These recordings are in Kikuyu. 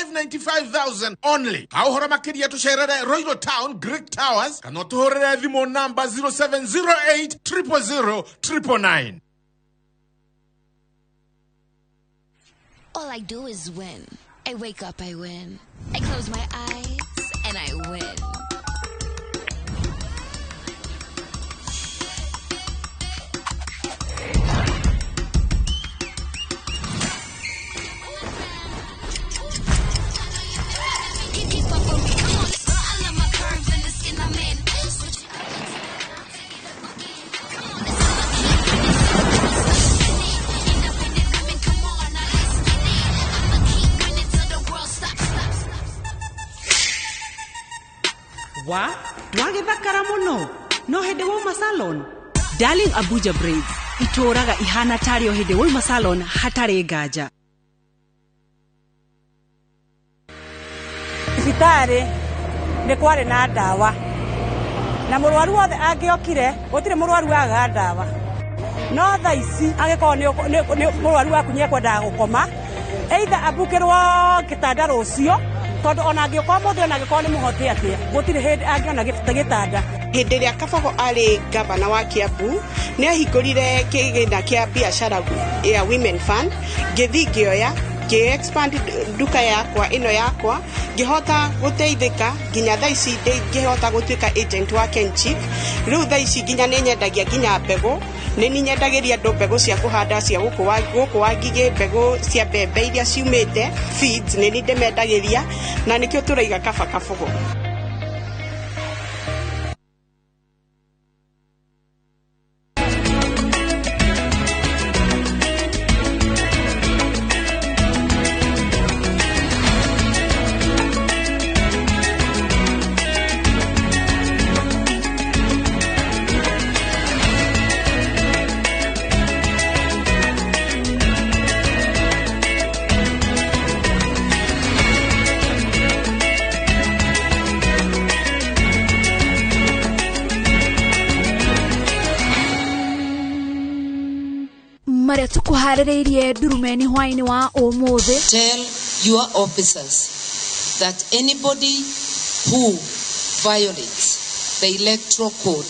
595,000 only. Ha ũhoro makĩria tũcerere Royal Town Greek Towers kana ũtũhũrĩre thimũ namba 0708 000 999. All I do is win. I wake up, I win. I close my eyes and I win. Keep up with me, come on. I love my curves and the skin I'm in. Switch it up and take it up again. Come on, it's all Independent women, come on, now let's get it. I'ma keep winning till the world stops, stop, stop, stop. Wa ndwagĩthakara mũno no hĩndĩ wauma salon. Darling Abuja Braids itũraga ihana tarĩ o hĩndĩ wauma salon hatarĩ nganja. Thibitarĩ nĩ kwarĩ na ndawa na mũrwaru wothe angĩokire gũtirĩ mũrwaru agaga ndawa, no thaa ici angĩkorwo nĩ mũrwaru waku nĩ ekwendaga gũkoma, either ambukĩrwo gĩtanda rũciũ, tondũ ona angĩũka ũmũthĩ, ona angĩkorwo nĩ mũhote atĩa, gũtirĩ hĩndĩ angĩona gĩtanda. Hĩndĩ ĩrĩa Kabogo arĩ gavana wa Kiambu, nĩ ahingũrire kĩgĩna kĩa biacara ya Women Fund. Ngĩthiĩ ngĩoya, ngĩ expand nduka yakwa ĩno yakwa, ngĩhota gũteithĩka nginya thaa ici ngĩhota gũtuĩka agent wa Kenchic. Rĩu thaa ici nginya nĩ nyendagia nginya mbegũ, nĩ ninyendagĩria andũ mbegũ cia kũhanda cia gũkũ wa ngigĩ, mbegũ cia mbembe iria ciumĩte feeds, nĩ ni ndĩmendagĩria, na nĩkĩo tũraiga kaba Kabogo. Marĩa tũkũharĩrĩirie ndurumeni hwaĩ-inĩ wa ũmũthĩ. Tell your officers that anybody who violates the electoral code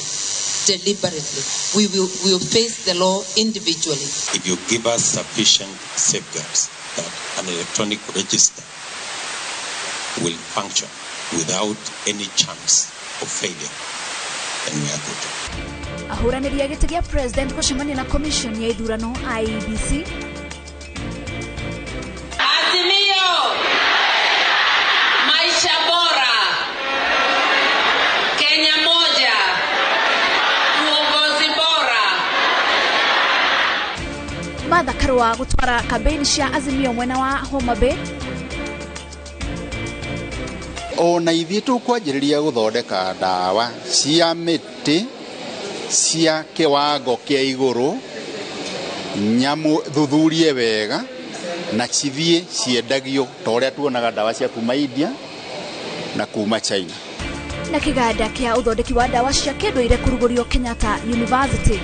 deliberately, we will face the law individually. If you give us sufficient safeguards that an electronic register will function without any chance of failure, then we are good. Ahũranĩri a gĩtĩ gĩa president gũcemania na commission ya ithurano IEBC. Azimio, maisha bora, Kenya moja, uongozi bora. Martha Karua gũtwara campaign cia Azimio mwena wa Homa Bay. Ona ithuĩ tũkwanjĩrĩria gũthondeka ndawa cia mĩtĩ cia kĩwango kĩa igũrũ, nyamũ thuthurie wega na cithiĩ ciendagio ta ũrĩa tuonaga ndawa cia kuma India na kuma China. Na kĩganda kĩa ũthondeki wa ndawa cia kĩndũire kũrugũrio Kenyatta University.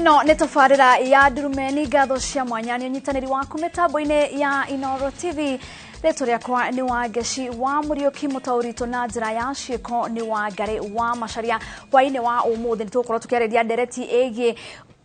Ĩno nĩ tabarĩra ya ndurumeni, ngatho cia mwanya nĩ ũnyitanĩri waku mĩtambo-inĩ ya Inooro TV. Rĩtwa rĩakwa nĩ Wangeci wa Mũriũki, mũtaũritũ na njĩra ya ciĩko nĩ Wangari wa Macharia. Hwaĩ-inĩ wa ũmũthĩ nĩ tũgũkorwo tũkĩarĩria ndereti ĩgiĩ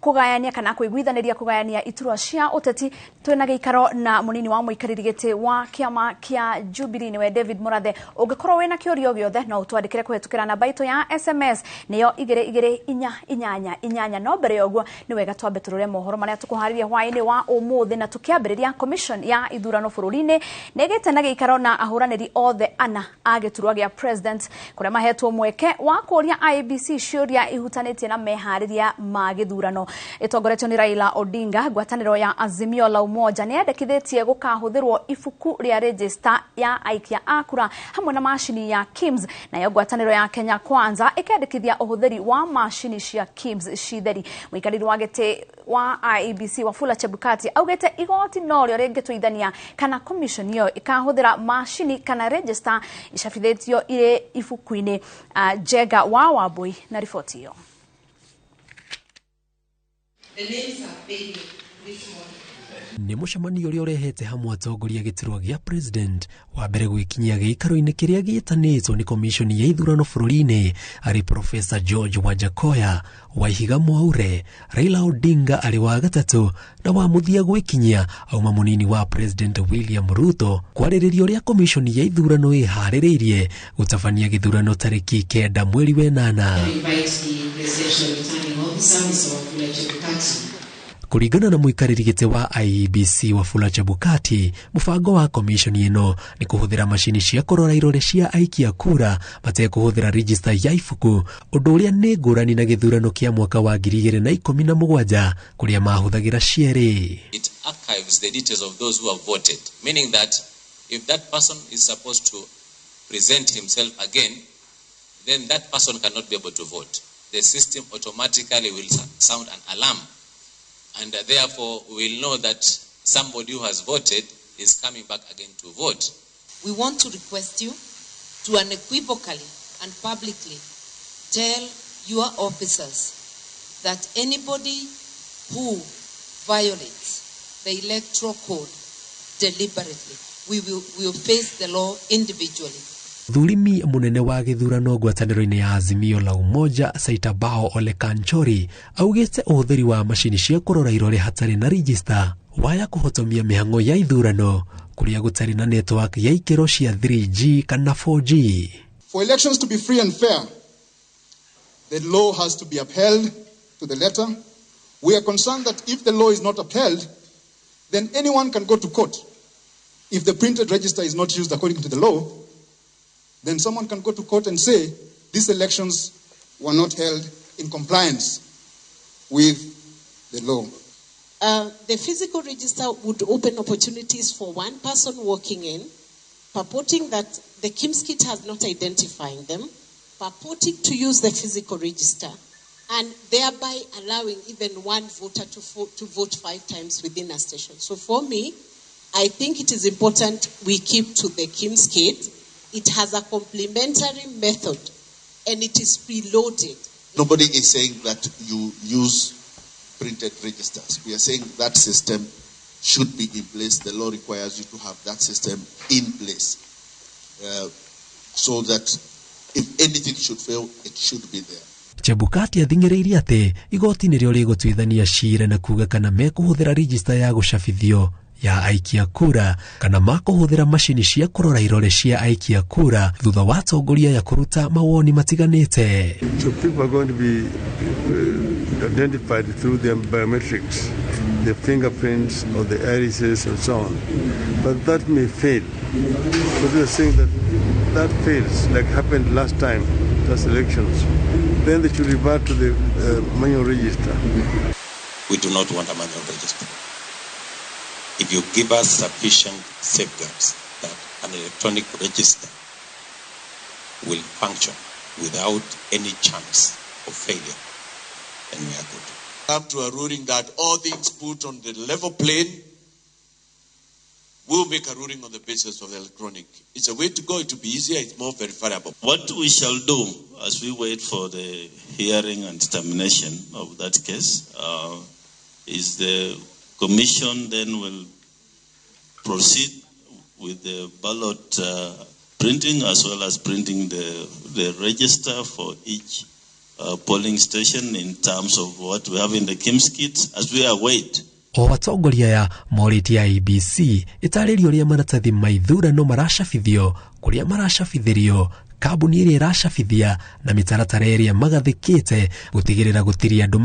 kũgayania kana kũiguithanĩria kũgayania iturwa cia ũteti. Twĩna gĩikaro na mũnini wa mũikarĩri gĩtĩ wa kĩama kĩa Jubilee nĩwe David Murathe. Ũngĩkorwo wĩna kĩũria o gĩothe no ũtwandĩkĩre kũhetũkĩra namba itũ ya SMS nĩyo 22488. No mbere ya ũguo nĩ wega twambe tũrore mohoro marĩa tũkũharĩria hwaĩ-inĩ wa ũmũthĩ, na tũkĩambĩrĩria commission ya ithurano bũrũri-inĩ nĩ ĩgĩte na gĩikaro na ahũranĩri othe ana a gĩturwa gĩa president, kũrĩa mahetwo mweke wa kũũria IEBC ciũria ihutanĩtie na meharĩria ma gĩthurano. Ĩtongoretio nĩ Raila Odinga, ngwatanĩro ya Azimio la Umoja nĩ yendekithĩtie gũkahũthĩrwo ibuku rĩa register ya aikia a kura hamwe na macini ya KIMS, nayo ngwatanĩro ya Kenya Kwanza ĩkendekithia ũhũthĩri wa macini cia KIMS citheri. Mũikarĩri wa gĩtĩ wa IEBC Wafula Chebukati augĩte igoti norĩo rĩngĩtuithania kana commission ĩyo ĩkahũthĩra macini kana register icabithĩtio irĩ ibuku-inĩ. Njega wa Wambui na riboti ĩyo. Nĩ mũcemanio ũrĩa ũrehete hamwe atongoria gĩturwa gĩa president wa mbere gwĩkinyia gĩikaro-inĩ kĩrĩa gĩtanĩtwo nĩ komishoni ya ithurano bũrũri-inĩ arĩ Professor George Wajackoyah, Waihiga Mwaure, Raila Odinga arĩ wa gatatũ na wa mũthia gwĩkinyia auma mũnini wa president William Ruto kwarĩrĩria ũrĩa komishoni ya ithurano ĩharĩrĩirie gũtabania gĩthurano tarĩki 9 mweri wa 8. Kũringana na mũikarĩri gĩtĩ wa IEBC Wafula Chebukati, mũbango wa komishoni ĩno nĩ kũhũthĩra macini cia kũrora irore cia aikia kura matekũhũthĩra register ya ibuku, ũndũ ũrĩa nĩ ngũrani na gĩthurano kĩa mwaka wa 2017 kũrĩa mahũthagĩra cierĩ. It archives the details of those who have voted, meaning that if that person is supposed to present himself again, then that person cannot be able to vote. The system automatically will sound an alarm, and therefore we will know that somebody who has voted is coming back again to vote. We want to request you to unequivocally and publicly tell your officers that anybody who violates the electoral code deliberately, we will face the law individually. Thurimi munene wa gĩthurano ngwatanĩro-inĩ ya Azimio la Umoja Saitabao Ole Kanchori augĩte ũhũthĩri wa macini cia kũrora irore hatarĩ na register waya kũhotomia mĩhang'o ya ithurano kũrĩa gũtarĩ na network ya ikĩro cia 3G kana 4G. For elections to be free and fair, the law has to be upheld to the letter. We are concerned that if the law is not upheld, then anyone can go to court. If the printed register is not used according to the law, then someone can go to court and say these elections were not held in compliance with the law. The physical register would open opportunities for one person walking in, purporting that the KIMS kit has not identified them, purporting to use the physical register, and thereby allowing even one voter to vote 5 times within a station. So for me, I think it is important we keep to the KIMS kit. It has a complementary method, and it is preloaded. Nobody is saying that you use printed registers. We are saying that system should be in place. The law requires you to have that system in place so that if anything should fail, it should be there. Chebukati athing'ĩrĩirie atĩ igoti nĩrĩo rĩgũtuithania ciira na kuga kana mekũhũthĩra register ya gũcabithio ya aikia kura kana makũhũthĩra macini cia kũrora irore cia aikia kura thutha wa atongoria ya kũruta mawoni matiganĩte. So people are going to be identified through their biometrics, the fingerprints or the irises and so on. But that may fail. But we are saying that if that fails, like happened last time, last elections, then they should revert to the manual register. We do not want a manual register. If you give us sufficient safeguards that an electronic register will function without any chance of failure, then we are good. Come to a ruling that all things put on the level plane, we'll make a ruling on the basis of the electronic. It's a way to go. It will be easier. It's more verifiable. What we shall do as we wait for the hearing and determination of that case is the Commission then will proceed with the ballot printing as well as printing the register for each polling station in terms of what we have in the KIMS kits as we await. O atongoria aya morĩtie IEBC ĩtarĩrie ũrĩa maratathi ma ithurano maracabithio, kũrĩa maracabithĩrio, kambuni ĩrĩa ĩracabithia na mĩtaratara ĩrĩa magathĩkĩte gũtigĩrĩra gũtirĩ andũ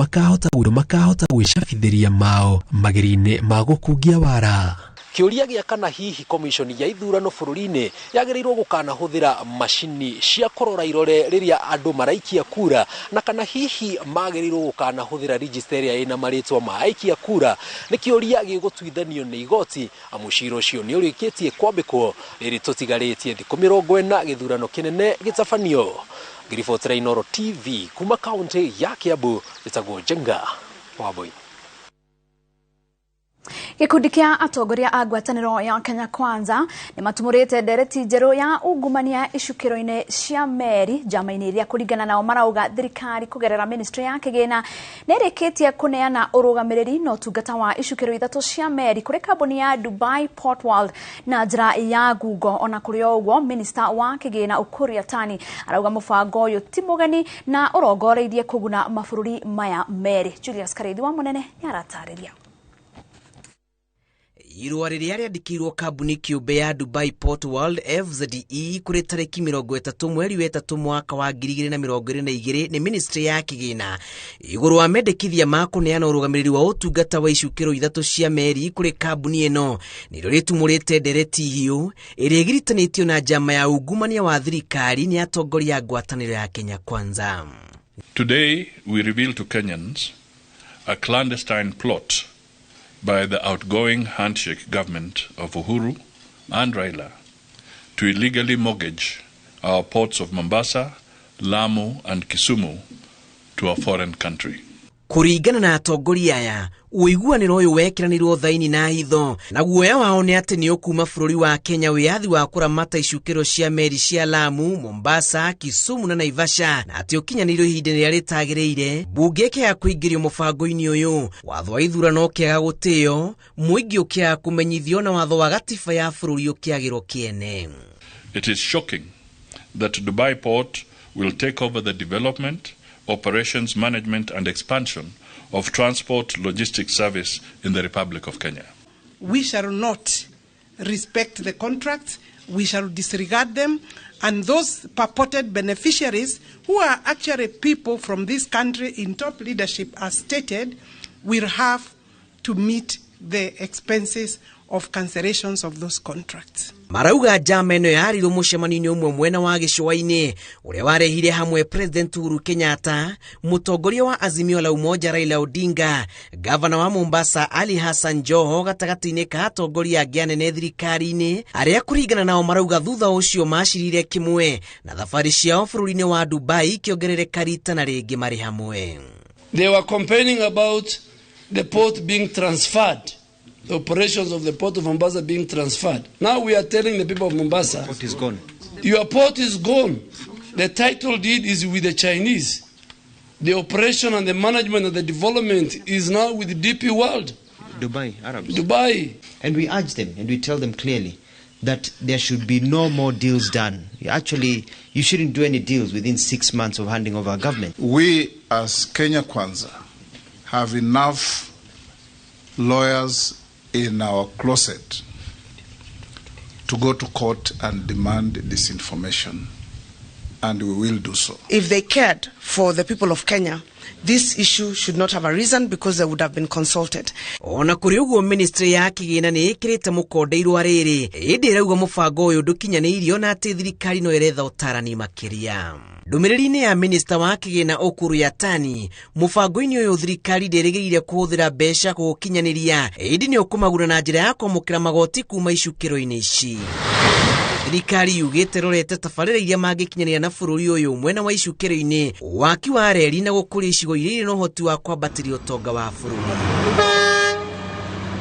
makahota gwĩcabithĩria mao magĩri-inĩ ma gũkungia wara. Kĩũria gĩa kana hihi komishoni ya ithurano bũrũri-inĩ yagĩrĩirwo gũkanahũthĩra macini cia kũrora irore rĩrĩa andũ maraikia kura, na kana hihi magĩrĩirwo gũkanahũthĩra register ĩrĩa ĩna marĩtwa ma aikia kura, nĩ kĩũria gĩgũtuithanio nĩ igoti, amu cira ũcio nĩ ũrĩkĩtie kwambĩkwo rĩrĩ tũtigarĩtie thikũ 40 gĩthurano kĩnene gĩtabanio. Ngĩribotera Inooro TV kuma kaunti ya Kiambu, njĩtagwo Njenga Wambui. Gĩkundi kĩa atongoria a ngwatanĩro ya Kenya Kwanza nĩ matumũrĩte ndereti njerũ ya ungumania icukĩro-inĩ cia meri njama-inĩ iria kũringana nao marauga thirikari kũgerera ministry ya kĩgĩna nĩ ĩrĩkĩtie kũneana ũrũgamĩrĩri na ũtungata wa icukĩro 3 cia meri kũrĩ kambuni ya Dubai Port World na njĩra ya ngungo. Ona kũrĩ o ũguo, minista wa kĩgĩna Ukur Yatani arauga mũbango ũyũ ti mũgeni na ũrongoreirie kũguna mabũrũri maya merĩ. Julius Karĩithi wa Mũnene nĩ aratarĩria. Irũa rĩrĩa rĩandĩkĩirwo kambuni kĩũmbe ya Dubai Port World FZE kũrĩ tarĩki 30 mweri wa 3 mwaka wa 2022 nĩ ministry ya kĩgĩna igũrũ wa mendekithia ma kũneana ũrũgamĩrĩri wa ũtungata wa icukĩro 3 cia meri kũrĩ kambuni ĩno nĩrĩo rĩtumũrĩte ndereti hiũ ĩrĩa ĩgiritanĩtio na njama ya ungumania wa thirikari nĩ atongoria a ngwatanĩro ya Kenya Kwanza. Today we reveal to Kenyans a clandestine plot by the outgoing handshake government of Uhuru and Raila to illegally mortgage our ports of Mombasa, Lamu and Kisumu to a foreign country. Kũringana na atongoria aya, ũiguanĩro ũyũ wekĩranĩirwo thaini na hitho, na guoya wao nĩ atĩ nĩ ũkuma bũrũri wa Kenya wĩyathi wa kũramata icukĩro cia meri cia Lamu, Mombasa, Kisumu na Naivasha, na atĩ ũkinyanĩirio ihinda rĩrĩa rĩtagĩrĩire, mbunge ĩkĩaga kũingĩrio mũbango-inĩ ũyũ, watho wa ithurano ũkĩaga gũtĩo, mũingĩ ũkĩaga kũmenyithio na watho wa gatiba ya bũrũri ũkĩagĩrwo kĩene. It is shocking that Dubai Port will take over the development, operations, management and expansion of transport logistics service in the Republic of Kenya. We shall not respect the contracts, we shall disregard them, and those purported beneficiaries who are actually people from this country in top leadership as stated will have to meet the expenses of cancellations of those contracts. Marauga njama ĩno yarirwo mũcemanio-inĩ ũmwe mwena wa gĩcũa-inĩ ũrĩa warehire hamwe President Uhuru Kenyatta, mũtongoria wa Azimio la Umoja Raila Odinga, gavana wa Mombasa Ali Hassan Joho gatagatĩ-inĩ ka atongoria angĩ anene thirikari-inĩ arĩa kũringana nao marauga thutha ũcio macirire kĩmwe na thabarĩ ciao bũrũri-inĩ wa Dubai ikĩongerereka rita na rĩngĩ marĩ hamwe. They were complaining about the port being transferred, the operations of the port of Mombasa being transferred. Now we are telling the people of Mombasa, port is gone. Your port is gone. The title deed is with the Chinese. The operation and the management and the development is now with DP World. Dubai, Arabs. Dubai. And we urge them and we tell them clearly that there should be no more deals done. Actually, you shouldn't do any deals within 6 months of handing over government. We as Kenya Kwanza have enough lawyers in our closet to go to court and demand this information, and we will do so. If they cared for the people of Kenya, this issue should not have arisen because they would have been consulted. Ona kũrĩ ũguo ministry ya kĩgĩna nĩ ĩkĩrĩte mũkonde irũa rĩrĩ ĩndĩ ĩrauga mũbango ũyũ ndũkinyanĩirio na atĩ thirikari no ĩretha ũtarani makĩria. Ndũmĩrĩri-inĩ ya minista wa kĩgĩna Ukur Yatani, mũbango-inĩ ũyũ thirikari ndĩrĩgĩrĩire kũhũthĩra mbeca kũũkinyanĩria ĩndĩ nĩ ũkũmaguna na njĩra ya kwamũkĩra magoti kuma icukĩro-inĩ ici. Thirikari yugĩte rorete tabarĩra iria mangĩkinyanĩra na bũrũri ũyũ mwena wa icukĩro-inĩ, waki wa reri na gũkũria icigo iria irĩ na ũhoti wa kwambatĩria ũtonga wa bũrũri.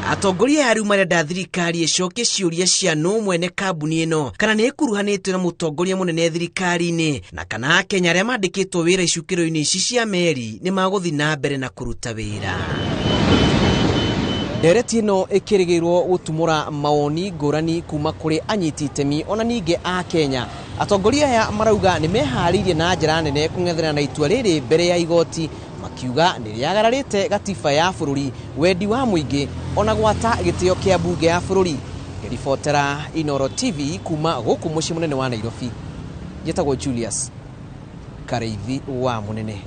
Atongoria aya rĩu marenda thirikari ĩcokie ciũria cia nũ mwene kambuni ĩno, kana nĩ ĩkuruhanĩtio na mũtongoria mũnene thirikari-inĩ, na kana Akenya arĩa mandĩkĩtwo wĩra icukĩro-inĩ ici cia meri nĩ magũthiĩ na mbere na kũruta wĩra. Ndereti ĩno ĩkĩrĩgĩrĩrwo gũtumũra mawoni ngũrani kuma kũrĩ anyiti itemi ona ningĩ a Kenya. Atongoria aya marauga nĩ meharĩirie na njĩra nene kũng'ethanĩra na itua rĩrĩ mbere ya igoti, makiuga nĩ rĩagararĩte gatiba ya bũrũri, wendi wa mũingĩ ona gwata gĩtĩo kĩa mbunge ya bũrũri. Ngĩribotera Inooro TV kuma gũkũ mũciĩ mũnene wa Nairobi, njĩtagwo Julius Karĩithi wa Mũnene.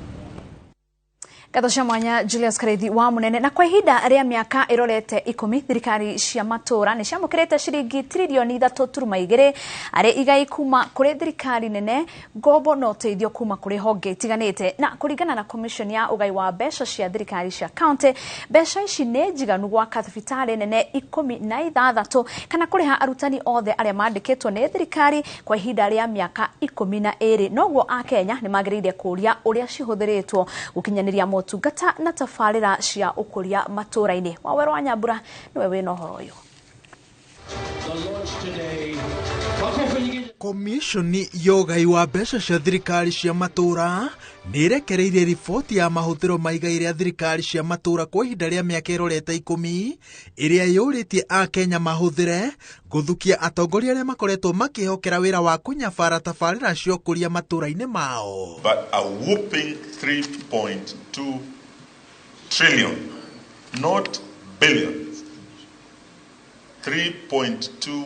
Ngatho cia mwanya Julius Karithi wa Munene. Na kwa ihinda rĩa mĩaka ĩrorete 10 thirikari cia matũra nĩ ciamũkĩrĩte ciringi tririoni 3.2 arĩ igai kuma kũrĩ thirikari nene, ngombo na ũteithio kuma kũrĩ honge itiganĩte. Na kũringana na commission ya ũgai wa mbeca cia thirikari cia county, mbeca ici nĩ njiganu gwaka thibitarĩ nene 16 kana kũrĩha arutani othe arĩa mandĩkĩtwo nĩ thirikari kwa ihinda rĩa mĩaka 12. Noguo Akenya nĩ magĩrĩire kũũria ũrĩa cihũthĩrĩtwo gũkinyanĩria motungata na tabarĩra cia ũkũria matũra-inĩ. Wawerũ wa Nyambura nĩwe wĩna ũhoro ũyũ. Komishoni ya ũgai wa mbeca cia thirikari cia matũra nĩ ĩrekereirie riboti ya mahũthĩro ma igai rĩa thirikari cia matũra kwa ihinda rĩa mĩaka ĩrorete 10 ĩrĩa yũrĩtie Akenya mahũthĩre gũthukia atongoria arĩa makoretwo makĩhokera wĩra wa kũnyabara tabarĩra cia ũkũria matũra-inĩ mao. But a whopping 3.2 trillion, not billion, 3.2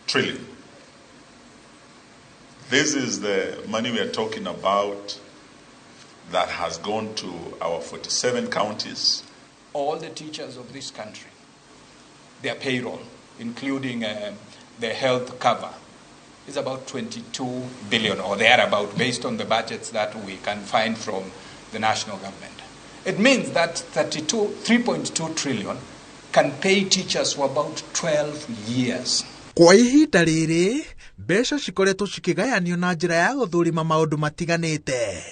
trillion. This is the money we are talking about that has gone to our 47 counties. All the teachers of this country, their payroll, including their health cover, is about 22 billion or thereabout, based on the budgets that we can find from the national government. It means that 3.2 trillion can pay teachers for about 12 years. Kwa ihinda rĩrĩ, mbeca cikoretwo cikĩgayanio na njĩra ya gũthũrima maũndũ matiganĩte,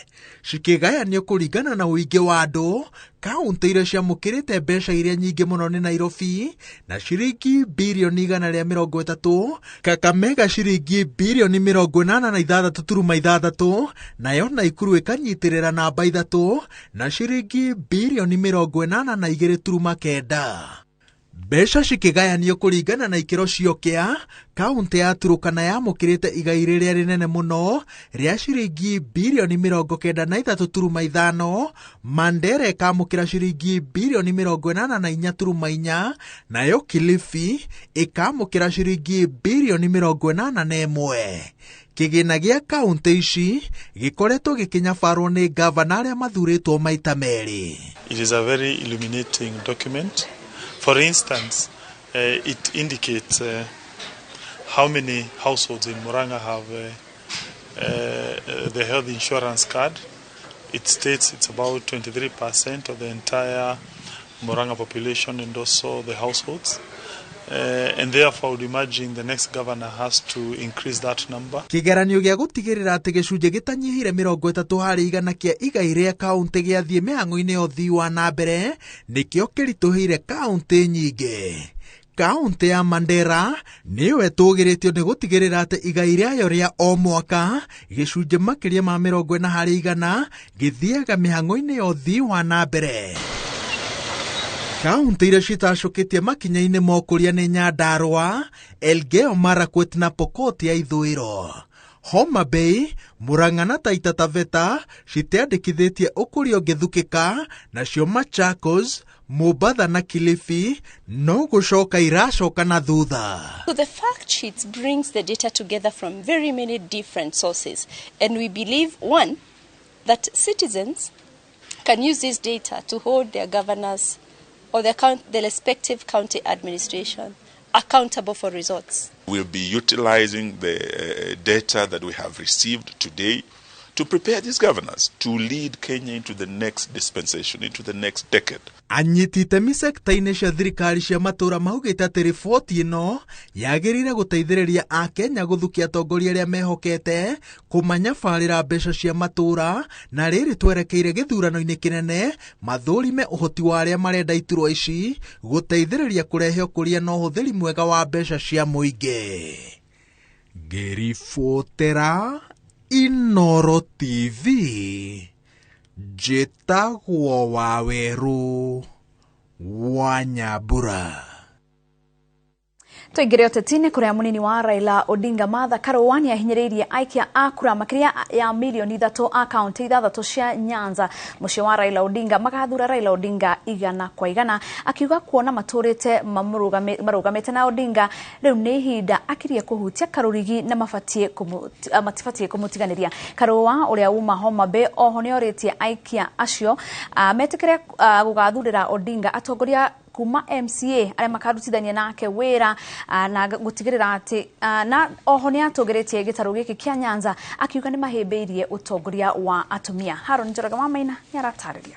cikĩgayanio kũringana na ũingĩ wa andũ. Kaũntĩ iria ciamũkĩrĩte mbeca iria nyingĩ mũno nĩ Nairobi na ciringi birioni 130, Kakamega ciringi birioni 86.6, nayo Naikuru ĩkanyitĩrĩra namba 3 na ciringi birioni 82.9. Mbeca cikĩgayanio kũringana na ikĩro ciokĩa, kaũntĩ ya Turukana yamũkĩrĩte igai rĩrĩa rĩnene mũno rĩa ciringi birioni 93.5, Mandera ĩkamũkĩra ciringi birioni 84.4, nayo Kilifi ĩkamũkĩra ciringi birioni 81. Kĩgĩna gĩa kaũntĩ ici gĩkoretwo gĩkĩnyabarwo nĩ ngavana arĩa mathurĩtwo maita merĩ. It is a very illuminating document. For instance, it indicates how many households in Murang'a have the health insurance card. It states it's about 23% of the entire Murang'a population and also the households. And therefore, I would imagine the next governor has to increase that number. Kĩgeranio gĩa gũtigĩrĩra atĩ gĩcunjĩ gĩtanyihire 30% kĩa igai rĩa kaũntĩ gĩathiĩ mĩhang'o-inĩ ya ũthii wa na mbere nĩkĩo kĩritũhĩire kaũntĩ nyingĩ. Kaũntĩ ya Mandera nĩyo ĩtũgĩrĩtio nĩ gũtigĩrĩra atĩ igai rĩayo rĩa o mwaka gĩcunjĩ makĩria ma 40% gĩthiaga mĩhang'o-inĩ ya ũthii wa na mbere. Kaũntĩ iria citacũkĩtie makinya-inĩ ma ũkũria nĩ Nyandarua, Elgeyo Marakwet na Pokot ya Ithũĩro. Homa Bay, Murang'a na Taita Taveta citiandĩkithĩtie ũkũria ũngĩthukĩka, nacio Machakos, Mombatha na Kilifi no gũcoka iracoka na thutha. So the fact sheets brings the data together from very many different sources, and we believe, one, that citizens can use this data to hold their governors or the respective county administration accountable for results. We'll be utilizing the data that we have received today to prepare these governors to lead Kenya into the next dispensation, into the next decade. Anyiti itemi sekta-inĩ cia thirikari cia matũra maugĩte atĩ riboti ĩno yagĩrĩire gũteithĩrĩria Akenya gũthukia atongoria arĩa mehokete kũmanyabarĩra mbeca cia matũra, na rĩrĩ twerekeire gĩthurano-inĩ kĩnene mathũrime ũhoti wa arĩa marenda iturwa ici gũteithĩrĩria kũrehe ũkũria na ũhũthĩri mwega wa mbeca cia mũingĩ. Ngĩribotera Inoro TV, njĩtagwo Wawerũ wa Nyambura. Tũingĩre ũteti-inĩ kũrĩa mũnini wa Raila Odinga Martha Karũa nĩahinyĩrĩirie aikia a kura makĩria ya mirioni 3 a kaunti 6 cia Nyanza mũciĩ wa Raila Odinga magathura Raila Odinga 100 kwa 100, akiuga kuona matũrĩte marũgamĩte na Odinga rĩu nĩ ihinda akirie kũhutia karũrigi na matibatie kũmũtiganĩria. Karũa ũrĩa uma Homa Bay oho nĩorĩtie aikia acio metĩkĩre gũgathurĩra Odinga atongoria kuma MCA arĩa makarutithania nake wĩra na gũtigĩrĩra atĩ na oho nĩatũgĩrĩtie gĩtarũ gĩkĩ kĩa Nyanza akiuga nĩmahĩmbĩirie ũtongoria wa atumia. Haron Njoroge wa Maina nĩaratarĩria.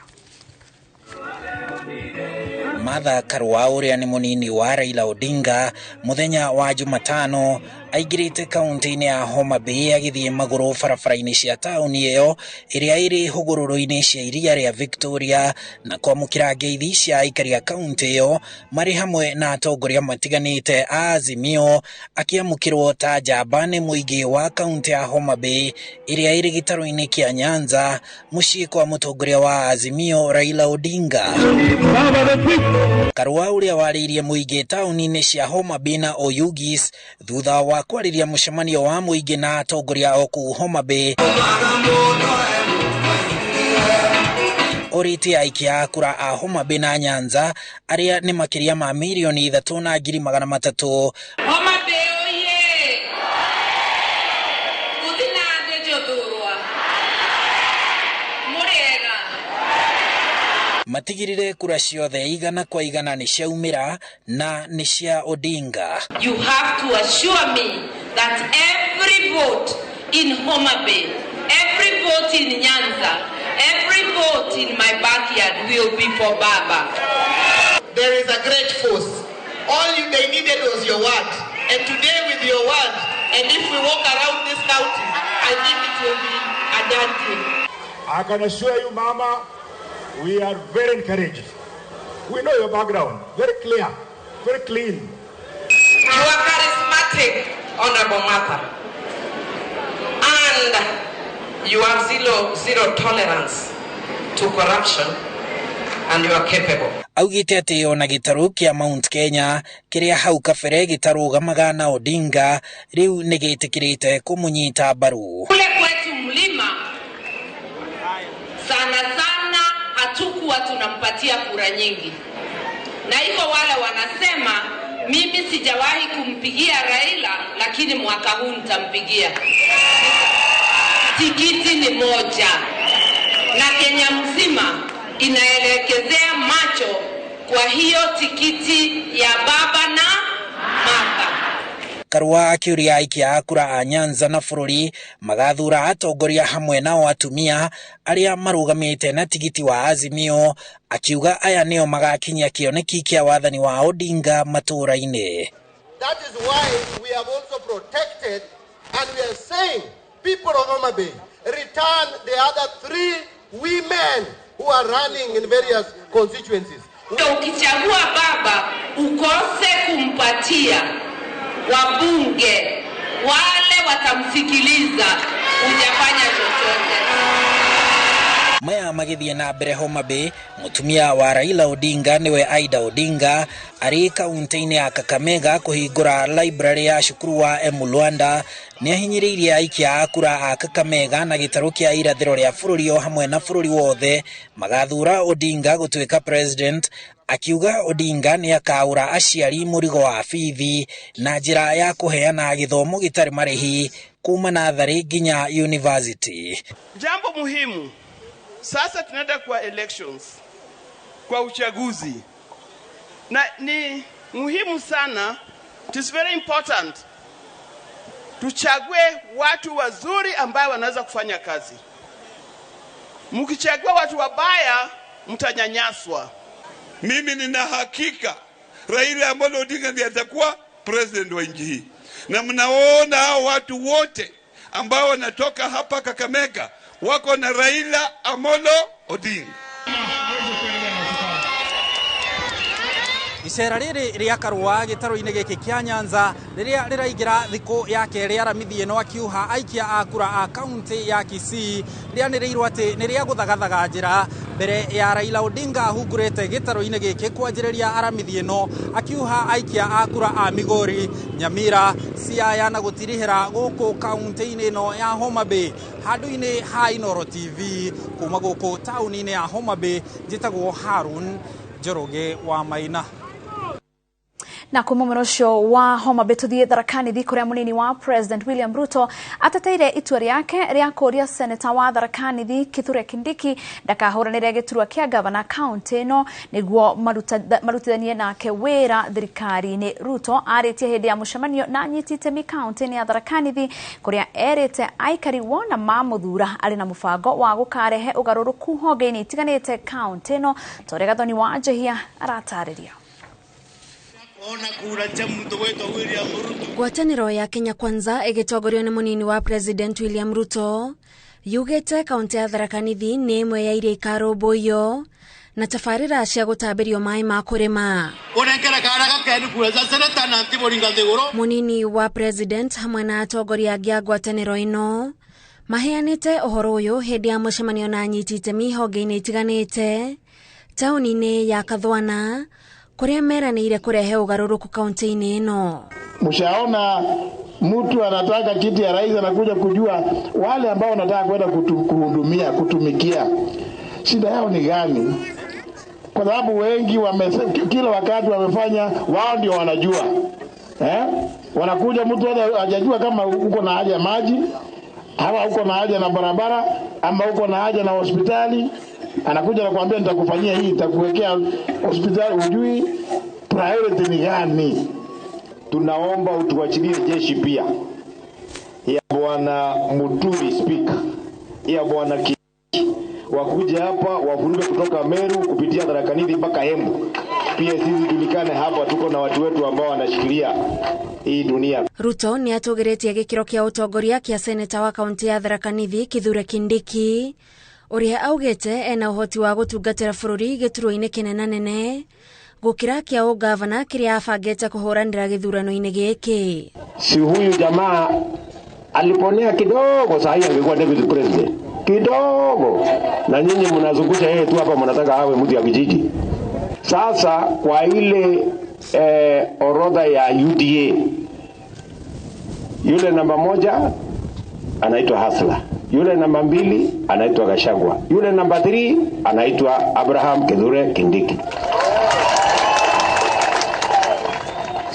Martha Karũa ũrĩa nĩ mũnini wa Raila Odinga mũthenya wa Jumatano aingĩrĩte kaunti-inĩ ya Homa Bay agĩthiĩ magũrũ barabara-inĩ cia taũni ĩyo ĩrĩa ĩrĩ hũgũrũrũ-inĩ cia iria rĩa Victoria na kwamũkĩra ngeithi cia aikari a kaunti ĩyo marĩ hamwe na atongoria matiganĩte a Azimio, akĩamũkĩrwo ta njamba nĩ mũingĩ wa kaunti ya Homa Bay ĩrĩa ĩrĩ gĩtarũ-inĩ kĩa Nyanza mũciĩ kwa mũtongoria wa Azimio Raila Odinga. Karũa ũrĩa warĩirie mũingĩ taũni-inĩ cia Homa Bay na Oyugis thutha wa kwarĩria mũcemanio wa mũingĩ na atongoria o kũu Homa Bay orĩtie aikia a kura a Homa Bay na Nyanza arĩa nĩ makĩria ma mirioni 3,300,000. Homa Bay oye! Gũthinande njothurwa mũrĩega. Matigĩrĩre kura ciothe 100 kwa 100 nĩ ciaumĩra na nĩ cia Odinga. You have to assure me that every vote in Homa Bay, every vote in Nyanza, every vote in my backyard will be for Baba. There is a great force. All they needed was your word. And today with your word, and if we walk around this county, I think it will be a done deal. I can assure you, Mama, we are very encouraged. We know your background, very clear, very clean. You are charismatic, Honorable Martha. And you have zero tolerance to corruption, and you are capable. Augĩte atĩ ona gĩtarũ kĩa Mount Kenya kĩrĩa hau kabere gĩtarũgamaga na Odinga rĩu nĩ gĩtĩkĩrĩte kũmũnyita mbaru. Kule kwetu mlima sana sana hatukuwa tunampatia kura nyingi, na iko wale wanasema mimi sijawahi kumpigia Raila, lakini mwaka huu nitampigia. Tikiti ni moja na Kenya mzima inaelekezea macho kwa hiyo tikiti ya baba na Martha. Karũa akĩũria aikia a kura a Nyanza na bũrũri magathura atongoria hamwe nao atumia arĩa marũgamĩte na tigiti wa Azimio, akiuga aya nĩo magakinyia kĩoneki kĩa wathani wa Odinga matũũra-inĩ. That is why we have also protected, and we are saying, people of Homa Bay, return the other 3 women who are running in various constituencies. Ukichagua baba ukose kumpatia wabunge wale watamsikiliza, hujafanya chochote. Maya magĩthiĩ na mbere Homa Bay, mũtumia wa Raila Odinga nĩwe Aida Odinga arĩ kaunti-inĩ ya Kakamega kũhingũra library ya cukuru wa Emulwanda nĩahinyĩrĩirie aikia a kura a Kakamega na gĩtarũ kĩa irathĩro rĩa bũrũri o hamwe na bũrũri wothe magathura Odinga gũtuĩka president, akiuga Odinga nĩakaũra aciari mũrigo wa bithi na njĩra ya kũheana gĩthomo gĩtarĩ marĩhi kuma natharĩ nginya university. Jambo muhimu, sasa tunaenda kwa elections, kwa uchaguzi, na ni muhimu sana, it is very important tuchague watu wazuri ambao wanaweza kufanya kazi. Mkichagua watu wabaya mtanyanyaswa. Mimi nina hakika Raila Amolo Odinga ndiye atakuwa president wa nchi hii. Na mnaona hao watu wote ambao wanatoka hapa Kakamega wako na Raila Amolo Odinga. Icera rĩrĩ rĩa Karũa gĩtarũ-inĩ gĩkĩ kĩa Nyanza rĩrĩa rĩraingĩra thikũ ya kerĩ aramithi ĩno akiuha aikia a kura a kaunti ya Kisii rĩanĩrĩirwo atĩ nĩ rĩa gũthagathaga njĩra mbere ya Raila Odinga ahungurĩte gĩtarũ-inĩ gĩkĩ kwanjĩrĩria aramithi ĩno akiuha aikia a kura a Migori, Nyamira, Siaya na gũtirihĩra gũkũ kaunti-inĩ ĩno ya Homa Bay. Handũ-inĩ ha Inooro TV kuma gũkũ taũni-inĩ ya Homa Bay, njĩtagwo Harun Njoroge wa Maina. Na kuma mwena ũcio wa Homa Bay tũthiĩ Tharaka Nithi kũrĩa mũnini wa President William Ruto ateteire itua rĩake rĩa kũũria seneta wa Tharaka Nithi Kithure Kindiki ndakahũranĩre gĩturwa kĩa gavana kaunti ĩno nĩguo marutithanie nake wĩra thirikari-inĩ. Ruto arĩtie hĩndĩ ya mũcemanio na anyiti itemi kaunti-inĩ ya Tharaka Nithi kũrĩa erĩte aikari wona mamũthura arĩ na mũbango wa gũkarehe ũgarũrũku honge-inĩ itiganĩte kaunti ĩno ta ũrĩa Gathoni wa Njehia aratarĩria. Ngwatanĩro ya Kenya Kwanza ĩgĩtongorio nĩ mũnini wa President William Ruto yugĩte kaunti ya Tharaka Nithi nĩ ĩmwe ya iria ikarũmbũiyo na tabarĩra cia gũtambĩrio maĩ ma kũrĩma. Mũnini wa President hamwe na atongoria angĩ a ngwatanĩro ĩno maheanĩte ũhoro ũyũ hĩndĩ ya mũcemanio na anyiti itemi honge-inĩ itiganĩte taũni-inĩ ya Kathwana kũrĩa meranĩire kũrehe ũgarũrũku kaunti-inĩ ĩno. Mshaona mtu anataka kiti ya rais anakuja kujua wale ambao wanataka kwenda kuhudumia, kutumikia, shida yao ni gani? Kwa sababu wengi kila wakati wamefanya wao ndio wanajua. Wanakuja mtu hajajua kama uko na haja maji, ama uko na haja na barabara, ama uko na haja na hospitali. Anakuja nakuambia nitakufanyia hii, nitakuwekea hospitali, hujui priority ni gani. Tunaomba utuachilie jeshi pia ya Bwana Muturi Speaker, ya Bwana wakuja hapa wavuruge kutoka Meru kupitia Tharaka Nithi mpaka Embu. Pia sisi tulikane hapa, tuko na watu wetu ambao wanashikilia hii dunia. Ruto ni atũgĩrĩtie gĩkĩro kĩa ũtongoria kĩa seneta wa kaunti ya Tharaka Nithi Kithure Kindiki ũrĩa augĩte ena ũhoti wa gũtungatĩra bũrũri gĩturwa-inĩ kĩnenanene gũkĩra kĩa ũgavana kĩrĩa abangĩte kũhũranĩra gĩthurano-inĩ gĩkĩ. Si huyu jamaa aliponea kidogo, saa hii angekuwa deputy president kidogo, na nyinyi mnazungusha yeye tu hapa, mnataka awe mtu ya kijiji. Sasa kwa ile orodha ya UDA, yule namba 1 anaitwa Hasla, yule namba 2 anaitwa Gachagua, yule namba 3 anaitwa Abraham Kithure Kindiki.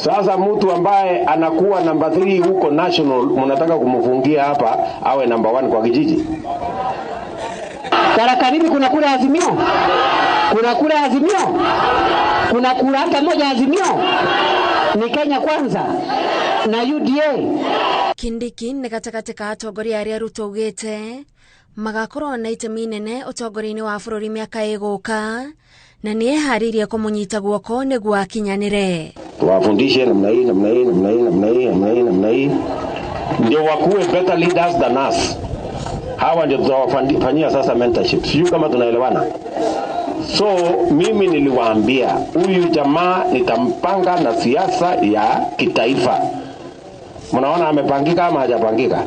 Sasa mtu ambaye anakuwa namba 3 huko national, mnataka kumfungia hapa awe namba 1 kwa kijiji? Tharaka Nithi kuna kura Azimio? Kuna kura Azimio? Kuna kura hata moja Azimio? Ni Kenya Kwanza na UDA. Kindiki nĩ gatagatĩ ka atongoria arĩa Ruto augĩte magakorwo na itemi nene ũtongoria-inĩ wa bũrũri mĩaka ĩgũka na nĩ eharĩirie kũmũnyita guoko nĩguo akinyanĩre. Tuwafundishe namna hii, namna hii, namna hii, namna hii, namna hii, namna hii, ndio wakuwe better leaders than us. Hawa ndio tutawafanyia sasa mentorship. Sijui kama tunaelewana. So mimi niliwaambia huyu jamaa nitampanga na siasa ya kitaifa. Mnaona amepangika ama hajapangika?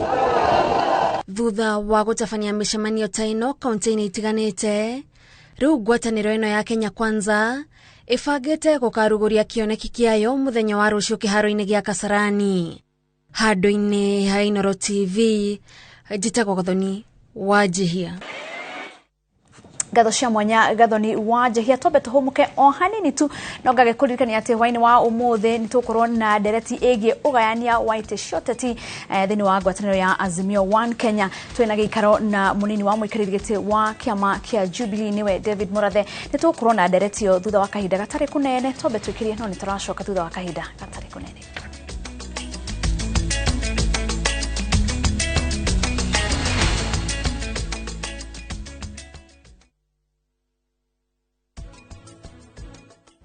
Thutha wa gũtabania mĩcemanio ta ĩno kaunti-inĩ itiganĩte, rĩu ngwatanĩro ĩno ya Kenya Kwanza ĩbangĩte gũkarugũria kĩoneki kĩayo mũthenya wa rũciũ kĩharo-inĩ gĩa Kasarani. Handũ-inĩ ha Inooro TV, njĩtagwo Gathoni wa Njihia. Ngatho cia mwanya Gathoni wa Njihia. Twambe tũhũmũke o hanini tu no ngagĩkũririkania atĩ hwaĩ-inĩ wa ũmũthĩ nĩ tũgũkorwo na ndereti ĩgiĩ ũgayania wa itĩ cia ũteti thĩinĩ wa ngwatanĩro ya Azimio One Kenya. Twĩna gĩikaro na mũnini wa mũikarĩri gĩtĩ wa kĩama kĩa Jubilee nĩwe David Murathe. Nĩ tũgũkorwo na ndereti ĩyo thutha wa kahinda gatarĩ kũnene. Twambe twĩkĩrie no nĩ tũracoka thutha wa kahinda gatarĩ kũnene.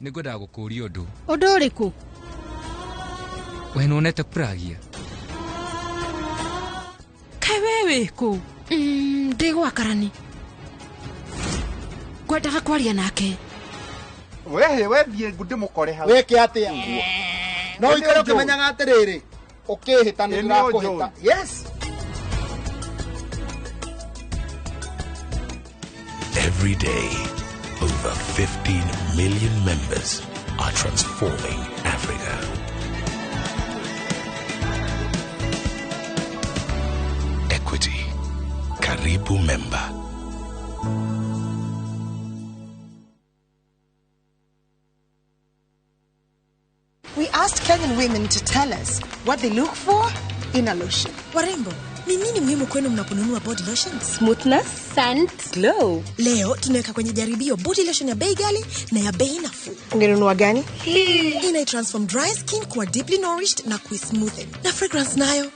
Nĩngwendaga gũkũũria ũndũ. Ũndũ ũrĩkũ? We nĩwonete Pragia? Kaĩ we wĩ kũ? Ndĩ gwa Karani. Ngwendaga kwaria nake. Wehe wethiĩ ndĩmũkore hau. Wĩke atĩa? No ũikare ũkĩmenyaga atĩrĩrĩ, ũkĩhĩta nĩ ndĩrakũhĩta. Yes. Every day, over 15 million members are transforming Africa. Equity. Karibu member. We asked Kenyan women to tell us what they look for in a lotion. Warembo, ni nini muhimu kwenu mnaponunua body lotion? Smoothness, scent, glow. Leo tunaweka kwenye jaribio body lotion ya bei ghali na ya bei nafuu. Ungenunua gani? Hii ina transform dry skin kuwa deeply nourished na kuismoothen. Na fragrance nayo?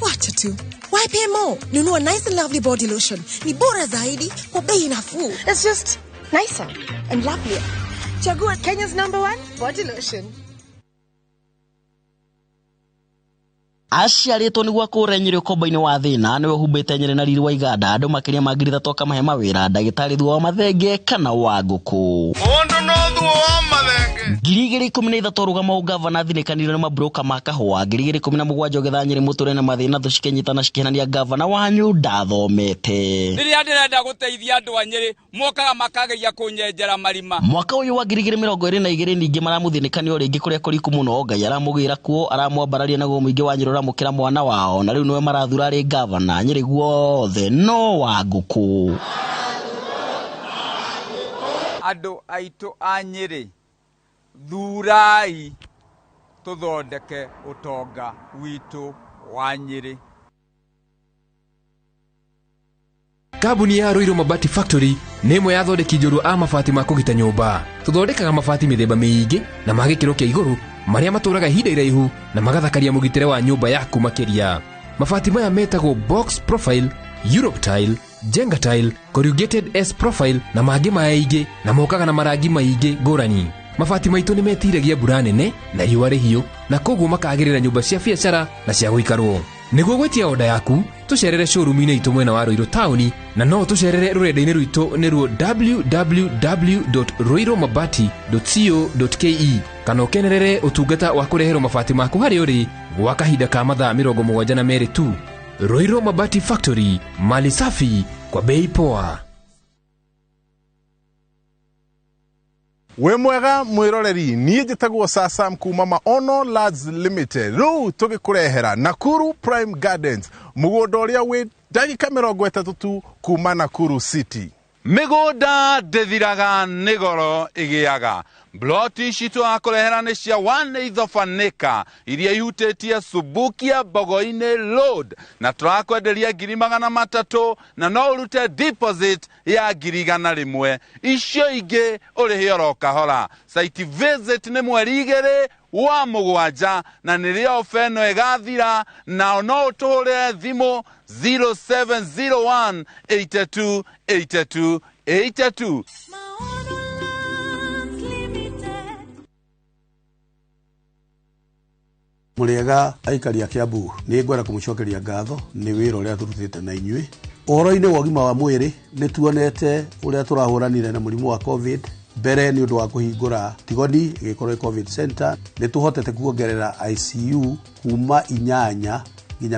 Wacha tu. Why pay more? Nunua Nice and Lovely body lotion. Ni bora zaidi kwa bei nafuu. It's just nicer and lovelier. Chagua Kenya's #1 body lotion. Aciarĩtwo nĩguo akũre Nyĩrĩ ũkombo-inĩ wa thĩna, nĩwe ũhumbĩte Nyĩrĩ na riri wa iganda, andũ makĩria ma 3,000 akamahe mawĩra, ndagĩtarĩ thutha wa mathenge kana wa ngũkũ. Mũndũ no thuo wa mathenge. 2013 rũgama ũgavana thinĩkanire nĩ mabroka ma kahũa. 2017 ũgetha Nyĩrĩ mũtũre na mathĩna thũ cikĩnyitana cikĩhenania gavana wanyu ndathomete. Rĩrĩa ndĩrenda gũteithia andũ a Nyĩrĩ mokaga makageria kũnyenjera marima. Mwaka ũyũ wa 2022 ningĩ maramũthinĩkania o rĩngĩ kũrĩa kũriku mũno, Ngai aramũgĩra kuo, aramwambararia naguo mũingĩ wa Nyĩrĩ ũramũkĩra mwana wao, na rĩu nĩwe marathura arĩ gavana Nyĩrĩ guothe no wa ngũkũ. Andũ aitũ a Nyĩrĩ, thurai tũthondeke ũtonga witũ wa Nyĩrĩ. Kambuni ya Ruiru Mabati Factory nĩ ĩmwe ya athondeki njorua a mabati ma kũgita nyũmba. Tũthondekaga mabati mĩthemba mĩingĩ na ma gĩkĩro kĩa igũrũ marĩa matũraga ihinda iraihu na magathakaria mũgitĩre wa nyũmba yaku makĩria. Mabati maya metagwo box profile, Europe tile, Jenga tile, corrugated S profile na mangĩ maingĩ, na mokaga na marangi maingĩ ngũrani. Mabati maitũ nĩ metiragia mbura nene na riũa rĩhiũ, na koguo makagĩrĩra nyũmba cia biacara na cia gũikarwo. Nĩguo gwĩtia oda yaku, tũcerere showroom-inĩ itũ mwena wa Ruiru taũni, na no tũcerere rũrenda-inĩ rwitũ nĩruo www.ruirumabati.co.ke, kana ũkenerere ũtungata wa kũreherwo mabati maku harĩa ũrĩ gwa kahinda ka mathaa 72 tu. Ruiru Mabati Factory, mali safi kwa bei poa. Wĩ mwega mwĩroreri, niĩ njĩtagwo Sasam kuma Maono Lads Limited. Rĩu tũgĩkũrehera Nakuru Prime Gardens, mũgũnda ũrĩa wĩ ndagĩka 30 tu kuma Nakuru City. Mĩgũnda ndĩthiraga nĩ goro ĩgĩaga. Ploti ici tũrakũrehera nĩ cia 1/8 of an acre iria ihutĩtie Subukia Mbogo-inĩ Road, na tũrakwenderia 300,000 na no ũrute deposit ya 100,000. Icio ingĩ ũrĩhe oro kahora. Site visit nĩ mweri 2 wa 7 na nĩrĩo ofa ĩno ĩgathira, na no ũtũhũrĩre thimũ 0701 82 82 82. Mũrĩega aikari a Kiambu, nĩ ngwenda kũmũcokeria ngatho nĩ wĩra ũrĩa tũrutĩte na inyuĩ. Ũhoro-inĩ wa ũgima wa mwĩrĩ nĩ tuonete ũrĩa tũrahũranire na mũrimũ wa COVID. Mbere nĩ ũndũ wa kũhingũra Tigoni ĩgĩkorwo ĩ COVID center, nĩ tũhotete kuongerera ICU kuma 8 nginya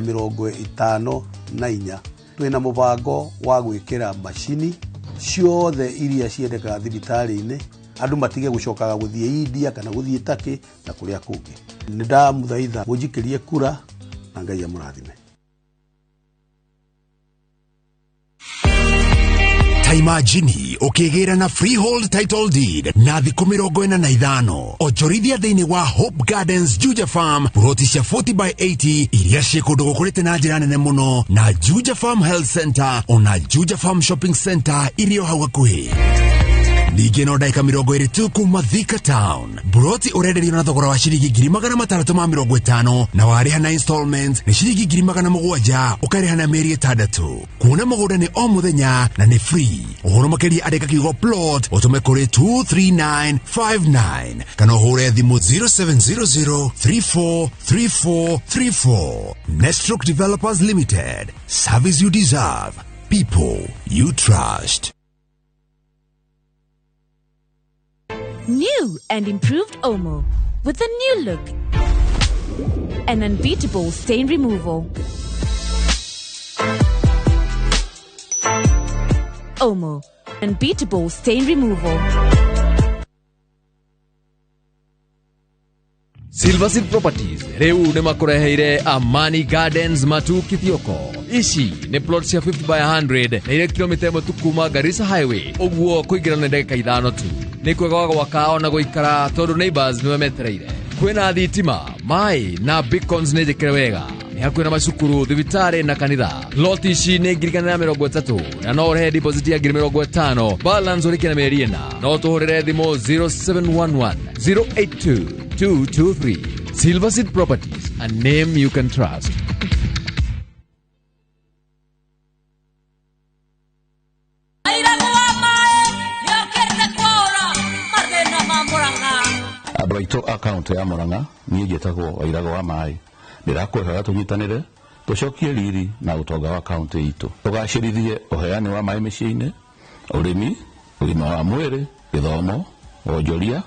54. Twĩna mũbango wa gwĩkĩra macini ciothe iria ciendekaga thibitarĩ-inĩ, andũ matige gũcokaga gũthiĩ India kana gũthiĩ Turkey na kũrĩa kũngĩ. Nĩ ndamũthaitha mũnjikĩrie kura na Ngai amũrathime. Ta imagine ũkĩgĩra na freehold title deed na thikũ 45 onjorithia thĩinĩ wa Hope Gardens Juja Farm, ploti cia 40 by 80 iria ciĩ kũndũ gũkũrĩte na njĩra nene mũno, na Juja Farm Health Center ona Juja Farm Shopping Center irio hau hakuhĩ. Ningĩ no ndagĩka 20 tu kuma Thika Town. Buroti ũrenderio na thogora wa ciringi 650,000 na warĩha na installment nĩ ciringi 700,000 ũkarĩha na mĩeri 6. Kuona mũgũnda nĩ o mũthenya na nĩ free. Ũhoro makĩria andĩka kiugo plot ũtũme kũrĩ 23959 kana ũhũre thimũ 0700 343434. Nestroke Developers Limited. Service you deserve. People you trust. New and improved Omo with a new look and unbeatable stain removal. Omo, unbeatable stain removal. Silver Seed Properties rĩu nĩ makũreheire Amani Gardens Matu Kithioko. Ici nĩ plot cia 50 by 100 na irĩ kilomita 1 tu kuma Garissa Highway, ũguo kũingĩra nĩ ndagĩka 5 tu. Nĩ kwega wa gwaka ona gũikara tondũ neighbors nĩwe metereire. Kwĩna thitima, maĩ na beacons nĩ njĩkĩre wega. Nĩ hakuhĩ na macukuru, thibitarĩ na kanitha. Plot ici nĩ 130,000 na no ũrĩhe deposit ya 50,000, balance ũrĩkie na mĩeri 4. No tũhũrĩre thimũ 0711 082 223. Silver Seed Properties, a name you can trust. Andũ aitũ a kaũntĩ ya Murang'a, niĩ njĩtagwo Wairago wa Maĩ. Ndĩrakwehoya tũnyitanĩre tũcokie riri na ũtonga wa kaũntĩ itũ, tũgacĩrithie ũheani wa maĩ mĩciĩ-inĩ, ũrĩmi, ũgima wa mwĩrĩ, gĩthomo, wonjoria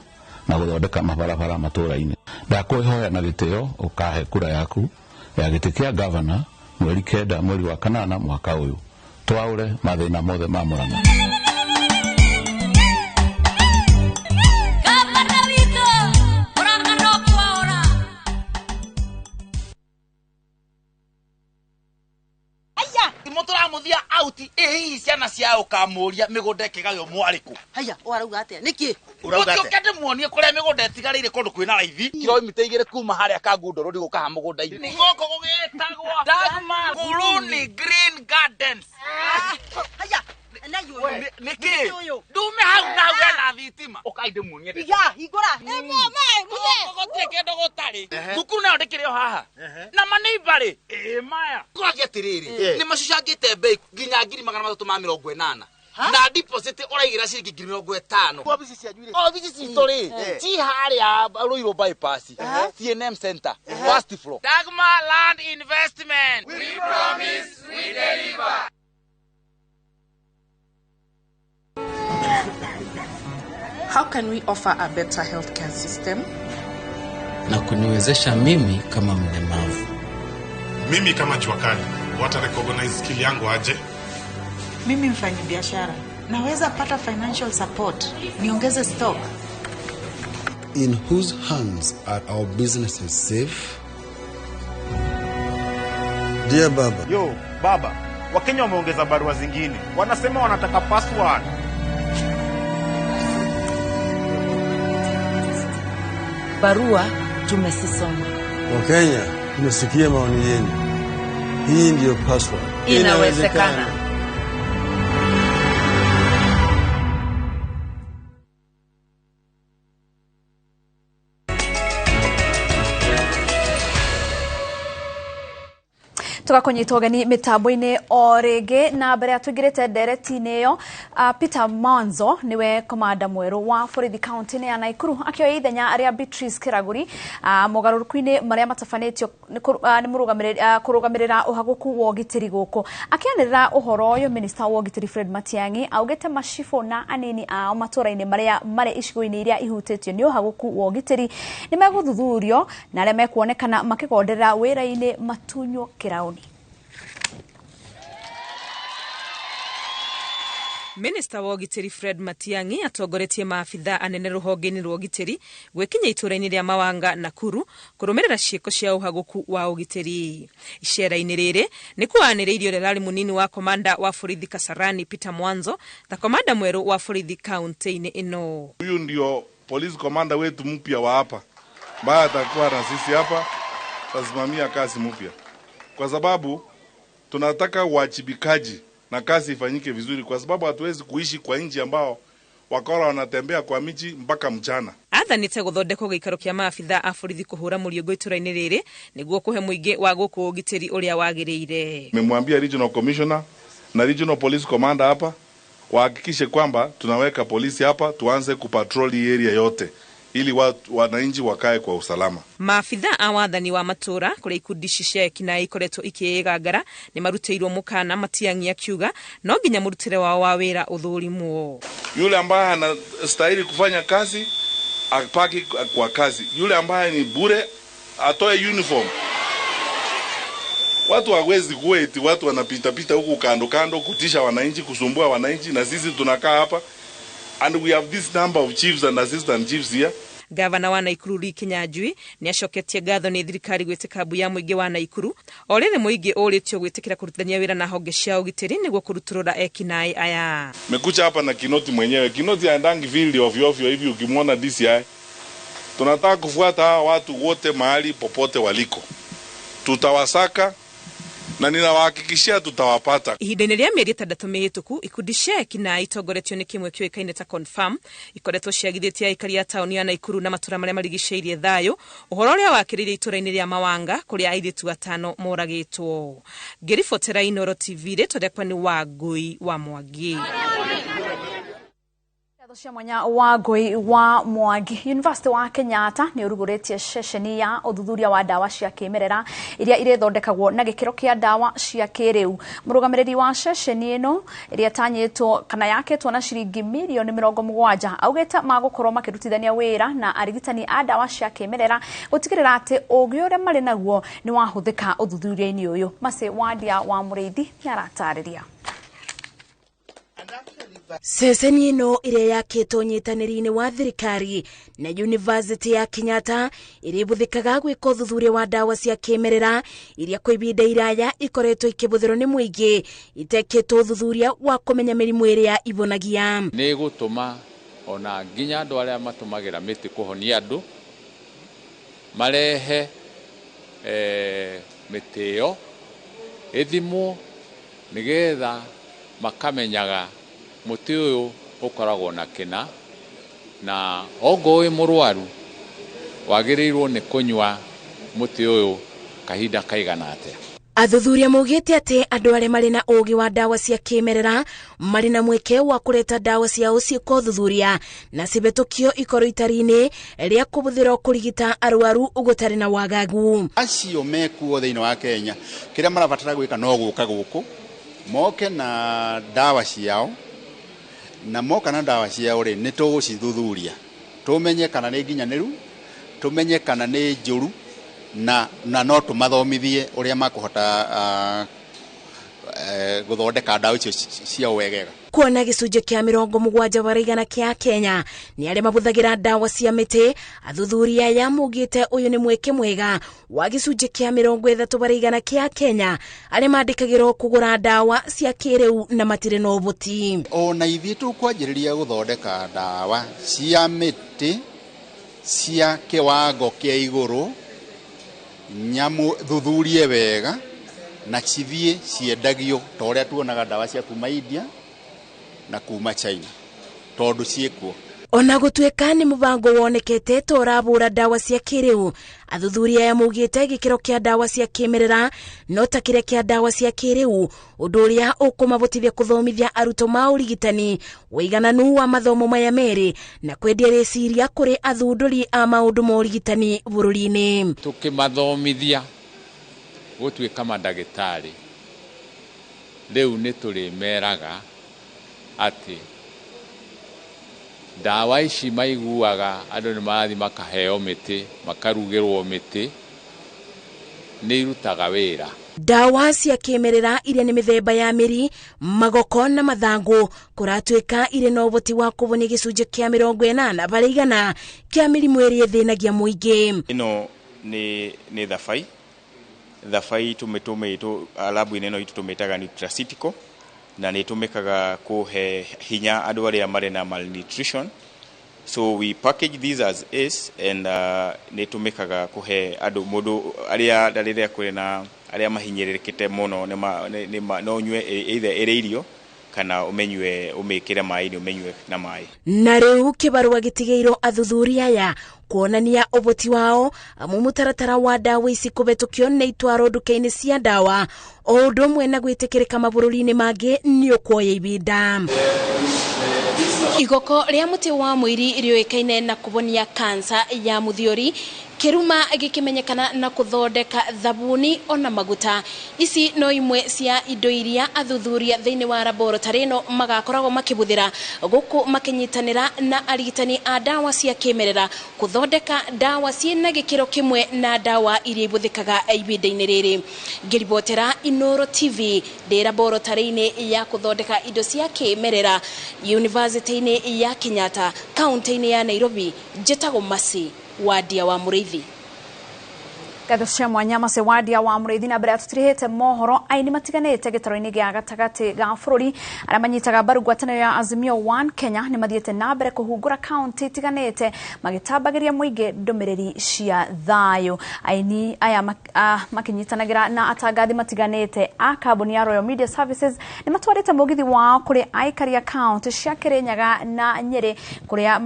na gũthondeka mabarabara matũũra-inĩ. Ndakũhoya na gĩtĩo ũkahe kura yaku ya gĩtĩ kĩa gavana mweri 9 mweri wa 8 mwaka ũyũ, twaũre mathĩna mothe ma Murang'a. Hihi ciana cia ũkamũria mĩgũnda ĩkĩgaywo mwarĩkũ? Haya, ũrauga atĩa? Nĩkĩ? Ũthiũke ndĩmuonie kũrĩa mĩgũnda ĩtigarĩire kũndũ kwĩna raithi kilomita 2 kuma harĩa Kangundo Road gũka ha mũgũnda-inĩ. Gũkũ gũgĩtagwo Dagmar Kuluni Green Gardens. Haya, nĩkĩ? Ndume hau na hau hena thitima. Ũkai ndĩmuonie. Iga, hingũra. Gũtirĩ kĩndũ gũtarĩ. Thukuru nayo ndĩkĩrĩ o haha. Na maneiba rĩ, ĩ maya. Kũragia atĩrĩrĩ, nĩ macucangĩte mbei nginya 380,000. Na deposit ũraigĩra ciringi 50,000. Obici cianyu rĩ? Obici citũ rĩ, ci harĩa Ruiru bypass, CNM Center, first floor. Dagmar Land Investment. We promise, we deliver. How can we offer a better healthcare system? Na kuniwezesha mimi kama mlemavu. Mimi kama jua kali, wata recognize skill yangu aje? Mimi mfanyabiashara, naweza pata financial support, niongeze stock. In whose hands are our businesses safe? Dear Baba. Yo, Baba, Wakenya wameongeza barua zingine. Wanasema wanataka password. Barua tumesisoma. Wakenya, tumesikia maoni yenu. Hii ndiyo password. Inawezekana. Tũgakũnyita ũgeni mĩtambo-inĩ o rĩngĩ na mbere ya tũingĩrĩte ndereti-inĩ ĩyo, Peter Manzo nĩwe komanda mwerũ wa borithi kaunti-inĩ ya Nakuru akĩoya ithenya rĩa Beatrice Kĩragũri mogarũrũku-inĩ marĩa matabanĩtio nĩ kũrũgamĩrĩra ũhagũku wa ũgitĩri gũkũ. Akĩanĩrĩra ũhoro ũyũ, minista wa ũgitĩri Fred Matiang'i augĩte macibũ na anini ao matũũra-inĩ marĩa marĩ icigo-inĩ iria ihutĩtio nĩ ũhagũku wa ũgitĩri nĩ megũthuthurio na arĩa mekuonekana makĩgonderera wĩra-inĩ matunywo kĩraũni. Minista wa ũgitĩri Fred Matiang'i atongoretie maabitha anene rũhonge-inĩ rwa ũgitĩri gwĩkinya itũũra-inĩ rĩa Mawanga Nakuru kũrũmĩrĩra ciĩko cia ũhagũku wa ũgitĩri. Icera-inĩ rĩrĩ nĩ kũanĩrĩirio ũrĩa ũrarĩ mũnini wa komanda wa borithi Kasarani Peter Mwanzo ta komanda mwerũ wa borithi kaunti-inĩ ĩno. Huyu ndio police commander wetu mpya wa hapa ambaye atakuwa na sisi hapa, tasimamia kazi mpya, kwa sababu tunataka uwajibikaji na kazi ifanyike vizuri, kwa sababu hatuwezi kuishi kwa nchi ambao wakora wanatembea kwa miji mpaka mchana. Athanĩte gũthondekwo gĩikaro kĩa maabitha a borithi kũhũra mũriũngũ itũũra-inĩ rĩrĩ nĩguo kũhe mũingĩ wa gũkũ ũgitĩri ũrĩa wagĩrĩire. Nimemwambia regional commissioner na regional police commander hapa wahakikishe kwamba tunaweka polisi hapa, tuanze kupatrol hii area yote ili wananchi wakae kwa usalama. Maabitha a wathani wa matũra kũrĩa ikundi ici cia ekinaĩ ikoretwo ikĩĩgangara nĩ marutĩirwo mũkana, Matiang'i akiuga no nginya mũrutĩre wao wa wĩra ũthũrimwo. Yule ambaye anastahili kufanya kazi apaki kwa kazi, yule ambaye ni bure atoe uniform. Watu hawezi kuwa eti watu wanapita pita huku kando kando kutisha wananchi, kusumbua wananchi, na sisi tunakaa hapa and we have this number of chiefs and assistant chiefs here. Gavana wa Naikuru Lee Kinyanjui nĩ acoketie ngatho nĩ thirikari gwĩtĩka mbu ya mũingĩ wa Naikuru o rĩrĩ mũingĩ ũrĩtio gwĩtĩkĩra kũrutithania wĩra na honge cia ũgitĩri nĩguo kũrutũrũra ekinaĩ aya. Mekucha hapa na Kinoti mwenyewe. Kinoti haendangi field ovyo ovyo hivi ukimwona DCI. Tunataka kufuata hawa watu wote mahali popote waliko. Tutawasaka na ninawahakikishia tutawapata. Ihinda-inĩ rĩa mĩeri 6 mĩhĩtũku, ikundi cia ekinaĩ itongoretio nĩ kĩmwe kĩũĩkaine ta Confirm ikoretwo ciagithĩtie aikari a taũni ya Naikuru na matũra marĩa marigicĩirie thayũ, ũhoro ũrĩa wakĩrĩire itũra-inĩ rĩa Mawanga kũrĩa airĩtu 5 moragĩtwo. Ngĩribotera Inooro TV, rĩtwa rĩakwa nĩ Wangũi wa Mwangi. Cia mwanya wa Ngũi wa Mwangi. University wa Kenyatta nĩ ũrugũrĩtie ceceni ya ũthuthuria wa ndawa cia kĩmerera iria irĩthondekagwo na gĩkĩro kĩa ndawa cia kĩrĩu. Mũrũgamĩrĩri wa ceceni ĩno ĩrĩa ĩtanyĩtwo kana yakĩtwo na ciringi mirioni 70 augĩte magũkorwo makĩrutithania wĩra na arigitani a ndawa cia kĩmerera gũtigĩrĩra atĩ ũgĩ ũrĩa marĩ naguo nĩ wahũthĩka ũthuthuria-inĩ ũyũ. Macĩ Wandia wa Mũrĩithi nĩ aratarĩria. Ceceni ĩno ĩrĩa yakĩtwo nyitanĩri-inĩ wa thirikari na University ya Kenyatta ĩrĩbũthĩkaga gwĩka ũthuthuria wa ndawa cia kĩmerera iria kwa ihinda iraya ikoretwo ikĩbũthĩrwo nĩ mũingĩ itekĩtwo ũthuthuria wa kũmenya mĩrimũ ĩrĩa ibonagia. Nĩ gũtũma ona nginya andũ arĩa matũmagĩra mĩtĩ kũhonia andũ marehe mĩtĩ ĩyo ĩthimwo nĩgetha makamenyaga mũtĩ ũyũ ũkoragwo na kĩna na ongo wĩ mũrwaru wagĩrĩirwo nĩ kũnyua mũtĩ ũyũ kahinda kaigana atĩa. Athuthuria maugĩte atĩ andũ arĩa marĩ na ũgĩ wa ndawa cia kĩmerera marĩ na mweke wa kũreta ndawa ciao ciĩkwo ũthuthuria na cibetũkio ikorwo itari-inĩ rĩa kũbũthĩrwo kũrigita arwaru gũtarĩ na wagagu. Acio mekuo thĩinĩ wa Kenya kĩrĩa marabatara gwĩka no gũka gũkũ moke na ndawa ciao, na moka na ndawa ciao rĩ nĩ tũgũcithuthuria tũmenye kana nĩ nginyanĩru, tũmenye kana nĩ njũru, na no tũmathomithie ũrĩa makũhota gũthondeka ndawa icio ciao wegega. Kuona gĩcunjĩ kĩa 70% kĩa Kenya nĩ arĩa mabũthagĩra ndawa cia mĩtĩ, athuthuria aya maugĩte ũyũ nĩ mweke mwega wa gĩcunjĩ kĩa 30% kĩa Kenya arĩa mandĩkagĩrwo kũgũra ndawa cia kĩrĩu na matirĩ na ũhoti. Ona ithuĩ tũkwanjĩrĩria gũthondeka ndawa cia mĩtĩ cia kĩwango kĩa igũrũ, nyamũ thuthurie wega na cithiĩ ciendagio ta ũrĩa tuonaga ndawa cia kuma India na kuma China tondũ ciĩkuo. Ona gũtuĩka nĩ mũbango wonekete ta ũrabũra ndawa cia kĩrĩu, athuthuria aya maugĩte gĩkĩro kĩa ndawa cia kĩmerera no ta kĩrĩa kĩa ndawa cia kĩrĩu, ũndũ ũrĩa ũkũmabotithia kũthomithia arutwo ma ũrigitani ũigananu wa mathomo maya merĩ na kwendia rĩciria kũrĩ athundũri a maũndũ ma ũrigitani bũrũri-inĩ. Tũkĩmathomithia gũtuĩka mandagĩtarĩ rĩu nĩ tũrĩmeraga atĩ ndawa ici maiguaga andũ nĩ marathiĩ makaheo mĩtĩ makarugĩrwo mĩtĩ nĩ irutaga wĩra. Ndawa cia kĩmerera iria nĩ mĩthemba ya mĩri, magoko na mathangũ kũratuĩka irĩ na ũhoti wa kũhonia gĩcunjĩ kĩa 80% kĩa mĩrimũ ĩrĩa ĩthĩnagia mũingĩ. Ĩno nĩ thabai. Thabai tũmĩtũ rabu-inĩ ĩno itũ tũmĩtaga nutraceutical na nĩ ĩtũmĩkaga kũhe hinya andũ arĩa marĩ na malnutrition. So we package these as is and nĩ ĩtũmĩkaga kũhe andũ mũndũ arĩa rĩrĩa kũrĩ na arĩa mahinyĩrĩrĩkĩte mũno no ũnyue either ĩrĩ irio kana ũmenyue ũmĩkĩre maĩ-inĩ ũmenyue na maĩ. Na rĩu kĩbarũa gĩtigĩirwo athuthuria aya kuonania ũhoti wao amu mũtaratara wa ndawa ici kũhetũkio nĩ itwarwo nduka-inĩ cia ndawa o ũndũ ũmwe na gwĩtĩkĩrĩka mabũrũri-inĩ mangĩ nĩ ũkuoya ihinda. Igoko ria muti wa mwiri riuikaine na kubonia kansa ya muthiori kiruma gikimenyekana na kuthondeka thabuni ona maguta. Ici no imwe cia indo iria athuthuria thiini wa laboratory ino magakoragwo makibuthira guku makinyitanira na arigitani a dawa cia kimerera kuthondeka dawa ciina gikiro kimwe na dawa iria ibuthikaga ibinda-ini riri. Ngiribotera Inoro TV ndi laboratory-ini ya kuthondeka indo cia kimerera University-ini ya Kenyatta kaunti-ini ya Nairobi. Njitagwo Masi Wadia wa Muriithi. Ngatho cia mwanya Masi Wadia wa Muriithi. Na mbere tutirihite mohoro aini matiganite gitaro-ini gia gatagati ga bururi aria manyitaga mbaru ngwataniro ya Azimio One Kenya ni mathiite na mbere kuhungura kaunti itiganite magitambagiria muingi ndumiriri cia thayu. Aini aya makinyitanagira na atangathi matiganite a kambuni ya Royal Media Services ni matwarite mugithi wao kuri aikari a kaunti cia Kirinyaga na Nyeri kuria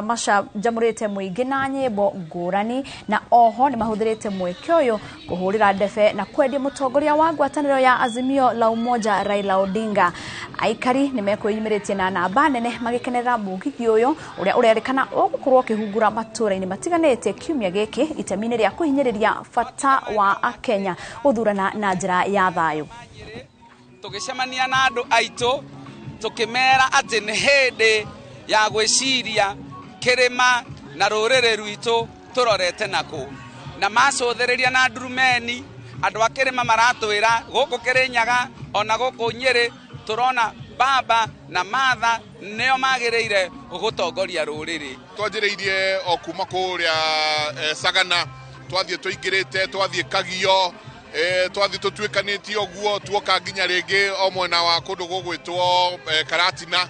macanjamurite muingi na nyimbo ngurani, na oho ni mahuthirite mweke uyu kuhurira ndebe na kwendia mutongoria wa ngwataniro ya Azimio la Umoja Raila Odinga. Aikari ni mekwiyumiritie na namba nene magikenerera mugithi uyu uria urerikana ugukorwo ukihungura matura-ini matiganite kiumia giki itemi-ini ria kuhinyiriria bata wa akenya guthurana na njira ya thayu. Tugicemania na andu aitu tukimera ati ni hindi ya gwiciria kirima na ruriri rwitu turorete naku na macuthiriria na ndurumeni andu a kirima maratwira guku Kirinyaga ona guku Nyeri turona baba na matha nio magiriire gutongoria ruriri. Twanjiriirie o kuma kuria Sagana twathie tuingirite twathie Kagio twathie tutuikanitie uguo tuoka nginya ringi o mwena wa kundu gugwitwo Karatina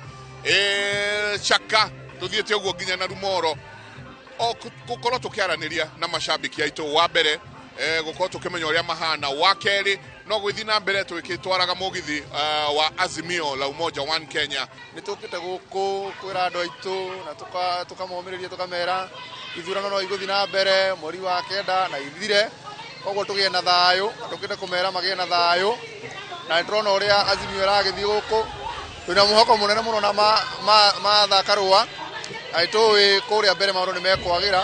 Chaka tuthiete uguo nginya na Rumoro o gukorwo tukiaraniria na mashabiki aitu wa mbere gukorwo tukimenya uria mahana wa keri no gwithi na mbere twikitwaraga mugithi wa Azimio la Umoja One Kenya. Ni tukite guku kwira andu aitu na tukamomiriria tukamera ithurano no iguthi na mbere mweri wa kenda na ithire koguo tugie na thayu tukite kumera magie na thayu na ndirona uria Azimio iragithi guku twina muhoko munene muno na Martha Karua na nitũĩ kũrĩa mbere maũndũ nĩ mekwagĩra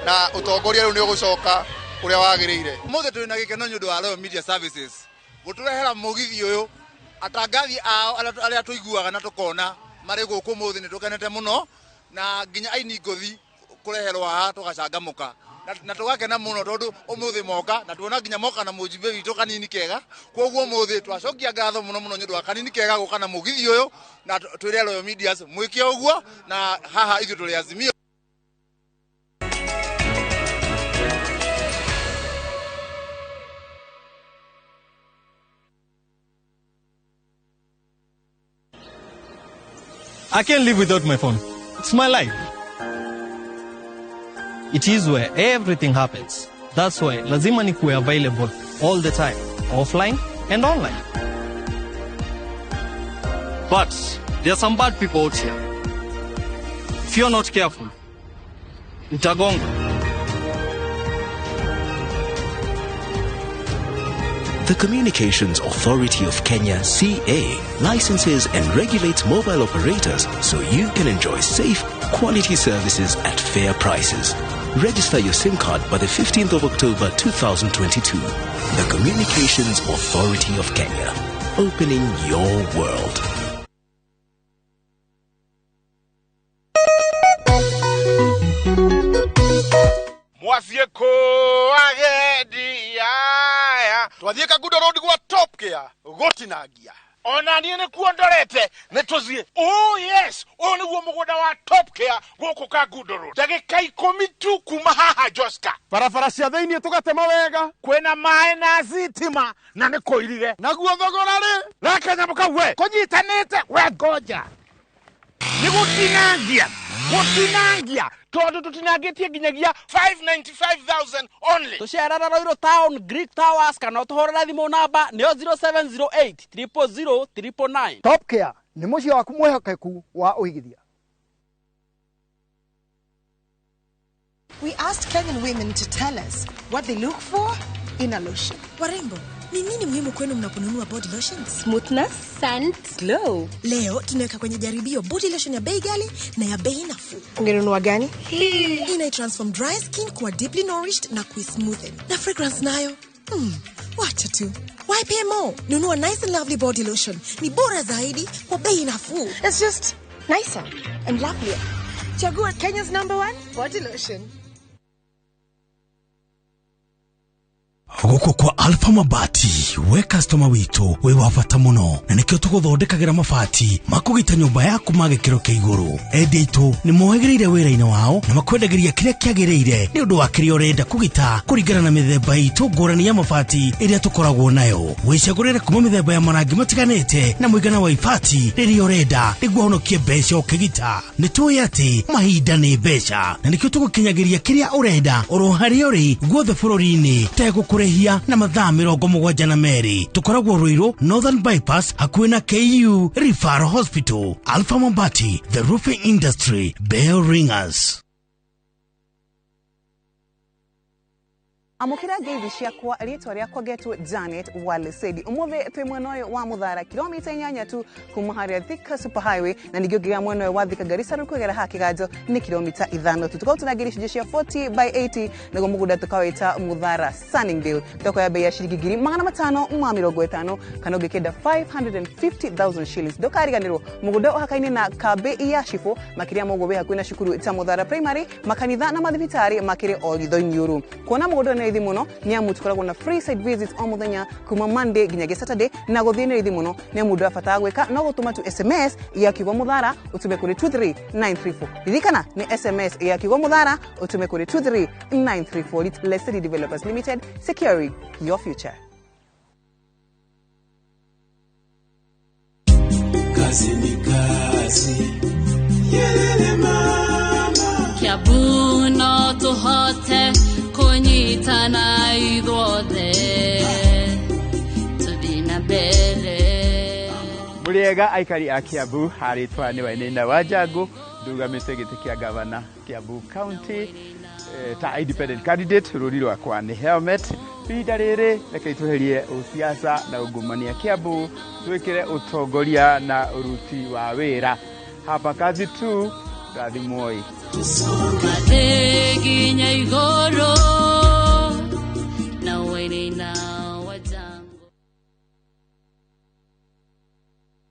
na ũtongoria rĩu nĩ ũgũcoka ũrĩa wagĩrĩire. Ũmũthĩ tũrĩ na gĩkeno nĩ ũndũ wa Royal Media Services gũtũrehera mũgithi ũyũ. Atangathi ao arĩa tũiguaga na tũkona marĩ gũkũ ũmũthĩ nĩ tũkenete mũno na nginya aini ngũthi kũreherwo haha tũgacangamũka na tũgakena mũno tondũ ũmũthĩ moka na tuona nginya moka na mũjumbe witũ Kanini Kega. Koguo ũmũthĩ twacokia ngatho mũno mũno nĩ ũndũ wa Kanini Kega gũka na mũgithi ũyũ na twĩre Royal Media mwĩke ũguo na haha ithuĩ tũrĩ Azimio. I can't live without my phone. It's my life. It is where everything happens. That's why lazima nikuwe available all the time, offline and online. But there are some bad people out here. If you're not careful, nitagonga. The Communications Authority of Kenya, CA, licenses and regulates mobile operators so you can enjoy safe, quality services at fair prices. Register your SIM card by the 15th of October 2022. The Communications Authority of Kenya, opening your world. Twathiĩ Kangundo Road gwa Top Care gũtinangia. Ona niĩ nĩkuo ndorete nĩ tũthiĩ. Oh yes, ũyũ nĩguo mũgũnda wa Top Care gũkũ Kangundo Road. Ndagĩka 10 tu kuma haha Joska. Barabara cia thĩinĩ tũgatema wega. Kwĩna maĩ na thitima na nĩ kũirige. Naguo thogora rĩ? Reke nyamũ kau we. Kũnyitanĩte we ngoja. Nĩ gũtinangia. Gũtinangia. Tondu tutinangitie nginyagia 595,000 only. Tucerera Royal Town Greek Towers kana utuhurira thimu namba nĩyo 0708 000 999. Top Care nĩ mũciĩ waku mwĩhokeku wa ũigithia. We asked Kenyan women to tell us what they look for Inner lotion. Warembo, ni nini muhimu kwenu mnaponunua body lotion? Smoothness, scent, glow. Leo tunaweka kwenye jaribio body lotion ya bei ghali na ya bei nafuu. Ungenunua gani? Hii ina transform dry skin kuwa deeply nourished na kuismoothen. Na fragrance nayo, wacha tu. YPMO, nunua Nice and Lovely body lotion. Ni bora zaidi kwa bei nafuu. It's just nicer and lovelier. Chagua Kenya's #1 body lotion. Gũkũ kwa Alpha Mabati, we customer witũ wĩ wa bata mũno, na nĩkĩo tũgũthondekagĩra mabati makũgita nyũmba yaku ma gĩkĩro kĩa igũrũ. Endia aitũ nĩ mohĩgĩrĩire wĩra-inĩ wao na makwendagĩria kĩrĩa kĩagĩrĩire nĩ ũndũ wa kĩrĩa ũrenda kũgita kũringana na mĩthemba itũ ngũrani ya mabati ĩrĩa tũkoragwo nayo. Wĩcagũrĩre kuma mĩthemba ya marangi matiganĩte na mũigana wa ibati rĩrĩa ũrenda nĩguo ũhonokie mbeca ũkĩgita. Nĩ tũĩ atĩ mahinda nĩ mbeca, na nĩkĩo tũgũkinyagĩria kĩrĩa ũrenda oro harĩa ũrĩ guothe bũrũri-inĩ tegũkũrĩhia na mathaa 72. Tũkoragwo Ruiru Northern Bypass hakuhĩ na KU Referral Hospital. Alpha Mabati, the roofing industry bell ringers. Amukira ngeithi ciakwa, rĩtwa rĩakwa ngetwo Janet Walesedi. Ũmũthĩ twĩ mwena ũyũ wa Mũthara, kilomita 8 tu kuma harĩa Thika Super Highway, na ningĩ ũngĩgera mwena ũyũ wa Thika Garissa rĩu kũgera haha Kĩganjo nĩ kilomita 5 tu. Tũkoragwo tũnangĩria icunjĩ cia 40 by 80, naguo mũgũnda tũkawĩta Mũthara Sunningdale. Tũkoya bei ya ciringi 550,000 kana ũngĩkĩenda 550,000 shillings. Ndũkariganĩrwo mũgũnda ũhakaine na kambĩ ya Cibũ, makĩria ma ũguo wĩ hakuhĩ na cukuru ta Mũthara Primary, makanitha na mathibitarĩ makĩrĩ o ritho-inĩ. Kuona mũgũnda nĩ raithi mũno nĩ amu tũkoragwo na free site visits o mũthenya kuma Monday nginyagia Saturday, na gũthiĩ nĩ raithi mũno nĩ amu ndũrabatara gwĩka no gũtũma tu SMS ya kiugo Mũthara ũtũme kũrĩ 23934. Ririkana nĩ SMS ya kiugo Mũthara ũtũme kũrĩ 23934. Lesedi Developers Limited, securing your future. Kazi ni kazi. Yelele mama. Kiambu no tũhote kũnyitana ithuothe tũthiĩ na mbere. Mũrĩega aikari a Kiambu, harĩtwa nĩ Wainaina wa Njangu, ndũgamĩte gĩtĩ kĩa gavana Kiambu County ta independent candidate. Rũri rwakwa nĩ helmet. Ihinda rĩrĩ reke tweherie ũsiasa na ungumania Kiambu, twĩkĩre ũtongoria na ũruti wa wĩra. Hapa kazi tu, rathimwoi. Mathĩ nginya igũrũ na Wainaina wa Njangu.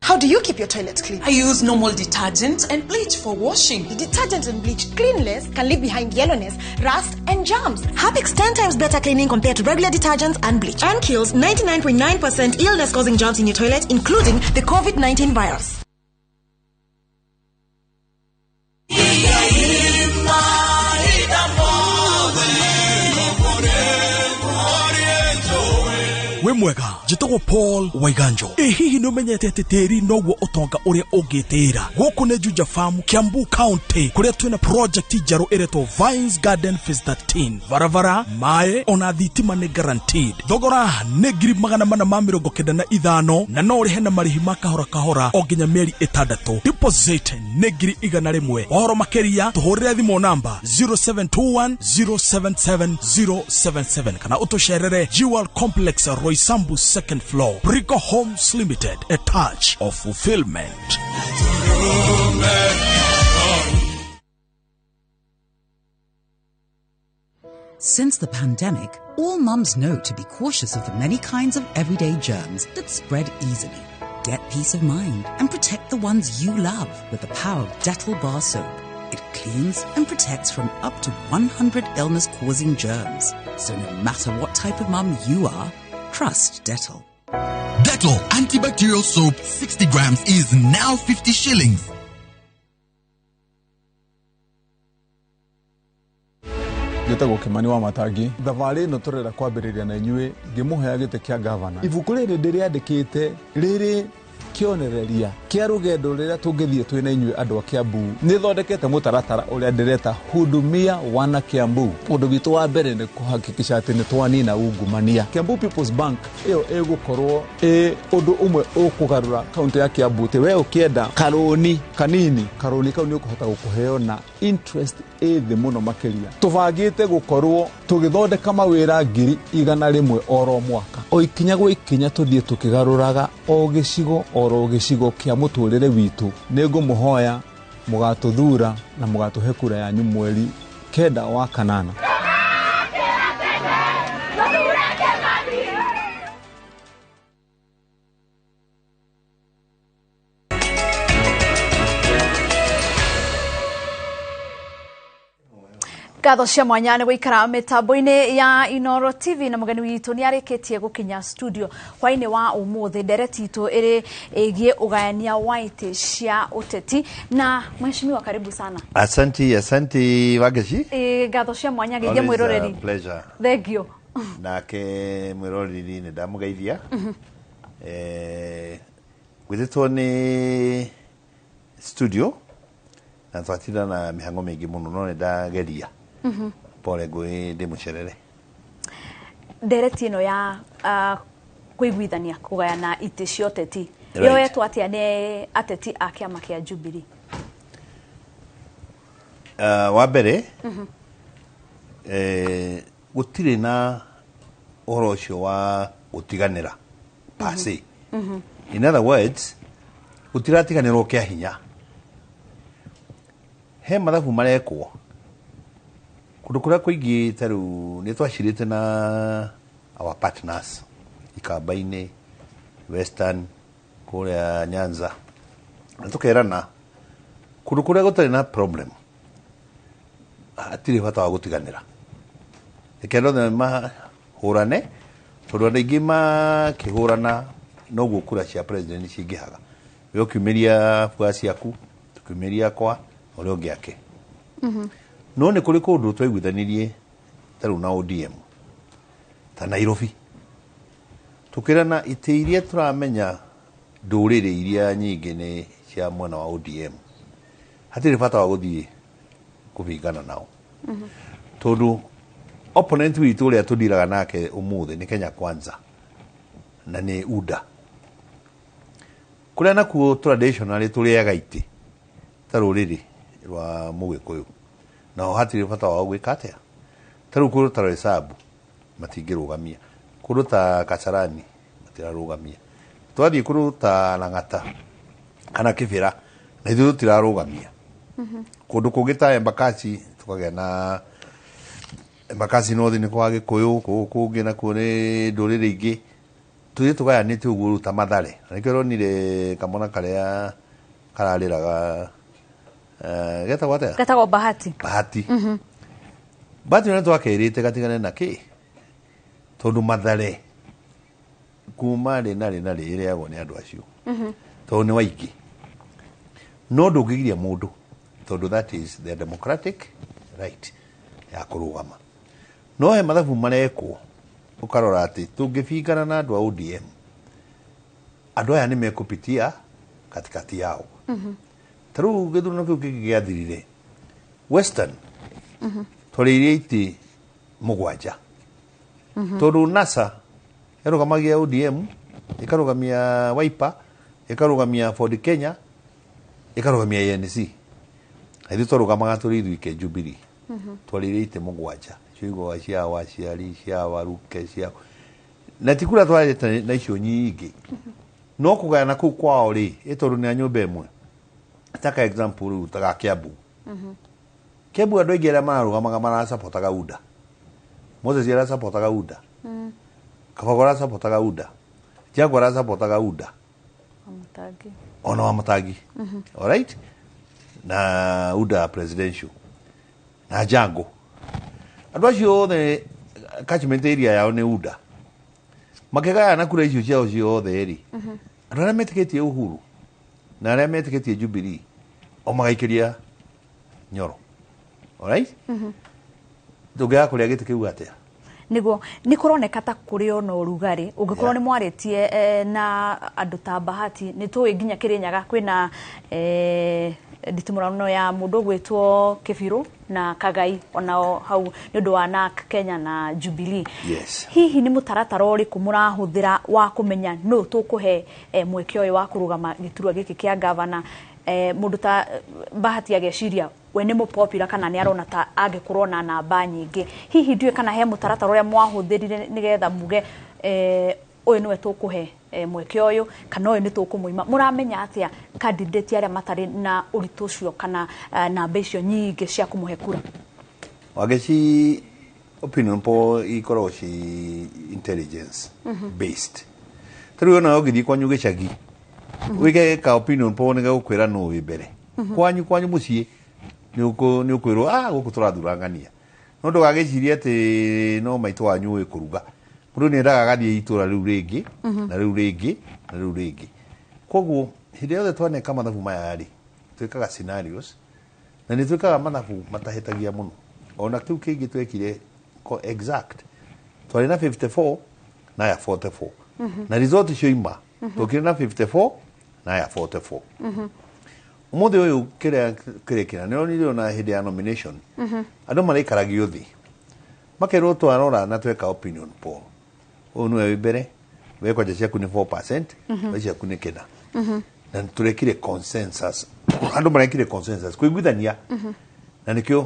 How do you keep your toilet clean? I use normal detergent and bleach for washing. The detergent and bleach clean less can leave behind yellowness, rust, and germs. Harpic's 10 times better cleaning compared to regular detergents and bleach, and kills 99.9% illness-causing germs in your toilet, including the COVID-19 virus. Wĩ mwega, njĩtagwo Paul Waiganjo. Ĩ hihi nĩ ũmenyete atĩ tĩri noguo ũtonga ũrĩa ũngĩtĩĩra? Gũkũ nĩ Juja Farm, Kiambu County, kũrĩa twĩna project njerũ ĩretwo Vines Garden Phase 13. Barabara, maĩ ona thitima nĩ guaranteed. Thogora nĩ 495,000 na no ũrĩhe na marĩhi ma kahora kahora o nginya mĩeri 6. Deposit nĩ 100,000. Ũhoro makĩria tũhũrĩre thimũ namba 0721 077 077 kana ũtũcerere Jewel Complex, Roysambu 2nd floor. Brico Homes Limited, a touch of fulfillment. Since the pandemic, all mums know to be cautious of the many kinds of everyday germs that spread easily. Get peace of mind and protect the ones you love with the power of Dettol Bar Soap. It cleans and protects from up to 100 illness-causing germs. So no matter what type of mum you are, trust Dettol. Dettol antibacterial soap 60 grams is now 50 shillings. Njĩtagwo Kĩmani wa Matangi. Thabarĩ ĩno tũrenda kwambĩrĩria na inyuĩ ngĩmũhea gĩtĩ kĩa gavana. Ibuku rĩrĩ ndĩrĩandĩkĩte rĩrĩ Kĩonereria kĩa rũgendo rũrĩa tũngĩthiĩ twĩ na inyuĩ andũ a Kiambu. Nĩ thondekete mũtaratara ũrĩa ndĩreta Hudumia Wana Kiambu. Ũndũ witũ wa mbere nĩ kũhakikisha atĩ nĩ twanina ungumania. Kiambu People's Bank ĩyo ĩgũkorwo ĩ ũndũ ũmwe ũkũgarũra kaũntĩ ya Kiambu, atĩ we ũkĩenda karũni kanini, karũni kau nĩ ũkũhota gũkũheo na interest ĩ thĩ mũno makĩria. Tũbangĩte gũkorwo tũgĩthondeka mawĩra 100,000 oro mwaka, o ikinya gwa ikinya tũthiĩ tũkĩgarũraga o gĩcigo oro gĩcigo kĩa mũtũrĩre witũ. Nĩ ngũmũhoya mũgatũthura na mũgatũhe kura yanyu mweri 9 wa kanana. Ngatho cia mwanya nĩ gũikara mĩtambo-inĩ ya Inoro TV na mũgeni witũ nĩ arĩkĩtie gũkinya studio hwainĩ wa ũmũthĩ. Ndereti itũ ĩrĩ ĩgiĩ ũgayania wa itĩ cia ũteti. Na mheshimiwa, karibu sana. Asanti, asanti Wangeci. Ngatho cia mwanya geithia mwĩroreri. Pleasure. Thank you. Nake mwĩroreri nĩ ndamũgeithia. Gwĩtĩtwo nĩ studio na twatinda na mĩhang'o mĩingĩ mũno no nĩ ndageria. Pole ngũĩ ndĩ mũcerere. Ndereti ĩno ya kũiguithania kũgayana itĩ cia ũteti yoetwo atĩa nĩ ateti a kĩama kĩa Jubilee? Wa mbere, gũtirĩ na ũhoro ũcio wa gũtiganĩra pase. In other words, gũtiratiganĩrwo kĩa hinya. He mathabu marekwo kũndũ kũrĩa kũingĩ ta rĩu nĩ twacirĩte na our partners Ikamba-inĩ, Western, kũrĩa Nyanza, na tũkerana kũndũ kũrĩa gũtarĩ na problem hatirĩ bata wa gũtiganĩra, reke andũ othe mahũrane, tondũ andũ aingĩ makĩhũrana noguo kura cia president cingĩhaga. We ũkiumĩria bua ciaku, tũkiumĩria kwa ũrĩa ũngĩ ake. No nĩ kũrĩ kũndũ twaiguithanirie ta rĩu na ODM ta Nairobi, tũkĩrana itĩ iria tũramenya ndũrĩrĩ iria nyingĩ nĩ cia mwena wa ODM, hatirĩ bata wa gũthiĩ kũbingana nao, tondũ opponent witũ ũrĩa tũndiraga nake ũmũthĩ nĩ Kenya Kwanza na nĩ UDA, kũrĩa nakuo traditionally tũrĩaga itĩ ta rũrĩrĩ rwa Mũgĩkũyũ, nao hatirĩ bata wa gwĩka atĩa. Ta rĩu kũndũ ta Roysambu matingĩrũgamia, kũndũ ta Kasarani matirarũgamia, twathiĩ kũndũ ta Lang'ata kana Kĩbĩra na ithuĩ tũtirarũgamia. Kũndũ kũngĩ ta Embakasi tũkagĩa na Embakasi North nĩ kwa Gĩkũyũ, kũngĩ nakuo nĩ ndũrĩrĩ ingĩ, tũthiĩ tũgayanĩte ũguo rĩu ta Mathare. Na nĩkĩo ũronire kamwana karĩa kararĩraga getagwo atĩa? Getagwo Bahati. Bahati. Bahati nĩ twakerĩte gatigane na kĩ, tondũ Mathare kuma rĩ na rĩ na rĩ ĩrĩagwo nĩ andũ acio, tondũ nĩ waingĩ. No ndũngĩgiria mũndũ, tondũ that is their democratic right ya kũrũgama. No he mathabu marekwo ũkarora atĩ tũngĩbingana na andũ a ODM, andũ aya nĩ mekũpitia katikati yao. Ta rĩu gĩthurano kĩu kĩngĩ gĩathirire Western twarĩirie itĩ 7, tondũ NASA ĩrũgamagia ODM, ĩkarũgamia Wiper, ĩkarũgamia Ford Kenya, ĩkarũgamia ANC. Na ithuĩ twarũgamaga tũrĩ ithuike Jubilee, twarĩirie itĩ 7, cio cia waciari, cia waruke, cia na ti kura twarĩte na icio nyingĩ. No kũgayana kũu kwao rĩ, ĩ tondũ nĩ a nyũmba ĩmwe. Taka example rĩu ta ga Kiambu. Kiambu andũ aingĩ arĩa mararũgamaga maracapotaga UDA. Moses aracapotaga UDA, Kabago aracapotaga UDA, Jago aracapotaga UDA, ona wa Matangi. All right? Na UDA presidential na Jango, andũ acio othe catchment area yao nĩ UDA. Makĩgayana kura icio ciao ciothe rĩ, andũ arĩa metĩkĩtie Uhuru na arĩa metĩkĩtie Jubilee o magaikĩria Nyoro. All right? Tũngĩaga kũrĩa gĩtĩ kĩu atĩa? Niguo nĩ kũroneka ta kũrĩ ona ũrugarĩ ũngĩkorwo nĩ mwarĩtie na andũ ta Bahati nĩ tũĩ nginya Kĩrĩnyaga kwĩna nditimũrano ya mũndũ ũgwĩtwo Kĩbirũ na Kagai onao hau nĩ ũndũ wa NARC Kenya na Jubilee. Yes. Hihi nĩ mũtaratara ũrĩkũ mũrahũthĩra wa kũmenya nũ tũkũhe mweke ũyũ wa kũrũgama gĩturwa gĩkĩ kĩa gavana? Mũndũ ta Bahati ageciria we nĩ mũpopula kana nĩ arona ta angĩkorwo na namba nyingĩ. Hihi ndiũĩ kana he mũtaratara ũrĩa mwahũthĩrire nĩgetha muge ũyũ nĩwe tũkũhe mweke ũyũ kana ũyũ nĩ tũkũmũima. Mũramenya atĩa candidate arĩa matarĩ na ũritũ ũcio kana namba icio nyingĩ cia kũmũhe kura? Wageci opinion poll ikoragwo ci intelligence based. Ta rĩu ona ũngĩthiĩ kwanyu gĩcagi wĩke ka opinion poll nĩ gegũkwĩra nũ wĩ mbere. Kwanyu kwanyu mũciĩ nĩ ũkwĩrwo gũkũ tũrathurangania. No ndũgagĩcirie atĩ no maitũ wanyu ũĩ kũruga. Mũndũ nĩ endaga agathiĩ itũra rĩu rĩngĩ na rĩu rĩngĩ na rĩu rĩngĩ. Koguo hĩndĩ yothe twaneka mathabu maya rĩ, twĩkaga scenarios na nĩ twĩkaga mathabu matahĩtagia mũno. Ona kĩu kĩngĩ twekire exact twarĩ na 54 na ya 44 na result cioima twokire na 54 na ya 44. Ũmũthĩ ũyũ kĩrĩa kĩrekĩra nĩ onire ona hĩndĩ ya nomination andũ maraikaragio thĩ makerwo twarora na tweka opinion poll ũyũ nĩwe wĩ mbere we kwanja ciaku nĩ 4% we ciaku nĩ kĩna na tũrekire consensus andũ marekire consensus kũiguithania na nĩkĩo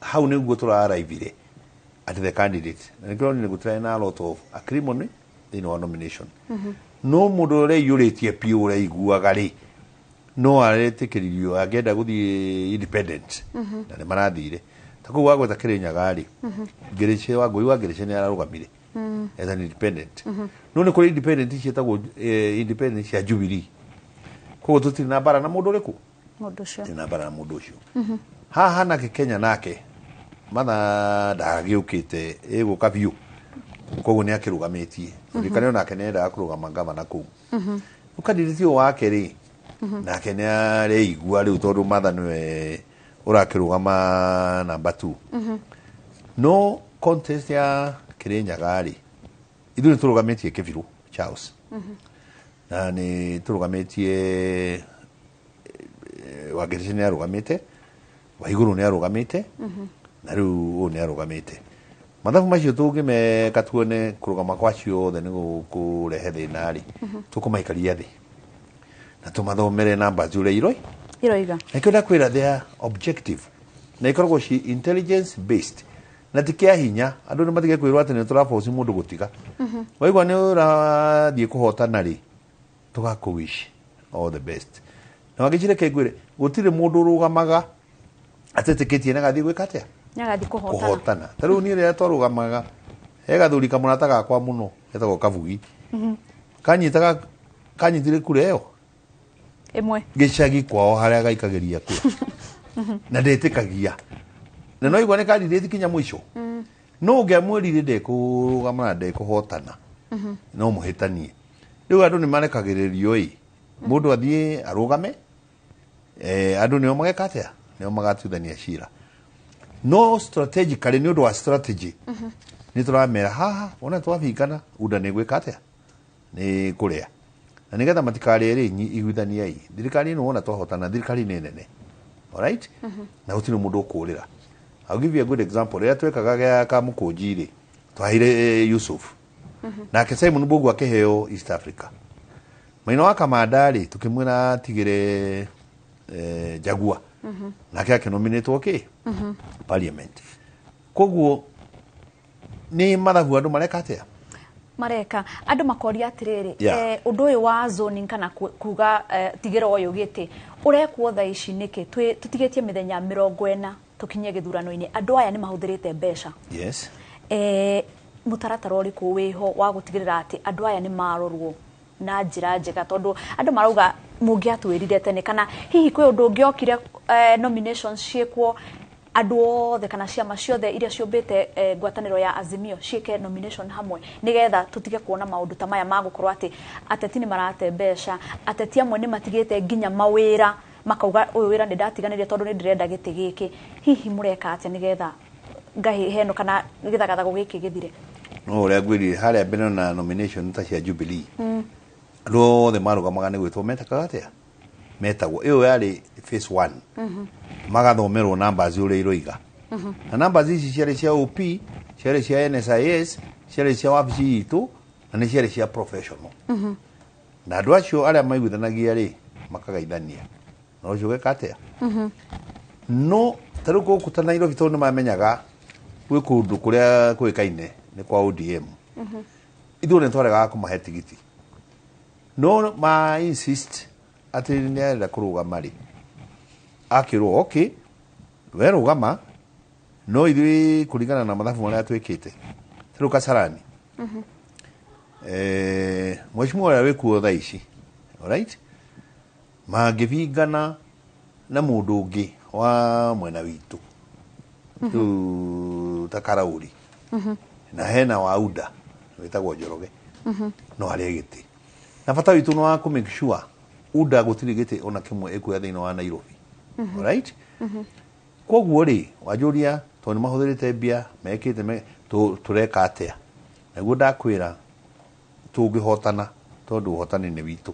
hau nĩguo tũraraivire at the candidate na nĩkĩo nĩ gũtirarĩ na a lot of acrimony thĩinĩ wa nomination. No mũndũ ũrĩa iyũrĩtie piũ ũrĩa iguaga rĩ no aretĩkĩririo angĩenda gũthiĩ independent na nĩ marathire ta kũu wagweta Kĩrĩnyaga rĩ Ngĩrĩce wa Ngũi wa Ngĩrĩce nĩ ararũgamire as an independent. No nĩ kũrĩ independent ciĩtagwo independent cia Jubilee. Koguo tũtirĩ na mbara na mũndũ ũrĩkũ? Mũndũ ũcio. Tũtirĩ na mbara na mũndũ ũcio. Haha nake Kenya nake matha ndagĩũkĩte ĩgũka biũ koguo nĩ akĩrũgamĩtie ririkane onake nĩ endaga kũrũgama gavana kũu. Candidate ũyũ wake rĩ nake nĩ areigua rĩu tondũ Martha nĩwe ũrakĩrũgama namba 2. No contest ya Kĩrĩnyaga rĩ ithuĩ nĩ tũrũgamĩtie Kĩbirũ Charles na nĩ tũrũgamĩtie Wangĩrĩce nĩ arũgamĩte Waigũrũ nĩ arũgamĩte na rĩu ũyũ nĩ arũgamĩte. Mathabu macio tũngĩmeka tuone kũrũgama kwa ciothe nĩ gũkũrehe thĩna rĩ tũkũmaikaria thĩ na tũmathomere namba ũrĩa iroiga. Nakĩo ndakwĩra they are objective na ikoragwo ci intelligence based na ti kĩa hinya andũ nĩ matige kwĩrwo atĩ nĩ tũraboci mũndũ gũtiga. Waigua nĩ ũrathiĩ kũhotana rĩ tũgakũ wish all the best. Na wangĩcire ngwĩre gũtirĩ mũndũ ũrũgamaga atetĩkĩtie na agathiĩ gwĩka atĩa? Nĩagathiĩ kũhotana. Ta rĩu niĩ rĩrĩa twarũgamaga he gathuri kamũrata gakwa mũno getagwo Kabugi kanyitaga kanyitire kura ĩyo ĩmwe gĩcagi kwao harĩa gaikagĩria kura na ndetĩkagia na no igua nĩ candidate kinya mũico no ũngĩamwĩrire ndekũrũgama na ndekũhotana no mũhĩtanie. Rĩu andũ nĩ marekagĩrĩrio ĩ mũndũ athiĩ arũgame andũ nĩo mageka atĩa nĩo magatuithania cira. No strategically nĩ ũndũ wa strategy nĩ tũramera haha wona twabingana unda nĩ gwĩka atĩa nĩ kũrĩa na nĩgetha matikarĩe rĩ iguithaniai thirikari ĩno wona twahotana thirikari nĩ nene alright na gũtirĩ mũndũ ũkũrĩra. I'll give you a good example. Rĩrĩa twekaga gĩa Kamũkũnji rĩ twaheire Yusuf nake Simon Mbogo akĩheo East Africa. Maina wa Kamanda rĩ tũkĩmwĩra atigĩre Jaguar nake akĩnominatwo kĩ parliament. Koguo nĩ mathabu andũ mareka atĩa? Mareka andũ makoria atĩrĩrĩ ũndũ ũyũ wa zoning kana kuga tigĩra ũyũ gĩtĩ ũrekwo thaa ici nĩkĩ tũtigĩtie mĩthenya 40 tũkinye gĩthurano-inĩ andũ aya nĩ mahũthĩrĩte mbeca. Yes. Mũtaratara ũrĩkũ wĩho wa gũtigĩrĩra atĩ andũ aya nĩ marorwo na njĩra njega tondũ andũ marauga mũngĩatwĩrire tene kana hihi kwĩ ũndũ ũngĩokire nominations ciĩkwo andũ othe kana ciama ciothe iria ciũmbĩte ngwatanĩro ya Azimio ciĩke nomination hamwe nĩgetha tũtige kuona maũndũ ta maya ma gũkorwo atĩ ateti nĩ marate mbeca ateti amwe nĩ matigĩte nginya mawĩra makauga ũyũ wĩra nĩ ndatiganĩria tondũ nĩ ndĩrenda gĩtĩ gĩkĩ. Hihi mũreka atĩa nĩgetha ngahĩ heno kana gĩthagathago gĩkĩ gĩthire? No ũrĩa ngwĩrire harĩa mbere na nomination ta cia Jubilee, andũ othe marũgamaga nĩ gwĩtwo metakaga atĩa, metagwo ĩyo yarĩ phase one, magathomerwo numbers ũrĩa iroiga, na numbers ici ciarĩ cia OP, ciarĩ cia NSIS, ciarĩ cia wabici itũ, na nĩ ciarĩ cia professional. Na andũ acio arĩa maiguithanagia rĩ, makagaithania na ũcio ũgeka atĩa. No ta rĩu gũkũ ta Nairobi, tondũ nĩ mamenyaga gwĩ kũndũ kũrĩa kũĩkaine nĩ kwa ODM, ithuĩ nĩ twaregaga kũmahe tigiti, no ma insist atĩ nĩ arenda kũrũgama rĩ, akĩrwo okay, we rũgama, no ithuĩ kũringana na mathabu marĩa twĩkĩte ta rĩu Kasarani, mheshimiwa ũrĩa wĩkuo thaa ici, alright, mangĩbingana na mũndũ ũngĩ wa mwena witũ rĩu ta Karauri, na hena wa UDA wĩtagwo Njoroge, no arĩe gĩtĩ, na bata witũ nĩ wa kũ make sure UDA gũtirĩ gĩtĩ ona kĩmwe ĩkuoya thĩinĩ wa Nairobi. Alright, koguo rĩ, wanjũria tondũ nĩ mahũthĩrĩte mbia mekĩte tũreka atĩa, naguo ndakwĩra tũngĩhotana, tondũ ũhotani nĩ witũ,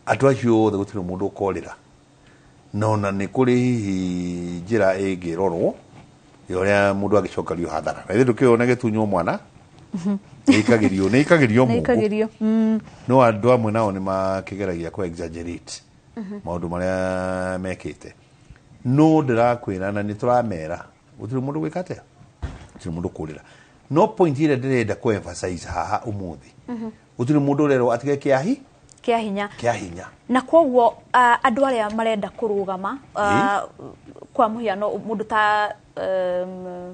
andũ acio othe gũtirĩ mũndũ ũkorĩra, no na nĩ kũrĩ hihi njĩra ĩngĩrorwo ya ũrĩa mũndũ angĩcokerio hathara, na ithuĩ ndũkĩone gĩtunywo mwana nĩ ikagĩrio Nĩ mũngũ. ikagĩrio. No andũ amwe nao nĩ makĩgeragia kũ exaggerate maũndũ marĩa mekĩte, no ndĩrakwĩra na nĩ tũramera gũtirĩ mũndũ gwĩka atĩa, gũtirĩ mũndũ kũrĩra. No point ĩrĩa ndĩrenda kũ emphasize haha ũmũthĩ, gũtirĩ mũndũ ũrerwo atige kĩahi Kĩa hinya. Kĩa hinya. Na koguo andũ arĩa marenda kũrũgama, kwa mũhiano mũndũ ta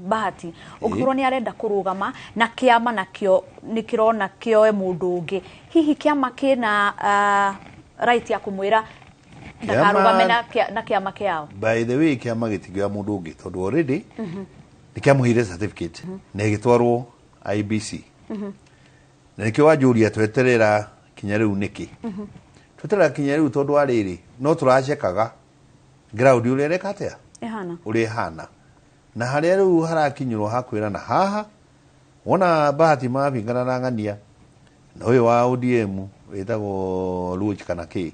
Bahati, ũngĩkorwo nĩ arenda kũrũgama na kĩama nakĩo nĩ kĩrona kĩoe mũndũ ũngĩ, hihi kĩama kĩna right ya kũmwĩra ndakarũgame na kĩama kĩao? By the way, kĩama gĩtingĩoya mũndũ ũngĩ tondũ already nĩ kĩamũheire certificate na ĩgĩtwarwo IBC. Na nĩkĩo wanjũria tweterera kinya rĩu nĩkĩ. Tweterera kinya rĩu tondũ wa rĩrĩ, no tũracekaga ground ũrĩa ĩreka atĩa, ĩhana ũrĩa ĩhana, na harĩa rĩu harakinyĩrwo hakwĩra na haha wona Bahati mabingana na ng'ania na ũyũ wa ODM wĩtagwo Luoch kana kĩ,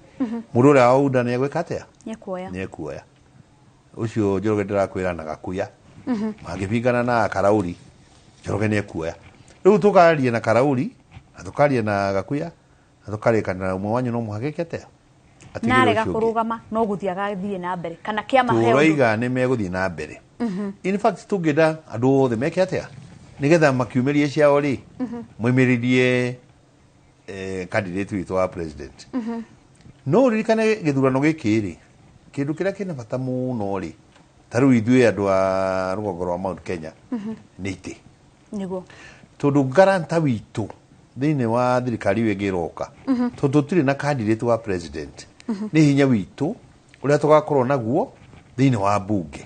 mũndũ ũrĩa wa UDA nĩ egwĩka atĩa? Nĩekuoya. Nĩ ekuoya ũcio Njoroge, ndĩrakwĩra, na Gakuya mangĩbingana na Karauri, Njoroge nĩ ekuoya. Rĩu tũkaria na Karauri na tũkaria na Gakuya na tũkarĩkanĩra ũmwe wanyu no mũhaka eke atĩa? Atigĩre Narega ũcio ũngĩ. kũrũgama no gũthiĩ agathiĩ na mbere kana kĩama he ũndũ? Tũroiga nĩ megũthiĩ na mbere. In fact, tũngĩenda andũ othe meke atĩa, nĩgetha makiumĩrie ciao rĩ, moimĩrĩrie candidate witũ wa president. No ũririkane gĩthurano gĩkĩ rĩ, kĩndũ kĩrĩa kĩna bata mũno rĩ, ta rĩu ithuĩ andũ a rũgongo rwa Mount Kenya, nĩ itĩ. Nĩguo. Tondũ garanta witũ thĩinĩ wa thirikari ĩyo ĩngĩ ĩroka, tondũ tũtirĩ na candidate wa president, nĩ hinya witũ ũrĩa tũgakorwo naguo thĩinĩ wa bunge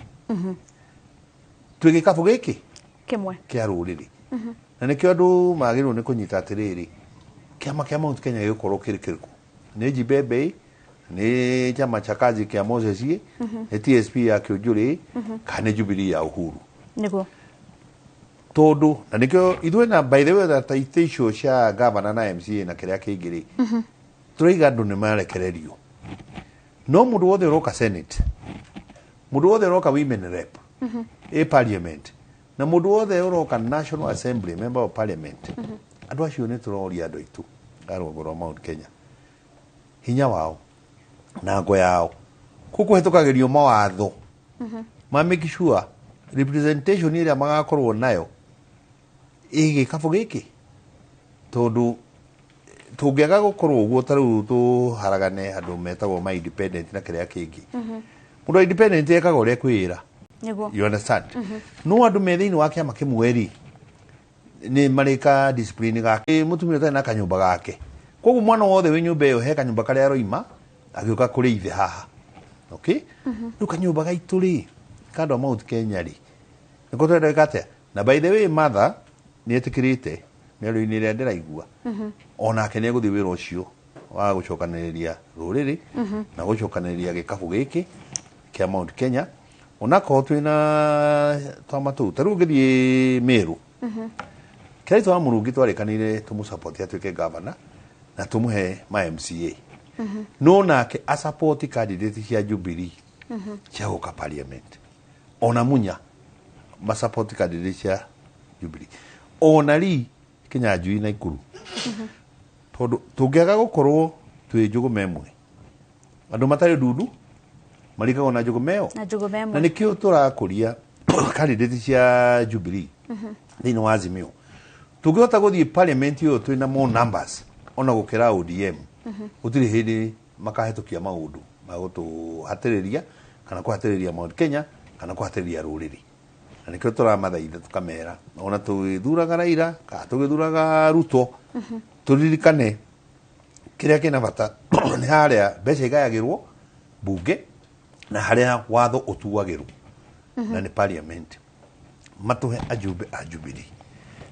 twĩ gĩkabũ gĩkĩ kĩmwe kĩa rũrĩrĩ. Na nĩkĩo andũ magĩrĩirwo nĩ kũnyita atĩrĩrĩ, kĩama kĩa Mount Kenya gĩgũkorwo kĩrĩ kĩrĩkũ? Nĩ Jibembe, nĩ chama cha kazi kĩa Moses, nĩ TSP ya Kĩũnjũrĩ, kana nĩ Jubilee ya Uhuru? Nĩguo. Tondũ na nĩkĩo ithuĩ, na by the way, ta itĩ icio cia gavana na MCA na kĩrĩa kĩngĩ rĩ, tũraiga andũ nĩ marekererio, no mũndũ wothe ũroka senate, mũndũ wothe ũroka women rep ĩ parliament, na mũndũ wothe ũroka National Assembly, member of parliament, andũ acio nĩ tũroria andũ aitũ a rũgongo rwa Mount Kenya hinya wao na ngo yao kũu kũhetũkagĩrio mawatho ma make sure representation ĩrĩa magakorwo nayo ĩ gĩkabũ gĩkĩ, tondũ tũngĩaga gũkorwo ũguo, ta rĩu tũharagane andũ metagwo ma independent na kĩrĩa kĩngĩ, mũndũ wa independent ekaga ũrĩa kwĩra. Nĩguo. You understand? No andũ me thĩinĩ wa kĩama kĩmwe rĩ, nĩ marĩka discipline gake, mũtumia ũtarĩ na kanyũmba gake, koguo mwana wothe wĩ nyũmba ĩyo he kanyũmba karĩa aroima agĩũka kũrĩ ithe haha, okay? Rĩu kanyũmba gaitũ rĩ, kandũ a Mount Kenya rĩ, nĩko tũrenda gwĩka atĩa? Na by the way, mother nĩ etĩkĩrĩte mĩario-inĩ ĩrĩa ndĩraigua, onake nĩ egũthiĩ wĩra ũcio wa gũcokanĩrĩria rũrĩrĩ na gũcokanĩrĩria gĩkabũ gĩkĩ kĩa Mount Kenya, onakorwo twĩna twama tũu. Ta rĩu ũngĩthiĩ Meru, Kĩraitũ wa Mũrungi twarĩkanĩire tũmũsupport atuĩke governor na tũmũhe ma MCA. No nake asupport candidate cia Jubilee cia gũka parliament. Ona Munya masupport candidate cia Jubilee. Ona ri Kinyanjui na Ikuru. Tondũ tũngĩaga gũkorwo twĩ njũgũma ĩmwe, andũ matarĩ ndundu marikagwo na njũgũma ĩyo. Na njũgũma ĩmwe. Na nĩkĩo tũrakũria candidate cia Jubilee thĩinĩ wa Azimio. Tũngĩhota gũthiĩ parliament ĩyo twĩna more numbers ona gũkĩra ODM, gũtirĩ hĩndĩ makahĩtũkia maũndũ ma gũtũhatĩrĩria kana kũhatĩrĩria Mount Kenya kana kũhatĩrĩria rũrĩrĩ. Na nĩkĩo tũramathaitha tũkamera ona tũgĩthuraga Raila kana tũgĩthuraga Ruto, tũririkane kĩrĩa kĩna bata nĩ harĩa mbeca igayagĩrwo bunge na harĩa watho ũtuagĩrwo na nĩ parliament, matũhe ajumbe a Jubilee.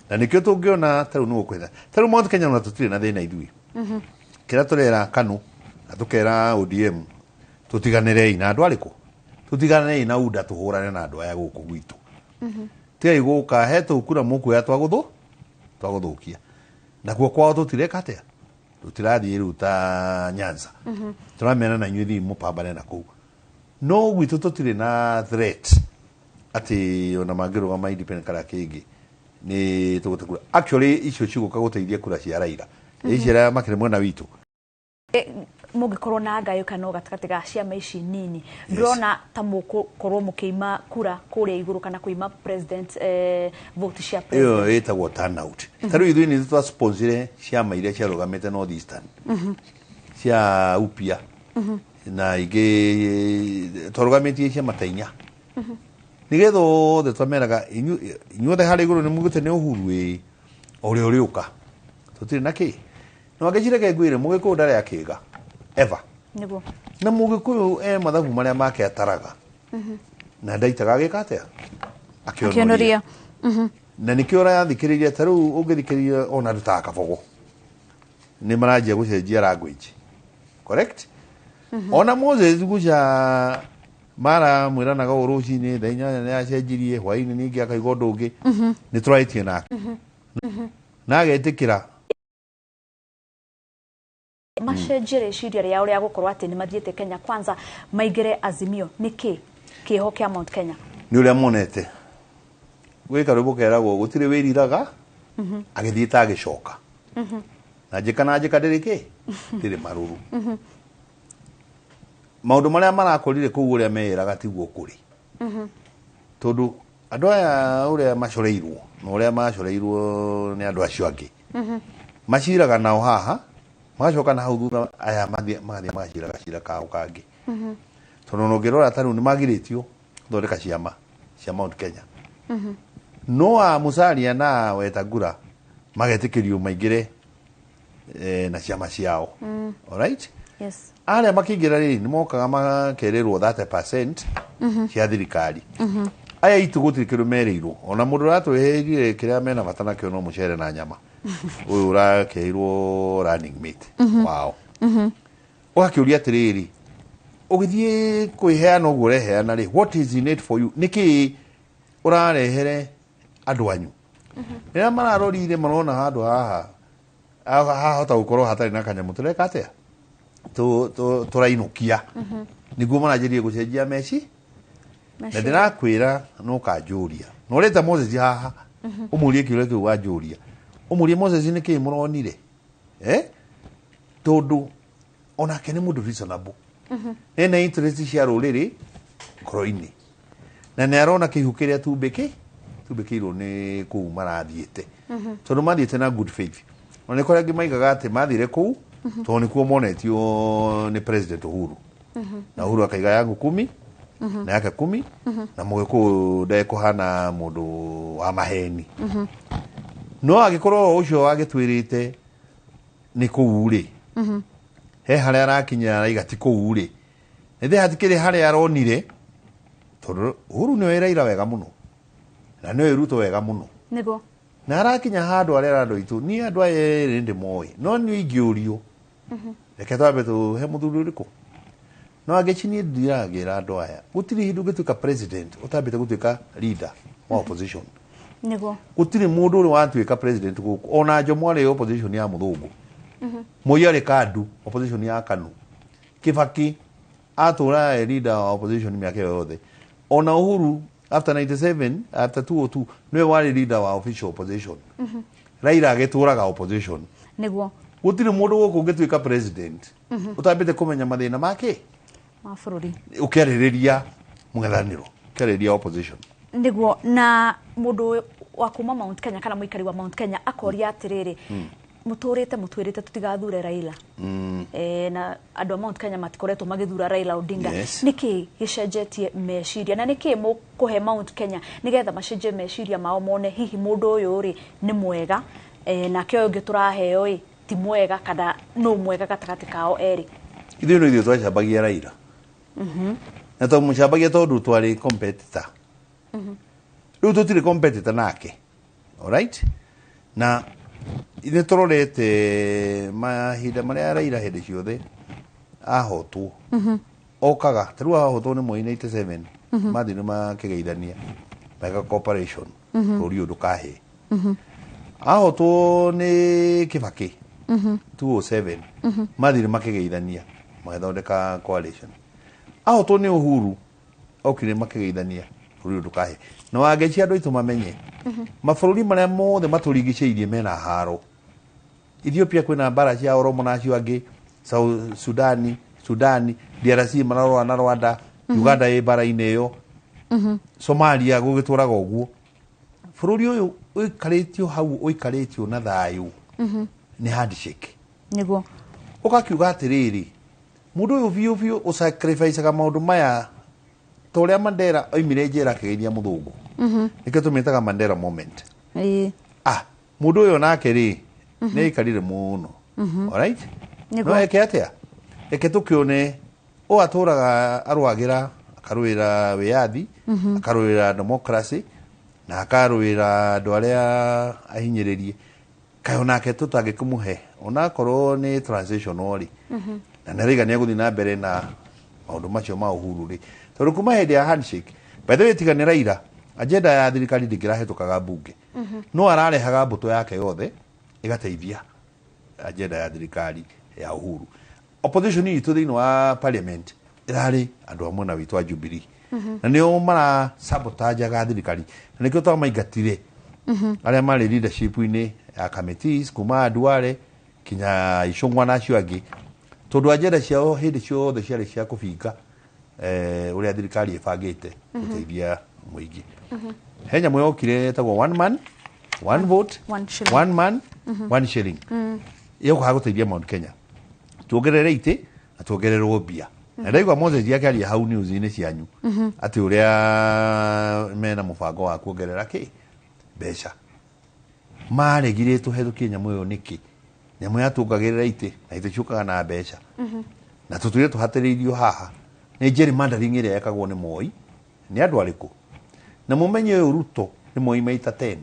Na nĩkĩo tũngĩona ta rĩu nĩ gũkwetha ta rĩu Mount Kenya ona tũtirĩ na thĩna ithuĩ. Kĩrĩa tũrera KANU na tũkera ODM, tũtiganĩrei na andũ arĩkũ, tũtiganĩrei na UDA, tũhũrane na andũ aya gũkũ gwitũ. Tigai gũka he tũkura mũkuoya twagũthũkia nakuo kwao tũtireka atĩa, tũtirathiĩ rĩu ta Nyanza, tũramera na inyuĩ thiĩ mũpambane na kũu. No gwitũ tũtirĩ na threat atĩ ona mangĩrũgama independent kana kĩngĩ nĩ tũgũte kura. Actually icio cigũka gũteithia kura cia Raila, ici arĩa makĩrĩ mwena witũ. Mũngĩkorwo na ngayũkano gatagatĩ ga ciama ici nini, ndĩrona ta mũgũkorwo mũkĩima kura kũrĩa igũrũ kana kũima president vote cia ĩyo president. Ĩtagwo turnout. Ta rĩu ithuĩ nĩ twasponsorire ciama iria ciarũgamĩte North Eastern cia upia na ingĩ twarũgamĩtie ciama ta inya, nĩgetha othe twameraga inyuothe harĩa igũrũ nĩ mugĩte nĩ Uhuru, ĩ ũrĩa ũrĩũka tũtirĩ na kĩ no angĩcireke ngwĩre Mũgĩkũyũ ndarĩ akĩga ever. Nĩguo. Na Mũgĩkũyũ e mathabu marĩa make ataraga na ndaitaga agĩka atĩa, akĩonoria. Akĩonoria. Na nĩkĩo ũrathikĩrĩria ta rĩu ũngĩthikĩrĩria ona andũ ta Kabogo nĩ maranjia gũcenjia language, correct? Ona Moses Guca mara mwĩranaga ũũ rũcinĩ thaa 8 nĩ acenjirie, hwainĩ ningĩ akaiga ũndũ ũngĩ. Nĩ tũraĩtie nake na agetĩkĩra. Macenjie rĩciria rĩao rĩa gũkorwo atĩ nĩ mathiĩte Kenya Kwanza maingĩre Azimio, nĩkĩ kĩho kĩa Mount Kenya? Nĩ ũrĩa monete gwĩka rwĩmbo keragwo gũtirĩ wĩriraga agĩthiĩ ta agĩcoka na njĩka na njĩka ndĩrĩ kĩ ndĩrĩ marũrũ. Maũndũ marĩa marakorire kũu ũrĩa meĩraga tiguo kũrĩ, tondũ andũ aya ũrĩa macoreirwo na ũrĩa macoreirwo nĩ andũ acio angĩ maciraga nao haha, magacoka na hau thutha aya mathiĩ magathiĩ magacira gacira kao kangĩ, tondũ ona ũngĩrora ta rĩu nĩ magirĩtio gũthondeka ciama cia Mount Kenya, no a Musalia na Wetangula magetĩkĩrio maingĩre na ciama ciao. Alright. Yes. Arĩa makĩingĩra rĩ nĩ mokaga makerĩrwo 30% cia thirikari. Aya itũ gũtirĩ kĩndũ merĩirwo, ona mũndũ ũratwĩhĩrire kĩrĩa mena bata nakĩo no mũcere na nyama, ũyũ ũrakeirwo running mate wao. Ũgakĩũria atĩrĩrĩ, ũgĩthiĩ kwĩheana ũguo ũreheana rĩ, what is in it for you? Nĩkĩ ũrarehere andũ anyu? Rĩrĩa mararorire marona handũ haha hahota gũkorwo hatarĩ na kanyamũ tũreka atĩa, tũrainũkia, nĩguo maranjĩrie gũcenjia meci. Na ndĩrakwĩra no kanjũria na ũreta Moses haha ũmũrie kĩũria kĩu wanjũria, ũmũrie Moses nĩkĩĩ mũronire, eh? Tondũ onake nĩ mũndũ reasonable, ena interest cia rũrĩrĩ ngoro-inĩ na nĩ arona kĩihu kĩrĩa tumbĩkĩirwo nĩ kũu marathiĩte, tondũ mathiĩte na good faith. Ona nĩ kũrĩa angĩ maigaga atĩ mathire kũu tondũ nĩkuo monetio nĩ President Uhuru, na Uhuru akaiga yangu kumi na yake kumi, na Mũgĩkũyũ ndekũhana mũndũ wa maheni. No angĩkorwo ũcio wagĩtwĩrĩte nĩ kũu rĩ, he harĩa arakinya araiga ti kũu rĩ, nĩthĩ hatikĩrĩ harĩa aronire, tondũ Uhuru nĩoĩ Raila wega mũno na nĩoĩ Ruto wega mũno. Nĩguo. Na arakinya handũ arera andũ aitũ, niĩ andũ aya erĩ ndĩmoĩ, no niĩ ingĩũrio reke twambe tũhe mũthuri ũrĩkũ no angĩci niĩ ndiragĩra andũ aya gũtirĩ hĩndĩ ũngĩtuĩka president ũtambĩte gũtuĩka leader wa opposition. Nĩguo. Gũtirĩ mũndũ ũrĩ watuĩka president gũkũ, ona Jomo arĩ opposition ya mũthũngũ, Moi arĩ KANDU, opposition ya KANU, Kibaki atũra e leader wa opposition mĩaka ĩyo yothe, ona Uhuru after 97, after 202 nĩwe warĩ leader wa official opposition. Raila agĩtũraga opposition. Nĩguo. Gũtirĩ mũndũ gũkũ ũngĩtuĩka president ũtambĩte kũmenya mathĩna make ma bũrũri, ũkĩarĩrĩria mũng'ethanĩro, ũkĩarĩrĩria opposition. Nĩguo. Na mũndũ wa kuma Mount Kenya kana mũikari wa Mount Kenya akoria atĩrĩrĩ, mũtũrĩte mũtwĩrĩte tũtigathure Raila, na andũ a Mount Kenya matikoretwo magĩthura Raila Odinga. Nĩkĩ gĩcenjetie meciria, na nĩkĩ mũkũhe Mount Kenya nĩgetha macenjie meciria mao, mone hihi mũndũ ũyũ rĩ nĩ mwega, nake ũyũ ũngĩ tũraheo ĩ ti mwega, kana nũ mwega gatagatĩ kao erĩ? Ithuĩ no ithuĩ twacambagia Raila, na twamũcambagia tondũ twarĩ competitor. Rĩu tũtirĩ competitor nake, alright? Na ithuĩ tũrorete mahinda marĩa Raila hĩndĩ ciothe ahotwo, okaga ta rĩu ahotwo nĩ Moi 97, mathiĩ makĩgeithania meka cooperation, bũrũri ũyũ ndũkahĩe. Ahotwo nĩ Kibaki 207, mathire makĩgeithania magĩthondeka coalition. Ahotwo nĩ Uhuru, okire makĩgeithania, bũrũri ũyũ ndũkahĩe. Na wangeci, andũ aitũ mamenye mabũrũri marĩa mothe matũrigicĩirie mena haro. Ethiopia kwĩna mbara cia Oromo na acio angĩ, South Sudani, Sudani, DRC mararũa na Rwanda, Uganda ĩ mbara-inĩ ĩyo, Somalia gũgĩtũraga ũguo. Bũrũri ũyũ ũikarĩtio hau, ũikarĩtio na thayũ nĩ handshake. Nĩguo. Ũgakiuga atĩrĩrĩ, mũndũ ũyũ biũ biũ ũsacrificaga maũndũ maya, ta ũrĩa Mandela oimire njera akĩgeithia mũthũngũ, nĩkĩo tũmĩtaga Mandela moment. Ah, mũndũ ũyũ nake rĩ, nĩ aikarire mũno. Alright? No eke atĩa, reke tũkĩone ũyũ atũraga arũagĩra, akarũĩra wĩyathi, akarũĩra democracy na akarũĩra andũ arĩa ahinyĩrĩrie. Kaĩ onake tũtangĩkĩmũhe onakorwo nĩ transitional rĩ, na nĩ araiga nĩ egũthiĩ na mbere na maũndũ macio ma Uhuru rĩ, tondũ kuma hĩndĩ ya handshake, by the way, tiga nĩ Raila, agenda ya thirikari ndĩngĩrahĩtũkaga mbunge. No ararehaga mbũtũ yake yothe ĩgateithia agenda ya thirikari ya Uhuru. Opposition itũ thĩinĩ wa parliament ĩrarĩ andũ a mwena witũ wa Jubilee, na nĩo mara sabotajaga thirikari, na nĩkĩo twamaingatire arĩa marĩ leadership-inĩ ya committees kuma Duale kinya Icũng'wa na acio angĩ, tondũ agenda ciao hĩndĩ ciothe ciarĩ cia kũbinga ũrĩa thirikari ĩbangĩte gũteithia mũingĩ. He nyamũ yokire ĩtagwo one man one vote, one shilling. One man one shilling, yokaga gũteithia Mount Kenya tuongerere itĩ na tuongererwo mbia. Na ndaigua Moses akĩaria hau news-inĩ cianyu atĩ ũrĩa mena mũbango wa kuongerera kĩ mbeca, maregire tũhetũkie nyamũ ĩyo nĩkĩ? Nyamũ yatuongagĩrĩra itĩ na itĩ ciũkaga na mbeca, na tũtũire tũhatĩrĩirio haha nĩ gerrymandering ĩrĩa yekagwo nĩ Moi. Nĩ andũ arĩkũ? Na mũmenye ũyũ Ruto nĩ Moi maita 10,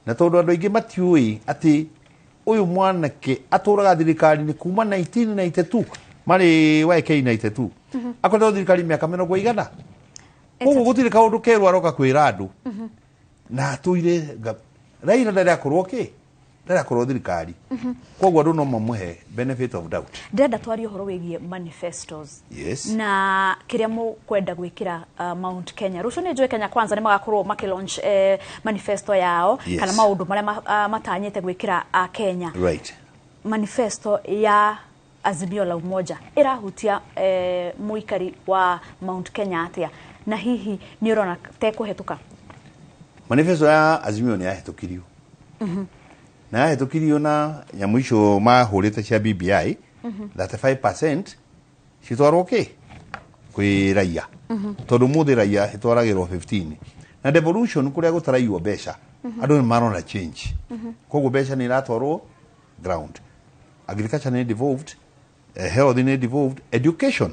na tondũ andũ aingĩ matiũĩ atĩ ũyũ mwanake atũraga thirikari-inĩ kuma 1992, marĩ YK 92, akoretwo thirikari mĩaka mĩrongo igana, koguo gũtirĩ kaũndũ kerũ aroka kwĩra andũ. Na atũire Raila ndarĩ akorwo kĩ, ndarĩ akorwo thirikari, koguo andũ no mamũhe benefit of doubt. Ndĩrenda twarie ũhoro wĩgiĩ manifestos na kĩrĩa mũkwenda gwĩkĩra Mount Kenya. Rũciũ nĩ njũĩ Kenya Kwanza nĩ magakorwo makĩlaunch manifesto yao, kana maũndũ marĩa matanyĩte gwĩkĩra Kenya. Manifesto ya Azimio la Umoja ĩrahutia mũikari wa Mount Kenya atĩa, na hihi nĩ ũrona tekũhetũka? Manifesto ya Azimio nĩ yahĩtũkirio, na yahĩtũkirio na nyamũ icio mahũrĩte cia BBI, 35% citwarwo kĩ kwĩ raia, tondũ mũthĩ raia ĩtwaragĩrwo 15, na devolution kũrĩa gũtaraiywo mbeca, andũ nĩ marona change. Koguo mbeca nĩ iratwarwo ground, agriculture nĩ devolved, health nĩ devolved, education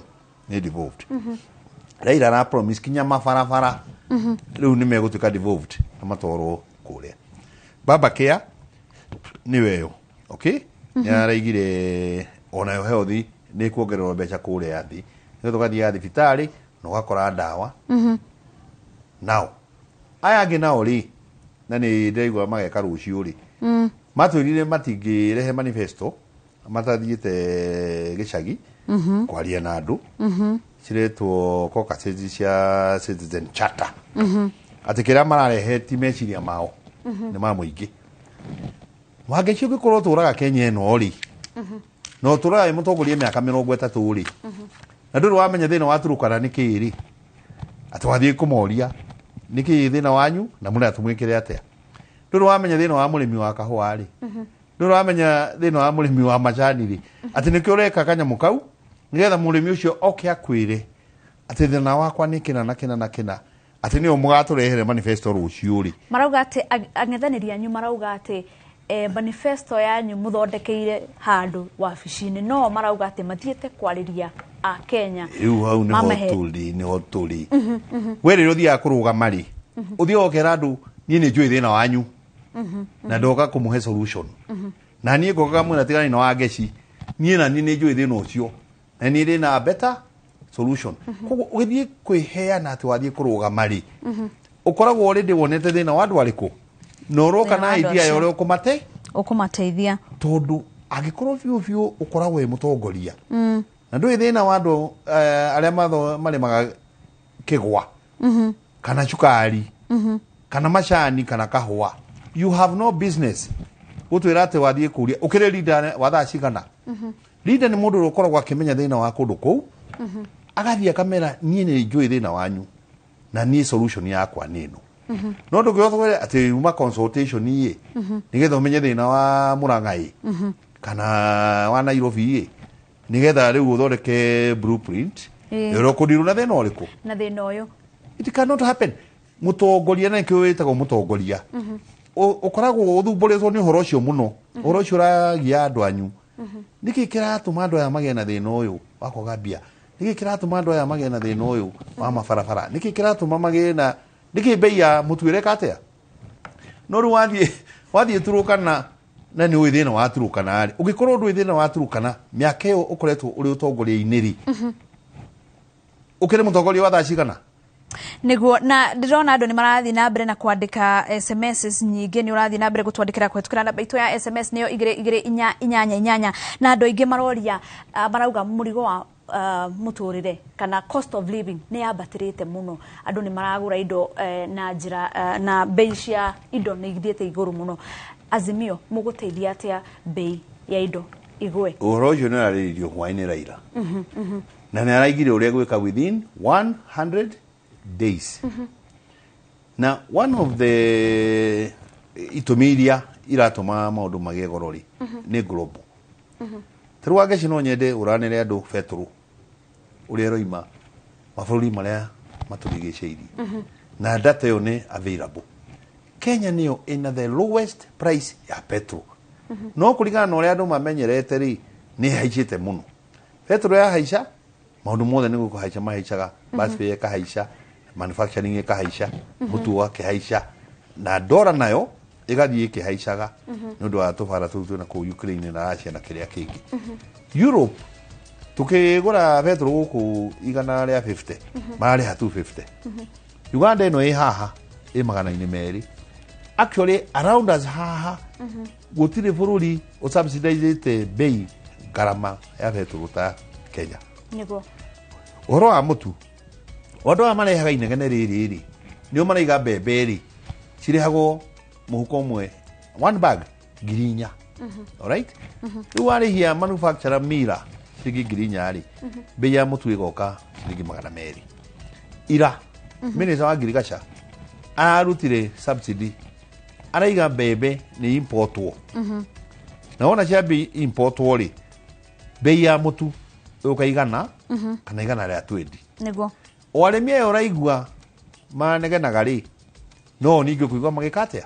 nĩ devolved. Raila ara promise kinya mabarabara rĩu nĩ megũtuĩka devolved na matwarwo kũrĩa. Baba Care nĩwe ĩyo, okay, nĩ araigire onayo health nĩ kuongererwo mbeca kũrĩa thĩ, nĩgetha ũgathiaga thibitarĩ na ũgakora ndawa. Nao aya angĩ nao rĩ, na nĩ ndĩraigua mageka rũciũ rĩ, matwĩrire matingĩrehe manifesto matathiĩte gĩcagi kwaria na andũ. Ciretwo caucuses cia citizen charter, atĩ kĩrĩa mararehe ti meciria mao, nĩ ma mũingĩ. Wangeci, ũngĩkorwo ũtũraga Kenya ĩno rĩ, na ũtũraga wĩ mũtongoria mĩaka 30 rĩ, na ndũrĩ wamenya thĩna wa Turukana nĩ kĩĩ rĩ, atĩ wathiĩ kũmoria nĩ kĩĩ thĩna wanyu na mũrĩa tũmwĩkĩre atĩa, ndũrĩ wamenya thĩna wa mũrĩmi wa kahũa rĩ, ndũrĩ wamenya thĩna wa mũrĩmi wa macani rĩ, atĩ nĩkĩo ũreka kanyamũ kau nĩgetha mũrĩmi ũcio oke akwĩre atĩ thĩna wakwa nĩ kĩna na kĩna na kĩna, atĩ nĩyo mũgatũrehere manifesto rũciũ rĩ. Marauga atĩ ang'ethanĩri anyu marauga atĩ manifesto yanyu mũthondekeire handũ wabici-inĩ, no marauga atĩ mathiĩte kwarĩria a Kenya. Rĩu hau nĩho Mamahe. tũrĩ, nĩho tũrĩ. We rĩrĩa ũthiaga kũrũgama rĩ, ũthiaga ũkera andũ, niĩ nĩ njũĩ thĩna wanyu na ndoka kũmũhe solution. Na niĩ ngoka ngamwĩra, tigani na Wangeci, niĩ na niĩ nĩ njũĩ thĩna ũcio na niĩ ndĩ na better solution. Koguo ũgĩthiĩ kwĩheana atĩ wathiĩ kũrũgama rĩ, ũkoragwo already wonete thĩna wa andũ arĩkũ na ũroka Thĩna na wa andũ idea ya acio. ũrĩa ũkũmate Ũkũmateithia. Tondũ angĩkorwo biũ biũ ũkoragwo wĩ mũtongoria na ndũĩ thĩna wa andũ arĩa marĩmaga kĩgwa kana cukari kana macani kana kahũa, you have no business gũtwĩra atĩ wathiĩ kũria ũkĩrĩ leader wa thaa cigana. Leader nĩ mũndũ ũrĩa ũkoragwo akĩmenya thĩna wa kũndũ kũu, agathiĩ akamera, niĩ nĩ njũĩ thĩna wanyu na niĩ solution yakwa nĩ ĩno. No ndũngĩhota atĩ uma consultation ĩ nĩgetha ũmenye thĩna wa Mũrang'a ĩ kana wa Nairobi ĩ, nĩgetha rĩu ũthondeke blueprint ĩrĩa ũkũndirwo na thĩna ũrĩkũ. Na thĩna ũyũ. It cannot happen. Mũtongoria, na nĩkĩo wĩtagwo mũtongoria, ũkoragwo ũthumbũrĩtwo nĩ ũhoro ũcio mũno, ũhoro ũcio ũragia andũ anyu. Nĩkĩ kĩratũma andũ aya magĩe na thĩna ũyũ wa kwaga mbia? Nĩkĩ kĩratũma andũ aya magĩe na thĩna ũyũ wa mabarabara? Nĩkĩ kĩratũma magĩe na, nĩkĩ bei ya mũtu ĩreka atĩa? No rĩu wathiĩ Turukana na nĩ ũĩ thĩna wa Turukana rĩ, ũngĩkorwo ndũĩ thĩna wa Turukana mĩaka ĩyo ũkoretwo ũrĩ ũtongoria-inĩ rĩ, ũkĩrĩ mũtongoria wa thaa cigana? Niguo, na ndĩrona andũ nĩ marathiĩ na mbere na kwandĩka SMS nyingĩ. Nĩ ũrathiĩ na mbere gũtwandĩkĩra kũhetũkĩra namba itũ ya SMS, nĩyo 22488, na andũ aingĩ maroria, marauga mũrigo wa mũtũrĩre kana cost of living nĩ yambatĩrĩte mũno, andũ nĩ maragũra indo na njĩra na bei cia indo nĩ ithiĩte igũrũ mũno. Azimio mũgũteithia atĩa bei ya indo igwe? Ũhoro ũcio nĩ ũrarĩrĩirio hwaĩ-inĩ Raila, na nĩ araigire ũrĩa gwĩka within 100 days. Na one of the itũmi iria iratũma maũndũ magĩe goro rĩ, nĩ global. Ta rĩu Wangeci, no nyende ũranĩre andũ betũrũ ũrĩa ĩroima mabũrũri marĩa matũrigicĩirie, na data ĩyo nĩ available. Kenya nĩyo ĩna the lowest price ya petrol, no kũringana na ũrĩa andũ mamenyerete rĩ, nĩ ĩhaicĩte mũno. Petrol yahaica, maũndũ mothe nĩ gũkũhaica mahaicaga. Bus fare ĩkahaica, manufacturing ĩkahaica, mũtu ũgakĩhaica, na ndora nayo ĩgathiĩ ĩkĩhaicaga nĩ ũndũ wa tũbara tũu twĩna kũu Ukraine na Russia na kĩrĩa kĩngĩ. Europe tukĩgũra petrol gũkũ 150, mararĩha 250. Uganda ĩno ĩ haha ĩ 200. Actually, around us haha gũtirĩ bũrũri ũsubsidizĩte bei ngarama ya petrol ta Kenya. Ũhoro wa mũtu, andũ aya marehaga inegene rĩrĩ rĩ, nĩo maraiga mbembe rĩ cirĩhagwo mũhuko ũmwe, one bag, 4,000. Alright, rĩu warĩhia manufacturer mira ciringi 4,000 rĩ, bei ya mũtu ĩgoka ciringi 200. Ira minister wa ngirigaca ararutire subsidy, araiga mbembe nĩ importwo, na wona ciambi importwo rĩ, bei ya mũtu ĩũka 100 kana 120. O arĩmi aya ũraigua manegenaga rĩ, no ningĩ kũigua magĩka atĩa?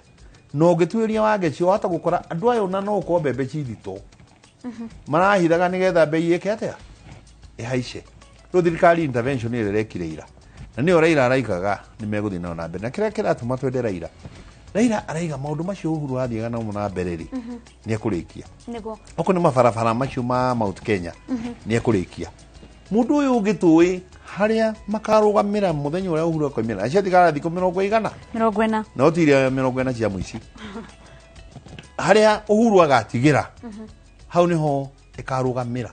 Na ũngĩtuĩria Wangeci, wahota gũkora andũ aya ona no ũkorwo mbembe ci thitũ marahithaga nĩgetha bei ĩke atĩa? Ĩhaice. Rĩu thirikari intervention ĩrĩa ĩrekire ira, na nĩyo Raila araigaga nĩ megũthiĩ nayo na mbere, na kĩrĩa kĩratũma twende Raila, Raila araiga maũndũ macio Uhuru athiaga namo na mbere rĩ, nĩ ekũrĩkia. Okorwo nĩ mabarabara macio ma Mount Kenya, nĩ ekũrĩkia. Mũndũ ũyũ ũngĩ tũĩ Harĩa makarũgamĩra mũthenya ũrĩa Uhuru akoimĩra. Acio tigara thikũ 40. 40. No ti iria 40 cia mũici. Harĩa Uhuru agatigĩra. Hau niho ĩkarũgamĩra.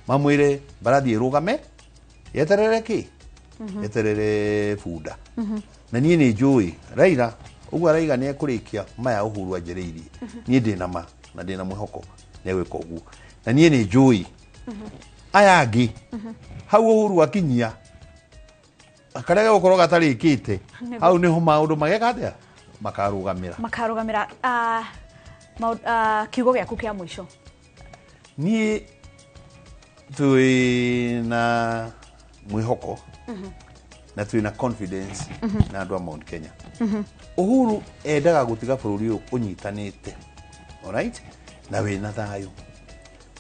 Mamwĩre mbarathi ĩrũgame yeterere kĩ? Yeterere bunda. Na niĩ nĩ njũĩ Raila ũguo araiga nĩ ekũrĩkia maya Uhuru anjĩrĩirie. Niĩ ndĩna ma na ndĩna mwĩhoko nĩ egwĩka ũguo. Na niĩ nĩ njũĩ aya angĩ hau Uhuru akinyia karĩa gegũkorwo gatarĩkĩte hau nĩho maũndũ mageka atĩa makarũgamĩra. Makarũgamĩra. Kiugo gĩaku kĩa mũico. Niĩ twĩna mwĩhoko na twĩna confidence na andũ a Mount Kenya. Uhuru endaga gũtiga bũrũri ũyũ ũnyitanĩte, alright, na wĩna thayũ.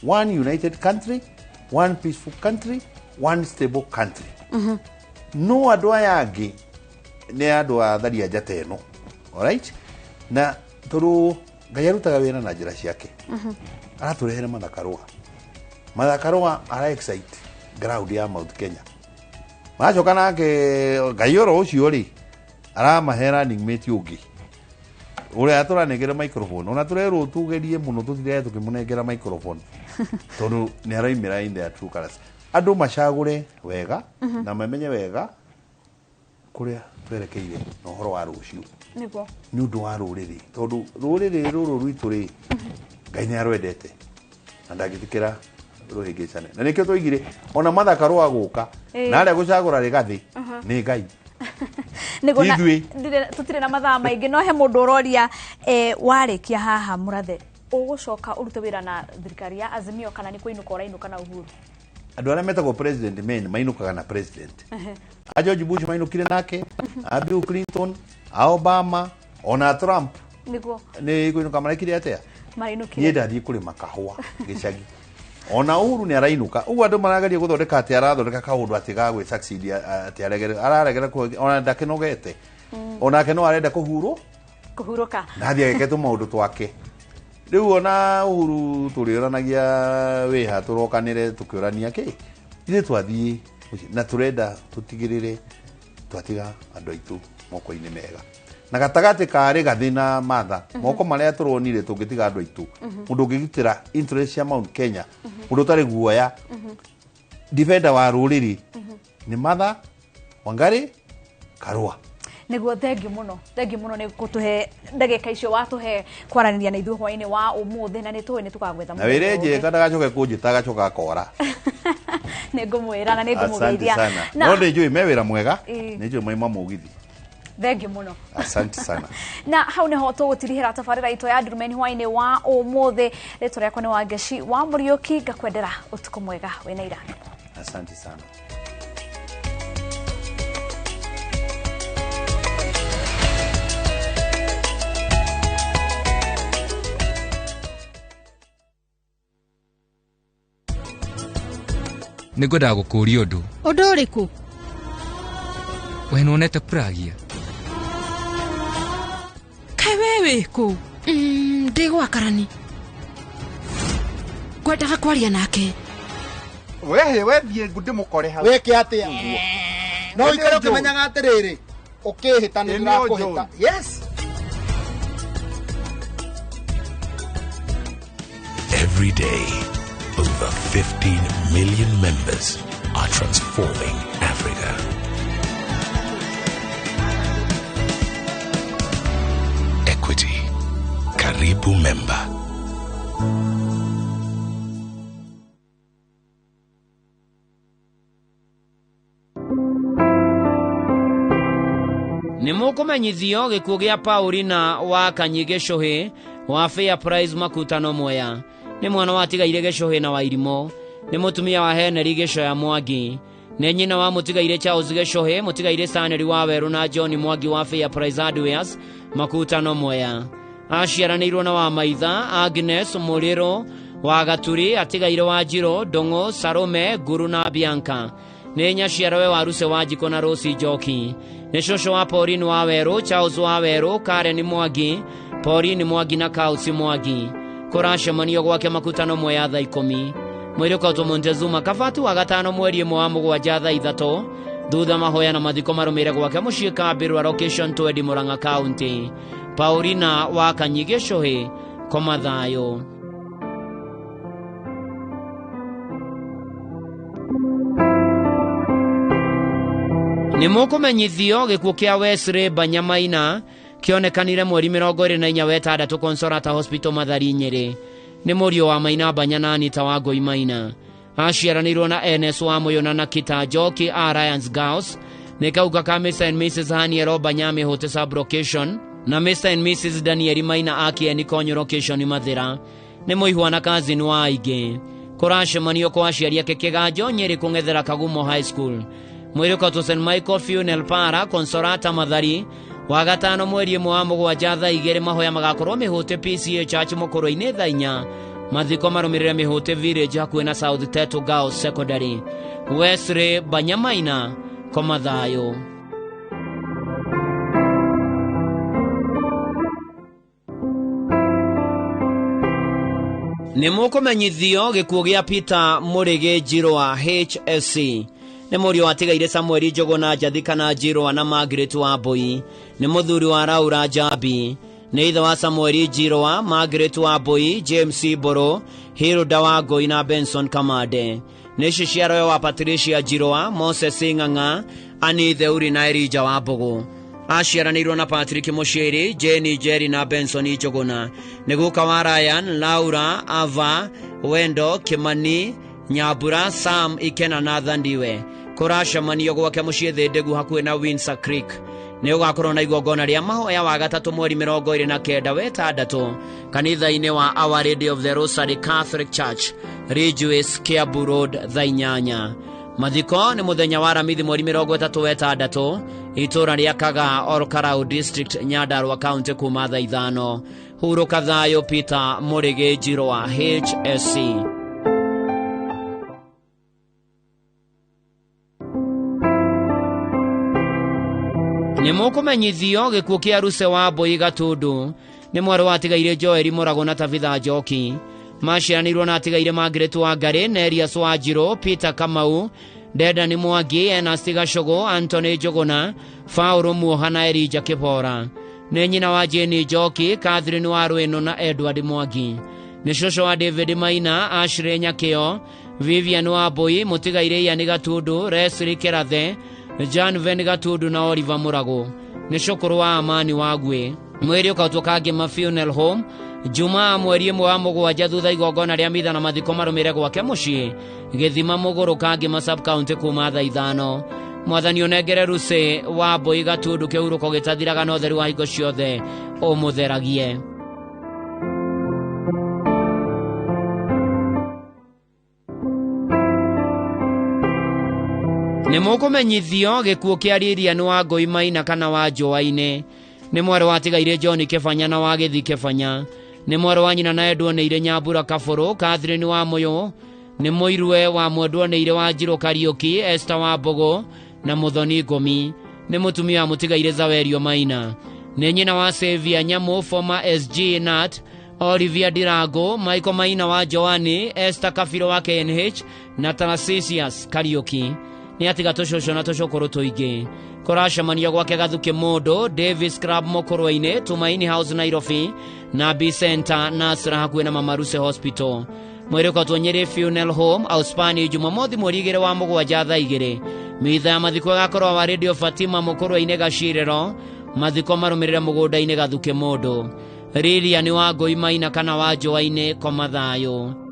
One united country, one peaceful country, one stable country. No andũ aya angĩ nĩ andũ a tharia njata ĩno, alright, na tondũ Ngai arutaga wĩra na njĩra ciake. Aratũrehere Martha Karũa. Martha Karũa ara excite ground ya Mount Kenya. Macoka nake Ngai oro ũcio rĩ aramahe running mate ũngĩ ũrĩa atũranengera microphone ona tũrerwo tũgerie mũno tũtirae tũkĩmũnengera microphone tondũ nĩ araimĩra in their true colors. Andũ macagũre wega na mamenye wega kũrĩa twerekeire na ũhoro wa rũciũ. Nĩguo. Nĩ ũndũ wa rũrĩrĩ tondũ rũrĩrĩ rũrũ rwitũ rĩ Ngai nĩ arwendete na ndangĩtĩkĩra rũhĩngĩcane. Na nĩkĩo twaigire ona Martha Karũa gũka na arĩa gũcagũra Rigathĩ nĩ Ngai. Nĩguo na tũtirĩ na mathaa maingĩ no he mũndũ ũroria warĩkia haha mũrathe ũgũcoka ũrute wĩra na thirikari ya Azimio kana nĩ kũinũka ũrainũka na Uhuru? Andũ arĩa metagwo president men mainũkaga na president. A George Bush mainũkire nake, a Bill Clinton, a Obama, ona Trump. Nĩguo. Nĩ kũinũka marekire atĩa? Mainũkire. Niĩ ndathiĩ kũrĩma kahũa gĩcagi. Ona Uhuru nĩ arainũka. Ũguo andũ marageria gũthondeka atĩ arathondeka kaũndũ atĩ ga gwĩ succeed atĩ aregere araregera ona ndakinogete. Onake no arenda kũhurwo. Kũhurũka. Na athiĩ ageke tũmaũndũ twake. Rĩu ona Uhuru tũrĩũranagia wĩha tũrokanĩre tũkĩũrania kĩ. Ithuĩ twathiĩ na tũrenda tũtigĩrĩre twatiga andũ aitũ moko-inĩ mega. Na gatagatĩ ka Rigathĩ na Martha moko marĩa tũronire tũngĩtiga andũ aitũ mũndũ ũngĩgitĩra interest cia Mount Kenya mũndũ ũtarĩ guoya defender wa rũrĩrĩ nĩ Martha Wangari Karũa. Nĩguo thengiũ mũno nĩ gũtũhe ndagĩka icio watũhe kwaranĩria na ithuĩ hwaĩ-inĩ wa ũmũthĩ na nĩ tũĩ nĩ tũkagwetha na wĩre njĩka ndagacoke kũnjĩta agacoka akora. Nĩ ngũmwĩra na nĩ ngũmũgeithia. No nĩ njũĩ me wĩra mwega nĩ njũĩ maima mũgithi. Thengiũ mũno. Asante sana. Na hau nĩho tũgũtirihĩra tabarĩra itũ ya Ndurumeni hwaĩ-inĩ wa ũmũthĩ. Rĩtwa rĩakwa nĩ Wangeci wa Mũriũki, ngakwendera ũtukũ mwega wĩna irathimo. Asante sana. Nĩ ngwendaga gũkũũria ũndũ. Ũndũ ũrĩkũ? We nĩwonete Pragia? Kaĩ we wĩ kũ? Ndĩ gwa Karani. Ngwendaga kwaria nake. Wehe wethiĩ ndĩmũkore hau. Wĩke atĩa? No ũikare ũkĩmenyaga atĩrĩrĩ, ũkĩhĩta nĩ ndĩrakũhĩta. Yes. Every day, over 15 million members are transforming Africa. Equity. Karibu member. Nĩ mũkũmenyithio gĩkuũ gĩa Paulina wa Kanyi Gĩcũhĩ wa Fair Price Makutano Mwea. Nĩ mwana watigaire Gĩcũhĩ na Wairimo. Nĩ mũtumia wa Henry Gĩcoya Mwangi. Nĩ nyina wa mũtigaire Charles Gĩcũhĩ, mũtigaire Stanley wa Werũ na John Mwangi wa Fair Price Hardwares Makutano Mwea. Aciaranĩirwo na wa maitha Agnes Mũrĩro wa Gaturi, atigaire wa Njiro, Ndong'o, Salome, Nguru na Bianca. Nĩ nyaciarawe wa Ruse wa Njiko na Rosi Njoki. Nĩ cũcũ wa Pauline wa Werũ, Charles wa Werũ, Karen Mwangi, Pauline Mwangi na Kausi Mwangi. Kũracemanio gwake Makutano Mwea thaa 10. Mwĩrĩ ũkautwo Montezuma Kabati wa gatano mweri 1 wa 7 thaa 3 thutha mahoya na mathiko marũmĩrĩre gwake mũciĩ Kambĩrwa location Twendi Murang'a County. Paulina wa Kanyi Gĩcũhĩ, koma thayũ. Nĩ mũkũmenyithio gĩkuũ kĩa Wesley Banyamaina kĩonekanire mweri 24 wa 6 Consolata Hospital Mathari Nyĩrĩ. Nĩ mũriũ wa Maina Banya na Anita wa Ngũi Maina. Aciaranĩirwo na Ernest wa Mũyũ na Nakita Njoki a Alliance Girls. Nĩ kauka ka Mr and Mrs Haniel Banya Mĩhũte sub-location na Mr and Mrs Daniel Maina a Kĩeni Konyo location Mathĩra. Nĩ mũihwa na cousin wa aingĩ. Kũracemanio kwa aciari ake Kĩganjo Nyĩrĩ kũng'ethera Kagumo High School. Mwĩrĩ ũkautwo St Michael Funeral Parlour Consolata Mathari wa gatano mweri 1 wa 7 thaa 2 mahoya magakorwo Mĩhũte PCA Church Mũkũrwe-inĩ thaa 4. Mathiko marũmĩrĩre Mĩhũte Village hakuhĩ na South Teto Girls Secondary. Wesley Banyamaina, koma thayũ. Nĩ mũkũmenyithio gĩkuũ gĩa Peter Mũrĩgĩ Njirũa HSC. Nĩ mũriũ watigaire Samuel Njũgũna Njathi kana Njirũa na Margaret Wambui. Nĩ mũthuri wa Laura Njambi. Nĩ ithe wa Samuel Njirũa, Margaret Wambui, James Mbũrũ, Hilda Wangũi na Benson Kamande. Nĩ ciciaroyo wa Patricia Njirũa, Moses Ng'ang'a, Annie Theuri na Elijah Wambũgũ. Aciaranĩirwo na Patrick Mũciĩri, Jane Njeri na Benson Njũgũna. Nĩ guka wa Ryan, Laura, Ava, Wendo, Kimani, Nyambura, Sam, Ikena na Thandiwe. Kũracemanio gwake mũciĩ Thĩndĩgu hakuhĩ na Windsor Creek. Nĩ ũgakorwo na igongona rĩa mahoya wa gatatũ mweri 29 wa 6 kanitha-inĩ wa Our Lady of the Rosary Catholic Church, Ridgeways, Kiambu Road, thaa 8. Mathiko nĩ mũthenya wa Aramithi mweri 30 wa 6 itũra rĩa Kagaa, Olkalau District, Nyandarua County kuma thaa 5. Hurũka thayũ Peter Mũrĩgĩ Njirũa HSC. Nĩ mũkũmenyithio gĩkuũ kĩa Ruse wa Mbũi Gatundu. Nĩ mwarĩ watigaire Joel Mũragũ na Tabitha Njoki. Maciaranĩirwo na atigaire Margaret Wangari, Nerias Wanjirũ, Peter Kamau, Dedan Mwangi, Ernest Gacũgũ, Anthony Njũgũna, Paul Muoha na Elijah Kĩbora. Nĩ nyina wa Jane Njoki, Catherine wa Rwĩnũ na Edward Mwangi. Nĩ cũcũ wa David Maina, Ashley Nyakĩo, Vivian Wambui, mũtigaire Ian Gatundu, Leslie Kĩrathe, John Ven Gatundu na Oliver Mũragũ. Nĩ cũkũrũ wa Amani Wagwe. Mwĩrĩ ũkautwo Kangema Funeral Home Jumaa mweri 1 wa 7 thutha igongona rĩa mitha na mathiko marũmĩrĩre gwake mũciĩ Gĩthima Mũgũrũ Kangema sub county kuma thaa 5. Mwathani ũnengere Ruse wa Mbũi Gatundu kĩhurũko gĩtathiraga na ũtheru wa hingo ciothe ũmũtheragie. Nĩ mũkũmenyithio gĩkuũ kĩa Lilian wa Ngũi Maina kana wa Njũa-inĩ. Nĩ mwarĩ watigaire John Kĩbanya na wa Gĩthi Kĩbanya. Nĩ mwarĩ wa nyina na Edward Nĩire Nyambura Kabũrũ, Catherine wa Mũyũ, nĩ mũirwe wa Mwendwa Nĩire wa Njirũ Kariũki, Esther wa Mbũgũ na Mũthoni Ngũmi. Nĩ mũtumia wa mũtigaire Zawerio Maina. Nĩ nyina wa Xavier Nyamũ, former SG Nat, Olivia Ndirango, Michael Maina wa Joani, Esther Kabiro wa KNH na Tarcisius Kariũki. Nĩ atiga tũcũcũ na tũcũkũrũ tũingĩ. Kũracemanio gwake Gathuki Mũndũ, Davis Club Mũkũrwe-inĩ, Tumaini House Nairobi na B Center Nasra hakuhĩ na Mama Ruse Hospital. Mwĩrĩ ũkautwo Nyĩrĩ Funeral Home Auspani Jumamothi mweri 2 wa 7 thaa 2. Mitha ya mathiko ĩgakorwo wa Radio Fatima Mũkũrwe-inĩ Gacirĩro. Mathiko marũmĩrĩre mũgũnda-inĩ Gathuki Mũndũ. Lilian wa Ngũi Maina kana wa Njũa-inĩ, koma thayũ.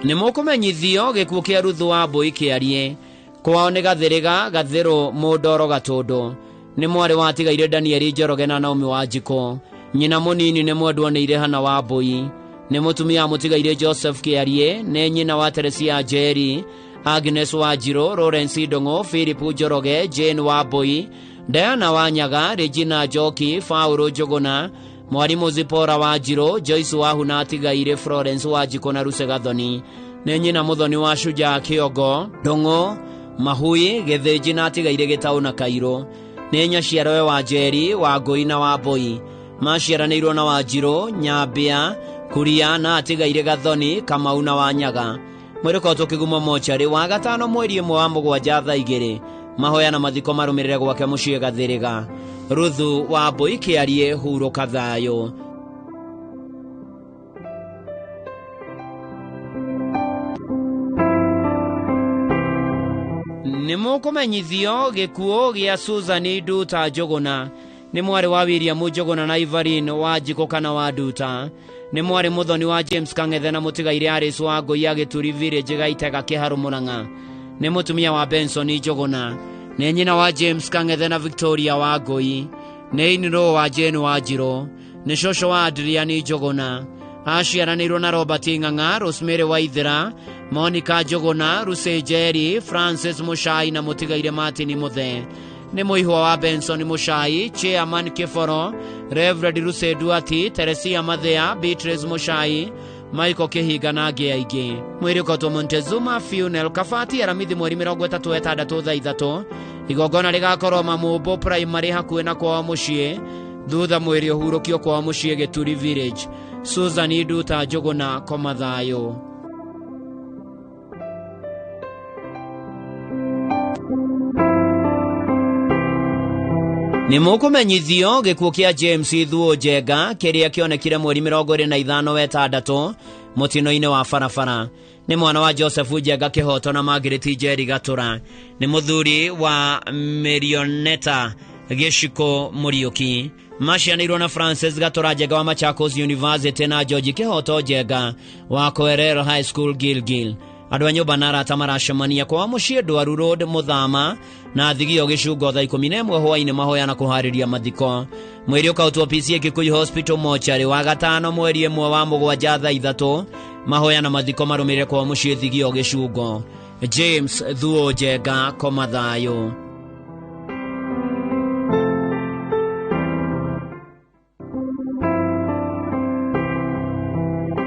Nĩ mũkũmenyithio gĩkuũ kĩa Ruthu wa Mbũi Kĩarie. Kwao nĩ Gathĩrĩga, Gathĩrũ, Mũndoro Gatũndũ. Nĩ mwarĩ watigaire Daniel Njoroge na Naomi Wanjikũ. Nyina mũnini nĩ Mwendwa Nĩire Hana wa Mbũi. Nĩ mũtumia wa mũtigaire Joseph Kĩarie. Nĩ nyina wa Teresia Njeri, Agnes Wanjirũ, Lawrence Ndong'o, Philip Njoroge, Jane wa Mbũi, Diana Wanyaga, Regina Njoki, Paul Njũgũna, Mwarimũ Zipora Wanjirũ, Joyce Wahuna atigaire Florence Wanjikũ na Ruse Gathoni. Nĩ nyina mũthoni wa Shujaa Kĩongo, Ndong'o, Mahui, Gĩthĩnji na atigaire Gĩtaũ na Kairũ. Nĩ nyaciarawe wa Njeri, wa Ngũi na wa Mbũi. Maciaranĩirwo na Wanjirũ, Nyambĩa, Kuria na atigaire Gathoni, Kamau na Wanyaga. Mwĩrĩ ũkoretwo ũkĩgumwo mocarĩ wa gatano mweri 1 wa 7 thaa 2. Mahoya na mathiko marũmĩrĩre gwake mũciĩ Gathĩrĩga. Ruthu wa Mbũi Kĩarie, hurũka thayũ. Nĩ mũkũmenyithio gĩkuũ gĩa Susan Nduta Njũgũna. Nĩ mwarĩ wa William Njũgũna na Ivarin wa Njikũ kana wa Nduta. Nĩ mwarĩ mũthoni wa James Kang'ethe na mũtigaire Alice wa Ngũi ya Gĩturi Village Gaitega Kĩharũ Mũrang'a. Nĩ mũtumia wa Benson Njũgũna. Nĩ nyina wa James Kang'ethe na Victoria wa Ngũi. Nĩ in-law wa Jane wa Njirũ. Nĩ cũcũ wa Adrian Njũgũna. Aciaranĩirwo na Robert Ng'ang'a, Rosemary Waithera, Monica Njũgũna, Lucy Njeri, Francis Muchai na mũtigaire Martin Muthe. Nĩ mũihwa wa Benson Muchai, Chairman Kĩboro, Reverend Lucy Duati, Teresia Mathea, Beatrice Muchai, Michael Kĩhinga na angĩ aingĩ. Mwĩrĩ ũkotwo Montezuma Funeral Kabati Aramithi mweri 36 thaa 3. Igongona rĩgakorwo Mamũmbũ Primary hakuhĩ na kwao mũciĩ. Thutha mwĩrĩ ũhurũkio kwao mũciĩ Gĩturi Village. Susan Nduta Njũgũna, koma thayũ. Nĩ mũkũmenyithio gĩkuũ kĩa James Thuo Njenga kĩrĩa kĩonekire mweri 25 wa 6 mũtino-inĩ wa barabara. Nĩ mwana wa Joseph Njenga Kĩhoto na Margaret Njeri Gatũra. Nĩ mũthuri wa Marioneta Gĩciko Mũriũki. Macianĩirwo na Francis Gatũra Njenga wa Machakos University na George Kĩhoto Njenga wa Koerero High School Gilgil. Andũ a nyũmba na arata maracemania kwa mũciĩ Ndwaru Road Mũthama na Thigio Gĩcungo thaa 11 hwaĩ-inĩ mahoya na kũharĩria mathiko. Mwĩrĩ ũkautwo PCA Kikuyu Hospital mocarĩ wa gatano mweri 1 wa 7 thaa 3. Mahoya na mathiko marũmĩrĩre kwa mũciĩ Thigio Gĩcungo. James Thuo Njenga, koma thayũ.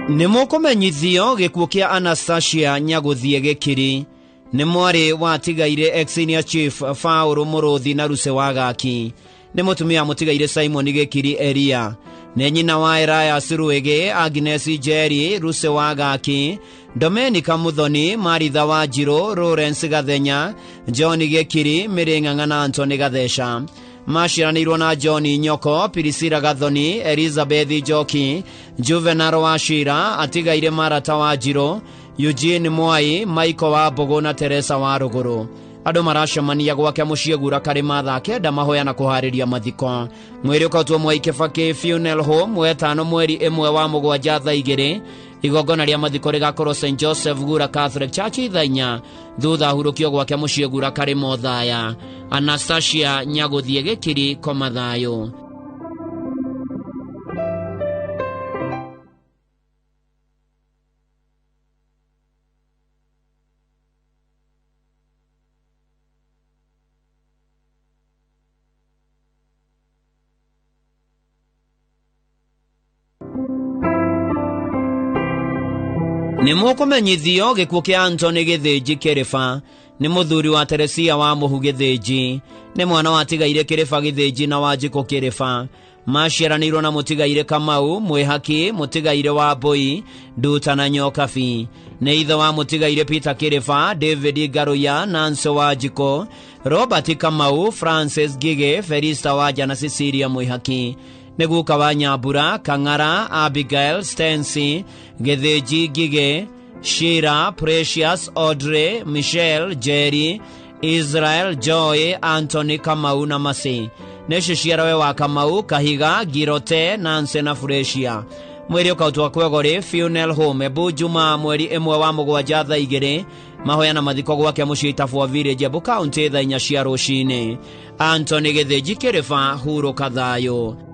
Nĩ mũkũmenyithio gĩkuũ kĩa Anastasia Nyagũthiĩ Gĩkiri. Nĩ mwarĩ wa tigaire ex-senior chief Paũlũ Mũrũthi na Ruse wa Gaki. Nĩ mũtumia mũtigaire Simon Gĩkiri Eria. Nĩ nyina wa Elias Rwĩgĩ, Agnes Njeri, Ruse wa Gaki, Domenica Muthoni, Maritha wa Njirũ, Lawrence Gathenya, John Gĩkiri, Mary Ng'ang'a na Anthony Gatheca. Maciaranĩirwo na John Nyoko, Priscilla Gathoni, Elizabeth Njoki, Juvenal Wachira, atigaire Marata wa Njirũ, Eugene Mwai, Michael wa Mbũgũ na Teresa wa Rũgũrũ. Andũ maracemania gwake mũciĩ Gura Karĩma thaa 9 mahoya na kũharĩria mathiko. Mwĩrĩ ũkautwo Mwai Kĩbakĩ Funeral Home wetano mweri 1 wa 7 thaa 2. Igongona rĩa mathiko rĩgakorwo St Joseph Gura Catholic Church thaa 4. Thutha hurũkio gwake mũciĩ Gura Karĩma Othaya. Anastasia Nyagũthiĩ Gĩkiri, koma thayũ. Nĩ mũkũmenyithio gĩkuũ kĩa Anthony Gĩthĩnji Kĩrĩba. Nĩ mũthuri wa Teresia wa Mũhu Gĩthĩnji. Nĩ mwana wa tigaire Kĩrĩba Gĩthĩnji na Wanjikũ Kĩrĩba. Maciaranĩirwo na mũtigaire Kamau, Mwĩhaki, mũtigaire wa Mbũi, Nduta na Nyokabi. Nĩ ithe wa mũtigaire Peter Kĩrĩba, David Ngaruiya, Nancy Wanjikũ, Robert Kamau, Francis Ngigĩ, Felista Wanja na Cecilia Mwĩhaki. Nĩ guka wa Nyambura, Kang'ara, Abigail, Stensi, Gĩthĩnji Ngigĩ, Shira, Precious, Audrey, Michelle, Jerry, Israel, Joy, Anthony Kamau na Masi. Nĩ ciciarawe wa Kamau, Kahiga, Girote, Nancy na Furecia. Mwĩrĩ ũkautwo Kwegori Funeral Home Embu Juma mweri 1 wa 7 thaa 2. Mahoya na mathiko gwake mũciĩ Itabua Village, Embu County thaa 4 cia rũcinĩ. Anthony Gĩthĩnji Kĩrĩba, hurũka thayũ.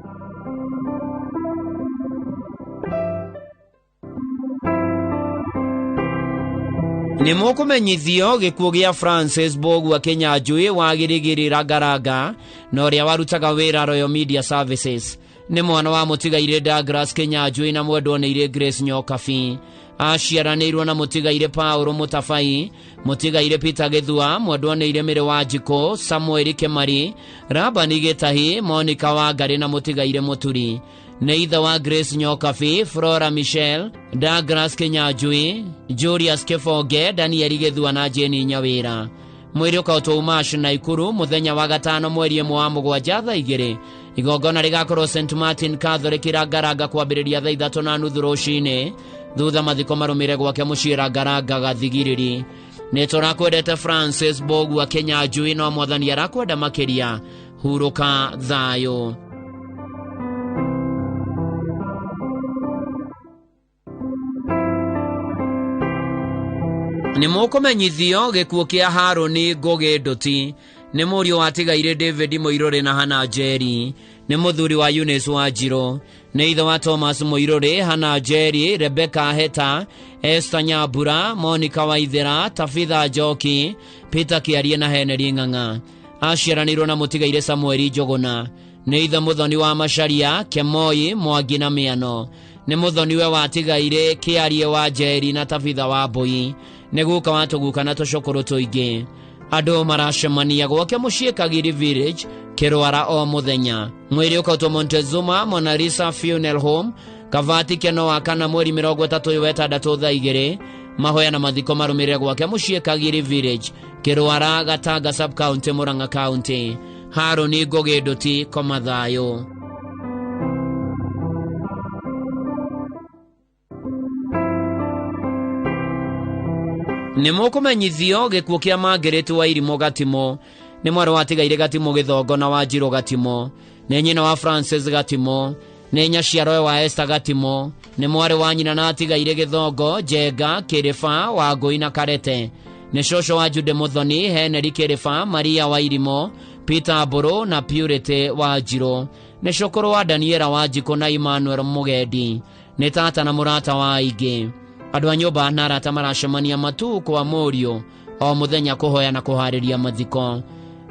Nĩ mũkũmenyithio gĩkuũ gĩa Francis Mbũgua Kĩnyanjui wa Girigiri Rangaranga na ũrĩa warutaga wĩra Royal Media Services. Nĩ mwana wa mũtigairĩ Douglas Kĩnyanjui na mwendwo nĩ Grace Nyokabi. Aciaranĩirwo na mũtigaire Paulo Mũtabai, mũtigaire Peter Gĩthua, mwendwanĩire Mĩrĩ wa Njikũ, Samuel Kĩmari, Rabani Gĩtahi, Monica Wangarĩ na mũtigaire Mũturi. Nĩ ithe wa Grace Nyokabi, Flora Michelle, Douglas Kinyanjui, Julius Kĩbonge, Daniel Gĩthua na Jane Nyawĩra. Mwĩrĩ ũkaũtwo Umash Naikuru mũthenya wa gatano mweri 1 wa mũgwanja thaa 2. Igongona rĩgakorwo St Martin Catholic Rangaranga kwambĩrĩria thaa 3:30 rũcinĩ, thutha mathiko marũmĩre gwake mũciĩ Rangaranga Gathigiriri. Nĩ tũrakwendete Francis Mbũgua Kinyanjui, no mwathani arakwenda makĩria. Hurũka thayũ. Nĩ mũkũmenyithio gĩkuũ kĩa Harũni Ngũgĩ Ndũti. Nĩ mũriũ watigaire David Mũirũrĩ na Hannah Njeri. Nĩ mũthuri wa Eunice Wanjirũ. Nĩ ithe wa Thomas Mũirũrĩ, Hannah Njeri, Rebecca Heta, Esther Nyambura, Monica Waithera, Tabitha Njoki, Peter Kĩarie na Henry Ng'ang'a. Aciaranĩirwo na mũtigaire Samuel Njũgũna. Nĩ ithe mũthoni wa Macharia, Kemoi, Mwangi na Mĩano. Nĩ mũthoniwe watigaire Kĩarie wa Njeri na Tabitha wa Mbũi. Nĩ guka wa tũguka na tũcũkũrũ tũingĩ. Andũ maracemania gwake mũciĩ Kagiri Village, Kĩrwara o mũthenya. Mwĩrĩ ũkautwo Montezuma Mona Lisa Funeral Home, Kavati Keno wa kana mweri 36 thaa 2. Mahoya na mathiko marũmĩrĩre gwake mũciĩ Kagiri Village, Kĩrwara, Gatanga Sub County, Murang'a County. Harũni Ngũgĩ Ndũti, koma thayũ. Nĩ mũkũmenyithio gĩkuũ kĩa Margaret wa Irimũ Gatimo. Nĩ mwarĩ watigaire Gatimo Gĩthongo na Wanjirũ Gatimo. Nĩ nyina wa Francis Gatimo. Nĩ nyaciarowe wa Esther Gatimo. Nĩ mwarĩ wa nyina na atigaire Gĩthongo, Njenga, Kĩrĩba, Wangũi na Karete. Nĩ cũcũ wa Jude Mũthoni, Henry Kĩrĩba, Maria wa Irimũ, Peter Mbũrũ na Purity Wanjirũ. Nĩ cũkũrũ wa Daniela Wanjikũ na Emmanuel Mũgendi. Nĩ tata na mũrata wa aingĩ. Andũ a nyũmba na arata maracemania matu kwa mũriũ o mũthenya kũhoya na kũharĩria mathiko.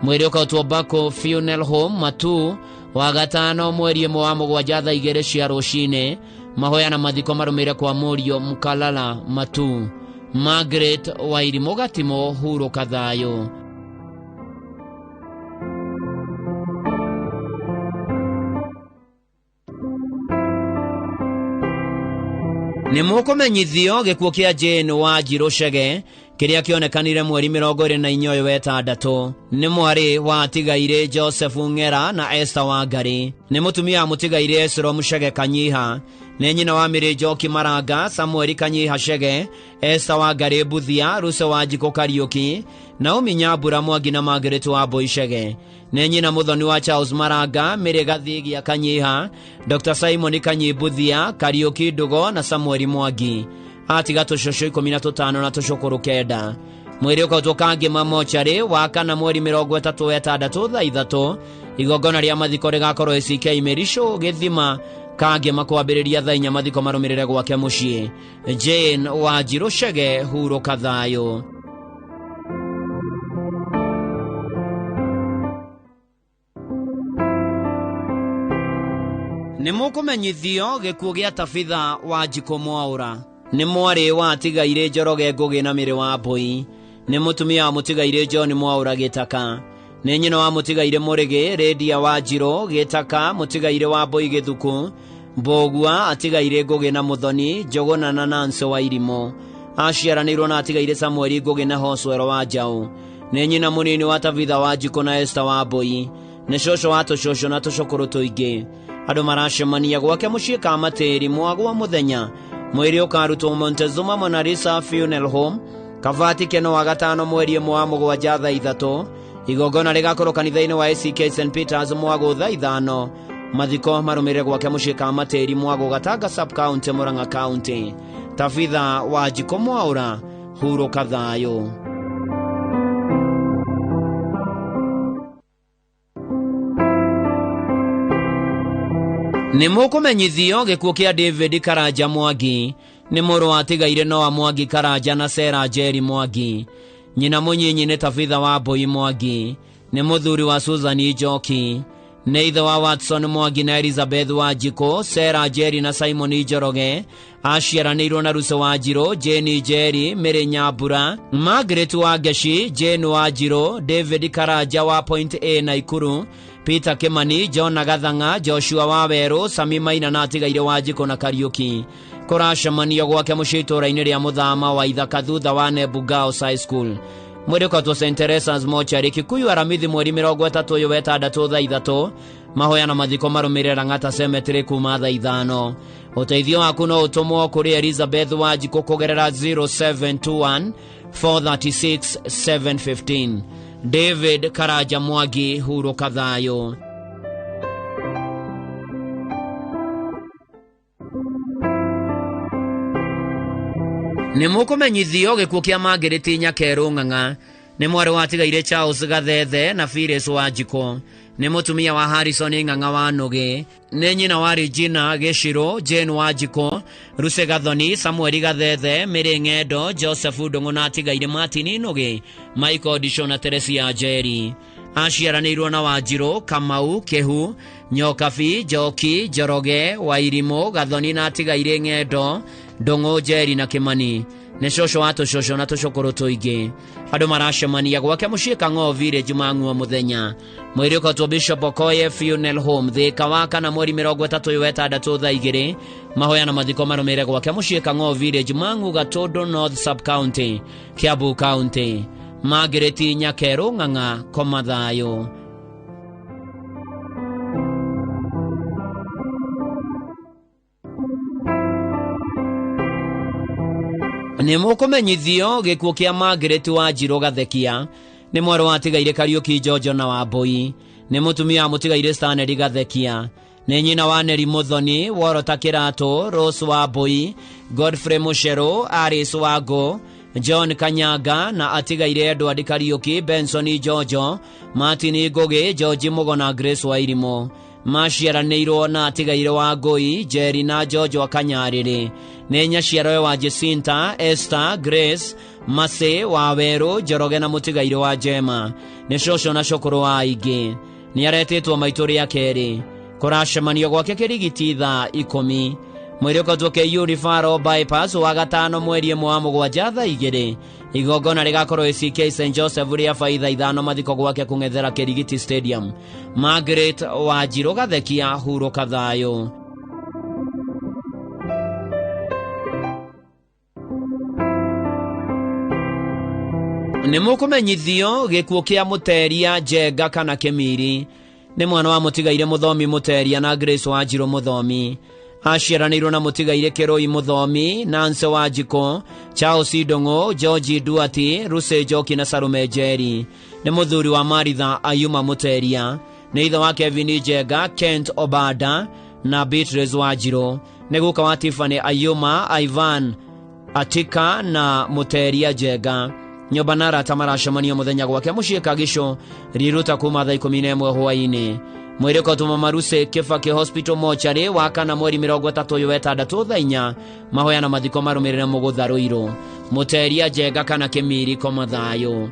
Mwĩrĩ ũkautwo Bako Funeral Home Matu wa gatano mweri 1 wa mũgwanja thaa 2 cia rũcinĩ. Mahoya na mathiko marũmĩrĩre kwa mũriũ Mkalala Matu. Margaret Wairimũ Gatimo, hurũka thayũ. Nĩ mũkũmenyithio gĩkuũ kĩa Jane Wanjirũ Chege kĩrĩa kĩonekanire mweri 24 wetandatu. Nĩ mwarĩ wa atigaire Joseph Ng'era na Esther Wangari. Nĩ mũtumia wa mũtigaire Esrom Chege Kanyiha. Nĩ nyina wa Mary Njoki Maranga, Samuel Kanyiha Chege, Esther Wangari Mbuthia, Ruse Wanjikũ Kariũki, Naomi Nyambura Mwangi na Margaret Wambui Chege. Nĩ nyina mũthoni wa Charles Maranga, Mary Gathigia Kanyiha, Dr. Simon Kanyimbuthia, Kariũki Ndugo na Samuel Mwangi. Atiga tũcũcũ 15 na tũcũkũrũ 9. Mwĩrĩ ũkautwo Kangĩma mocarĩ wa kana mweri 36 thaa 3. Igongona rĩa mathiko rĩgakorwo ACK Merisho Gĩthima Kangĩma kwambĩrĩria thaa 4. Mathiko marũmĩrĩre gwake mũciĩ. Jane Wanjirũ Chege, hurũka thayũ. Nĩ mũkũmenyithio gĩkuũ gĩa Tabitha Wanjikũ Mwaũra. Nĩ mwarĩ wa atigaire Njoroge Ngũgĩ na Mĩrĩ wa Mbũi. Nĩ mũtumia wa mũtigaire John Mwaũra Gĩtaka. Nĩ nyina wa mũtigaire Mũrĩgĩ, Rĩndia Wanjirũ Gĩtaka, mũtigaire wa Mbũi Gĩthuku, Mbũgua, atigaire Ngũgĩ na Mũthoni, Njũgũna na Nancy wa Irimũ. Aciaranĩirwo na atigaire Samuel Ngũgĩ na Hoswero wa Njaũ. Nĩ nyina mũnini wa Tabitha Wanjikũ na Esther wa Mbũi. Nĩ cũcũ wa tũcũcũ na tũcũkũrũ tũingĩ. Andũ maracemania gwake mũciĩ Kamatĩri mwagwa mũthenya. Mwĩrĩ ũkarutwo Montezuma Mona Lisa Funeral Home, Kavati Keno wa gatano mweri 1 wa mũgwanja thaa 3. Igongona rĩgakorwo kanitha-inĩ wa ACK St Peters Mwago thaa 5. Mathiko marũmĩrĩre gwake mũciĩ Kamatĩri Mwago, Gatanga Sub County, Murang'a County. Tabitha Wanjikũ Mwaũra, hurũka thayũ. Nĩ mũkũmenyithio gĩkuũ kĩa David Karanja Mwangi. Nĩ mũrũ wa atigaire Noah Mwangi Karanja na Sarah Njeri Mwangi. Nyina mũnyinyi nĩ Tabitha wa Mbũi Mwangi. Nĩ mũthuri wa Susan Njoki. Nĩ ithe wa Watson Mwangi na Elizabeth Wanjikũ, Sarah Njeri na Simon Njoroge. Aciaranĩirwo na Ruce Wanjirũ, Jane Njeri, Mary Nyambura, Margaret Wangeci, Jane Wanjirũ, David Karanja wa Point A Naikuru, Peter Kimani, John Gathang'a, Joshua Wawerũ, Sami Maina na atigaire Wanjikũ na Kariuki. Kũracemanio gwake mũciĩ itũũra-inĩ rĩa Mũthama wa Ithaka thutha wa Nebu Girls High School. Mwĩrĩ ũkatwo St Teresa's Mortuary Kikuyu Aramithi mweri 30 ũyũ wetandatũ thaa 3. Mahoya na mathiko marũmĩrĩre Lang'ata Cemetery kuma thaa 5. Ũteithio waku no ũtũmwo kũrĩ Elizabeth Wanjikũ kũgerera 0721 436 715. David Karanja Mwangi, hurũka thayũ. Nĩ mũkũmenyithio gĩkuũ kĩa Margaret Nyakerũ Ng'ang'a. Nĩ mwarĩ watigaire Charles Gathethe na Phyllis Wanjikũ. Nĩ mũtumia wa Harrison Ng'ang'a wa Nũgĩ. Nĩ nyina wa Regina Gĩcirũ, Jane Wanjikũ, Ruce Gathoni, Samuel Gathethe, Mary Ng'endo, Joseph Ndũng'ũ na atigaire Martin Nũgĩ, Michael Odisho na Teresia Njeri. Aciaranĩirwo na Wanjirũ, Kamau, Kĩhu, Nyokabi, Njoki, Njoroge, Wairimũ, Gathoni na atigaire Ng'endo, Ndũng'ũ, Njeri na Kĩmani. Nĩ cũcũ wa tũcũcũ na tũcũkũrũ tũingĩ. Andũ maracemania gwake mũciĩ Kang'oo Village Mang'uo mũthenya. Mwĩrĩ ũkotwo Bishop Okoye Funeral Home Thika wa kana mweri 36 thaa 2. Mahoya na mathiko marũmĩrĩre gwake mũciĩ Kang'oo Village Mang'u Gatũndũ North Sub County, Kiambu County. Margaret Nyakerũ Ng'ang'a, koma thayũ. Nĩ mũkũmenyithio gĩkuũ kĩa Margaret Wanjirũ Gathekia. Nĩ mwarĩ watigaire Kariũki Njonjo na Wambũi. Nĩ mũtumia wa mũtigaire Stanley Gathekia. Nĩ nyina wa Neri Mũthoni, Worota Kĩratũ, Rose Wambũi, Godfrey Mũcerũ, Alice Wangũ, John Kanyanga na atigaire Edward Kariũki, Benson Njonjo, Martin Ngũgĩ, George Mũgo na Grace Wairimũ. Maciaranĩirwo na atigaire Wangũi, Njeri na Njonjo Kanyarĩrĩ. Nĩ nyaciarowe wa Jacinta, Esther, Grace, Mase, Wawerũ, Njoroge na mũtigaire wa Njema. Nĩ cũcũ na cũkũrũ wa aingĩ. Nĩ aretĩtwo maitũ rĩa kerĩ. Kũracemanio gwake Kĩrigiti thaa 10. Mwĩrĩ ũkotwo KU Referral Bypass wa gatano mweri 1 wa mũgwanja thaa 2. Igongona rĩgakorwo ACK St Joseph rĩa baitha 5 mathiko gwake kũng'ethera Kĩrigiti Stadium. Margaret Wanjirũ Gathekia, hurũka thayũ. Nĩ mũkũmenyithio gĩkuũ kĩa Mũteria Njenga kana Kĩmiri. Nĩ mwana wa mũtigaire Mũthomi Mũteria na Grace Wanjirũ Mũthomi. Aciaranĩirwo na mũtigaire Kĩrũi Mũthomi, Nancy Wanjikũ, Charles Ndũng'ũ, George Duati, Ruce Njoki na Salome Njeri. Nĩ mũthuri wa Maritha Ayuma Mũteria. Nĩ ithe wa Kevin Njenga, Kent Obada na Beatrice Wanjirũ. Nĩ guka wa Tiffany Ayuma, Ivan Atika na Mũteria Njenga. Nyũmba na arata maracemanio mũthenya gwake mũciĩ Kagico riruta kuma thaa 11 hwaĩ-inĩ. Mwĩrĩ ũkotwo Maruse Kibaki Hospital Mortuary wa kana mweri 36 thaa 4. Mahoya na mathiko marũmĩrĩre mũgũtha Rũirũ. Mũteria Njenga kana Kĩmiri, koma thayũ.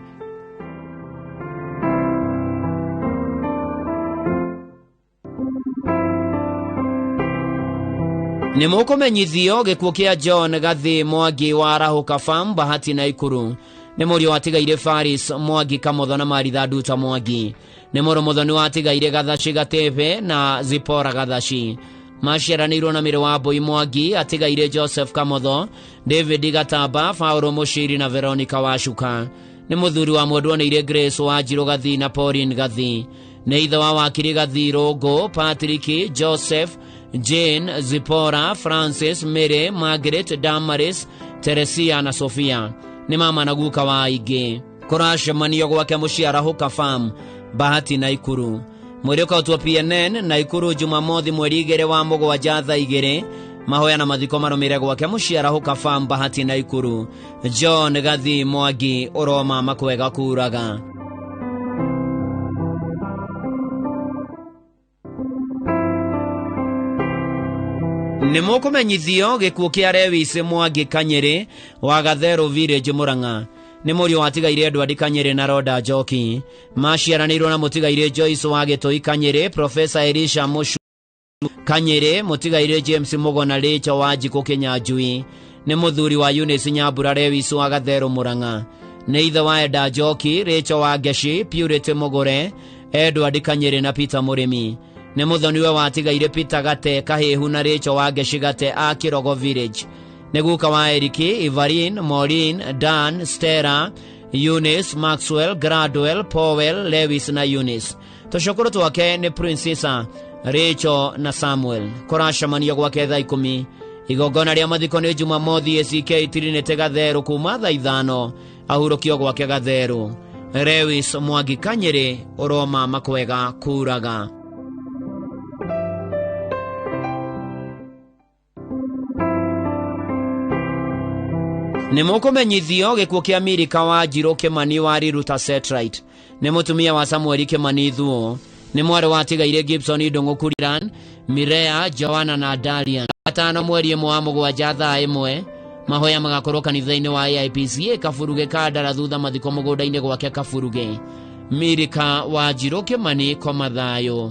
Nĩ mũkũmenyithio gĩkuũ kĩa John Gathĩ Mwangi wa Arahũka Farm Bahati Naikuru. Nĩ mũriũ watigaire Faris Mwangi Kamotho na Maritha Nduta Mwangi. Nĩ mũrũ Mũthoni watigaire Gathaci Gatebe na Zipora Gathaci. Maciaranĩirwo na mĩrĩ wa Mbũi Mwangi, atigaire Joseph Kamotho, David Gatamba, Paulo Mũciri na Veronica Wacuka. Nĩ mũthuri wa mwendwa nĩire Grace Wanjirũ Gathi na Pauline Gathi. Nĩ ithe wa wakiri Gathi Rũngũ, Patrick, Joseph, Jane, Zipora, Francis, Mary, Margaret, Damaris, Teresia na Sofia. Nĩ mama na guka wa aingĩ. Kũracemanio gwake mũciĩ Arahũka Farm, Bahati Naikuru. Mwĩrĩ ũkotwo PNN Naikuru Jumamothi mweri 2 wa mũgwanja thaa 2. Mahoya na mathiko marũmĩrĩre gwake mũciĩ Arahũka Farm, Bahati Naikuru. John Gathi Mwangi, ũroma makwega kuraga. Nĩ mũkũmenyithio gĩkuũ kĩa Lewis Mwangi Kanyĩrĩ wa Gatherũ Village Mũrang'a. Nĩ mũriũ watigaire Edward Kanyĩrĩ na Roda Njoki. Maciaranĩirwo na mũtigaire Joyce wa Gĩtũi Kanyĩrĩ, Professor Elisha Mushu Kanyĩrĩ, mũtigaire James Mũgona Rachel wa Njikũ Kĩnyanjui. Nĩ mũthuri wa Eunice Nyambura Lewis wa Gatheru Murang'a. Nĩ ithe wa Eda Njoki, Rachel wa Ngeci, Purity Mũgũre, Edward Kanyĩrĩ na Peter Mũrĩmi. Nĩ mũthoniwe watigaire Peter Gate Kahĩhu na Rachel wa Ngeci Gate a Kĩrogo Village. Nĩ guka wa Eriki, Ivarin, Maureen, Dan, Stella, Eunice, Maxwell, Gradwell, Powell, Lewis na Eunice. Tũcũkũrũ twake nĩ Princesa, Rachel na Samuel. Kũracemanio gwake thaa 10. Igongona rĩa mathiko nĩ Jumamothi ACK Trinity Gatheru kuma thaa 5. Ahurũkio gwake Gatheru. Lewis Mwangi Kanyĩrĩ ũroma makwega kuraga. Nĩ mũkũmenyithio gĩkuũ kĩa Mirika wa Njirũ Kĩmani wa Riruta Setright. Nĩ mũtumia wa Samueli Kĩmani Thuo. Nĩ mwarĩ watigaire Gibson Ndũng'ũ Kuriran, Mirea, Joanna na Dalian. 5 mweri 1 wa mũgwanja thaa 1. Mahoya magakorwo kanitha-inĩ wa AIPCA Kaburuge Kandara thutha mathiko mũgũnda-inĩ gwake Kaburuge. Mirika wa Njirũ Kĩmani koma thayũ.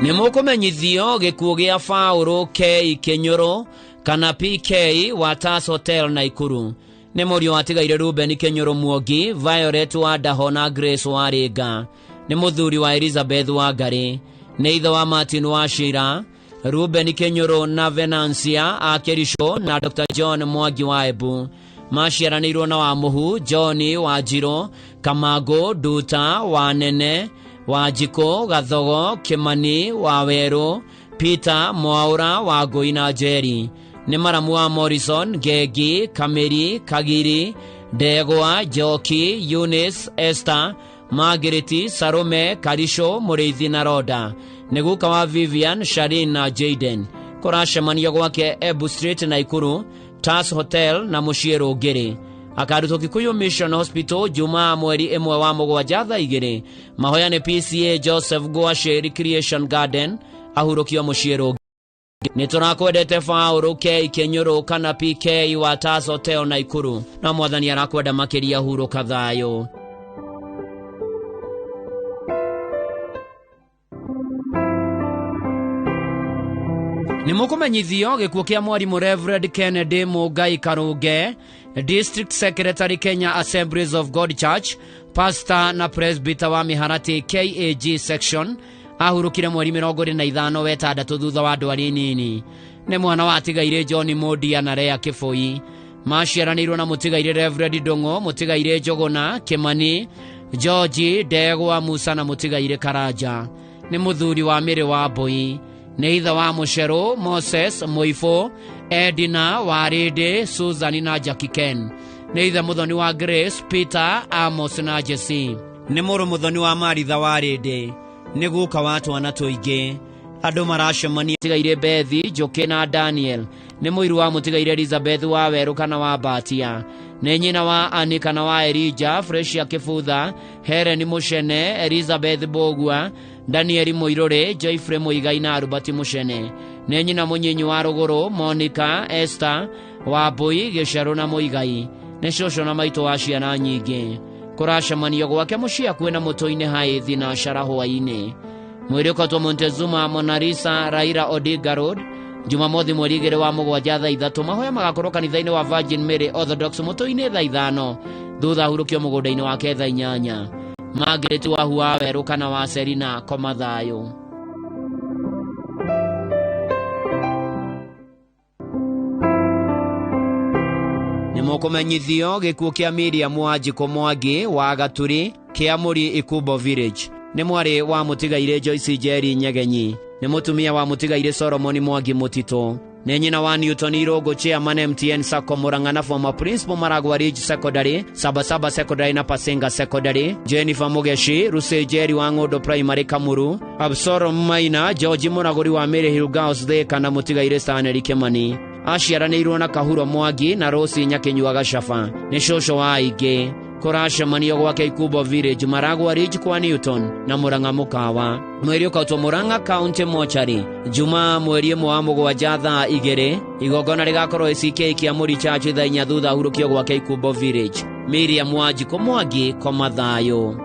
Nĩ mũkũmenyithio gĩkuũ gĩa Faũrũ K Kĩnyũrũ kana PK wa Tas Hotel Naikuru. Nĩ mũriũ watigaire Ruben Kĩnyũrũ Muongi, Violet wa Ndaho na Grace wa Rĩnga. Nĩ mũthuri wa Elizabeth wa Ngarĩ. Nĩ ithe wa Martin wa Shira, Ruben Kĩnyũrũ na Venancia a Kericho na Dr. John Mwangi wa Embu. Maciaranĩirwo na wa Mũhu, John wa Njirũ, Kamangũ, Nduta wa Nene, Wanjikũ, Gathogo, Kĩmani wa Werũ, Peter Mwaũra wa Ngũi na Njeri. Nĩ maramu wa Morrison, Ngengi, Kamĩri, Kagiri, Ndegwa, Njoki, Eunice, Esther, Margaret, Salome, Karisho, Mũrĩithi na Roda. Nĩ guka wa Vivian, Sharin na Jaden. Kũracemanio gwake Embu Street Naikuru, Tas Hotel na mũciĩ Rũngĩrĩ. Akarutwo Kikuyu Mission Hospital Jumaa mweri 1 wa mũgwanja thaa 2. Mahoya nĩ PCA Joseph Gwashe Recreation Garden, ahurũkio mũciĩ Rũngĩrĩ. Nĩ tũrakwendete Faũrũ K Kĩnyũrũ kana PK wa Tas Hotel Naikuru. Na mwathani arakwenda makĩria, hurũka thayũ. Nĩ mũkũmenyithio gĩkuũ kĩa mwarimũ Reverend Kennedy Mũngai Karũnge, District Secretary Kenya Assemblies of God Church, Pastor na Presbyter wa Mĩharatĩ KAG Section, ahurũkire mweri 25 wetandatũ thutha wa ndwari nini. Nĩ mwana watigaire John Mondia na Rea Kĩbũi. Maciaranĩirwo na mũtigaire Reverend Ndũng'ũ, mũtigaire Njũgũna, Kĩmani, George, Ndegwa, Musa na mũtigaire Karanja. Nĩ mũthuri wa Mĩrĩ wa Mbũi. Nĩ ithe wa Mũcerũ, Moses, Mũibũ, Edina, Warĩndĩ, Susan na Jackie Ken. Nĩ ithe mũthoni wa Grace, Peter, Amos na Jesse. Nĩ mũrũ mũthoni wa Maritha Warĩndĩ. Nĩ guka wa twana tũingĩ. Andũ maracemania tigaire Bethi, Njũkĩ na Daniel. Nĩ mũiru wa mũtigaire Elizabeth wa Werũ kana wa Batia. Nĩ nyina wa Ani kana wa Elija, Fresia Kĩbutha, Helen Mũcene, Elizabeth Mbũgua, Daniel Mũirũrĩ, Joyfrey Mũigai na Albert Mũcene. Nĩ nyina mũnyinyi wa Rũgũrũ, Monica, Esther, Wambũi, Gĩcerũ na Mũigai. Nĩ cũcũ na maitũ wa ciana nyingĩ. Kũracemanio gwake mũciĩ hakuhĩ na mũtũ-inĩ Haithi na Cara hwaĩ-inĩ. Mwĩrĩ ũkotwo Montezuma, Monalisa, Raila Odinga Road, Jumamothi mweri 2 wa mũgwanja thaa 3. Mahoya magakorwo kanitha-inĩ wa Virgin Mary Orthodox mũtũ-inĩ thaa 5. Thutha ahurũkio mũgũnda-inĩ wake thaa 8. Margaret Wahu wa Werũ kana wa Serina koma thayũ. Nĩ mũkũmenyithio gĩkuũ kĩa Miriam Wanjikũ Mwangi wa Gaturi Kĩamũri Ikumbo Village. Nĩ mwarĩ wa mũtigaire Joyce Njeri Nyegenyi. Nĩ mũtumia wa mũtigaire Solomon Mwangi Mũtitũ. Nĩ nyina wa Newton Irũngũ, chairman MTN Sacco Murang'a na former principal Maragua Ridge Secondary, Sabasaba Secondary na Pasenga Secondary, Jennifer Mugeshi, Lucy Njeri wa Ng'ũndũ Primary Kamuru, Absalom Maina, George Mũragũri wa Mary Hill Girls Thika na mũtigaire Stanley Kĩmani. Aciaranĩirwo na Kahuro Mwangi na Rose Nyakinyua Gacaba. Nĩ cũcũ wa aingĩ. Kũracemanio gwake Ikubo Village, Maragwa Ridge kwa Newton na Murang'a Mũkawa. Mwĩrĩ ũkautwo Murang'a County Mortuary Jumaa mweri 1 wa 7 thaa 2. Igongona rĩgakorwo ACK Kĩamũri Church thaa 4 thutha hurũkio gwake Ikubo Village. Miriam Wanjikũ Mwangi, koma thayũ.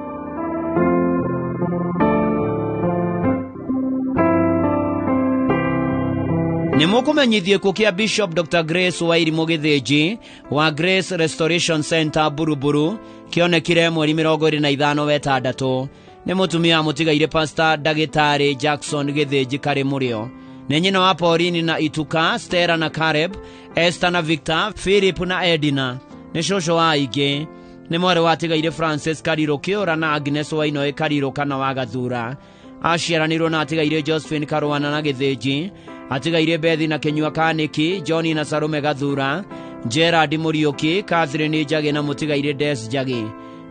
Nĩ mũkũmenyithio gĩkuũ kĩa Bishop Dr. Grace Wairimu Gĩthĩnji wa Grace Restoration Center Buruburu kĩonekire mweri 25 wa 6. Nĩ mũtumia wa mũtigaire Pastor Ndagĩtarĩ Jackson Gĩthĩnji karĩ mũrĩo. Nĩ nyina wa Pauline na Ituka, Stella na Caleb, Esther na Victor, Philip na Edina. Nĩ cũcũ wa aingĩ. Nĩ mwarĩ wa atigaire Francis Karirũ Kĩũra na Agnes Wainoĩ Karirũ kana wa Gathura. Aciaranĩirwo na atigaire Josephine Karũana na Gĩthĩnji, atigaire Bethi na Kĩnyua Kanĩki, John na Salome Gathura, Gerard Mũriũki, Catherine Njagĩ na mũtigaire Des Njagĩ.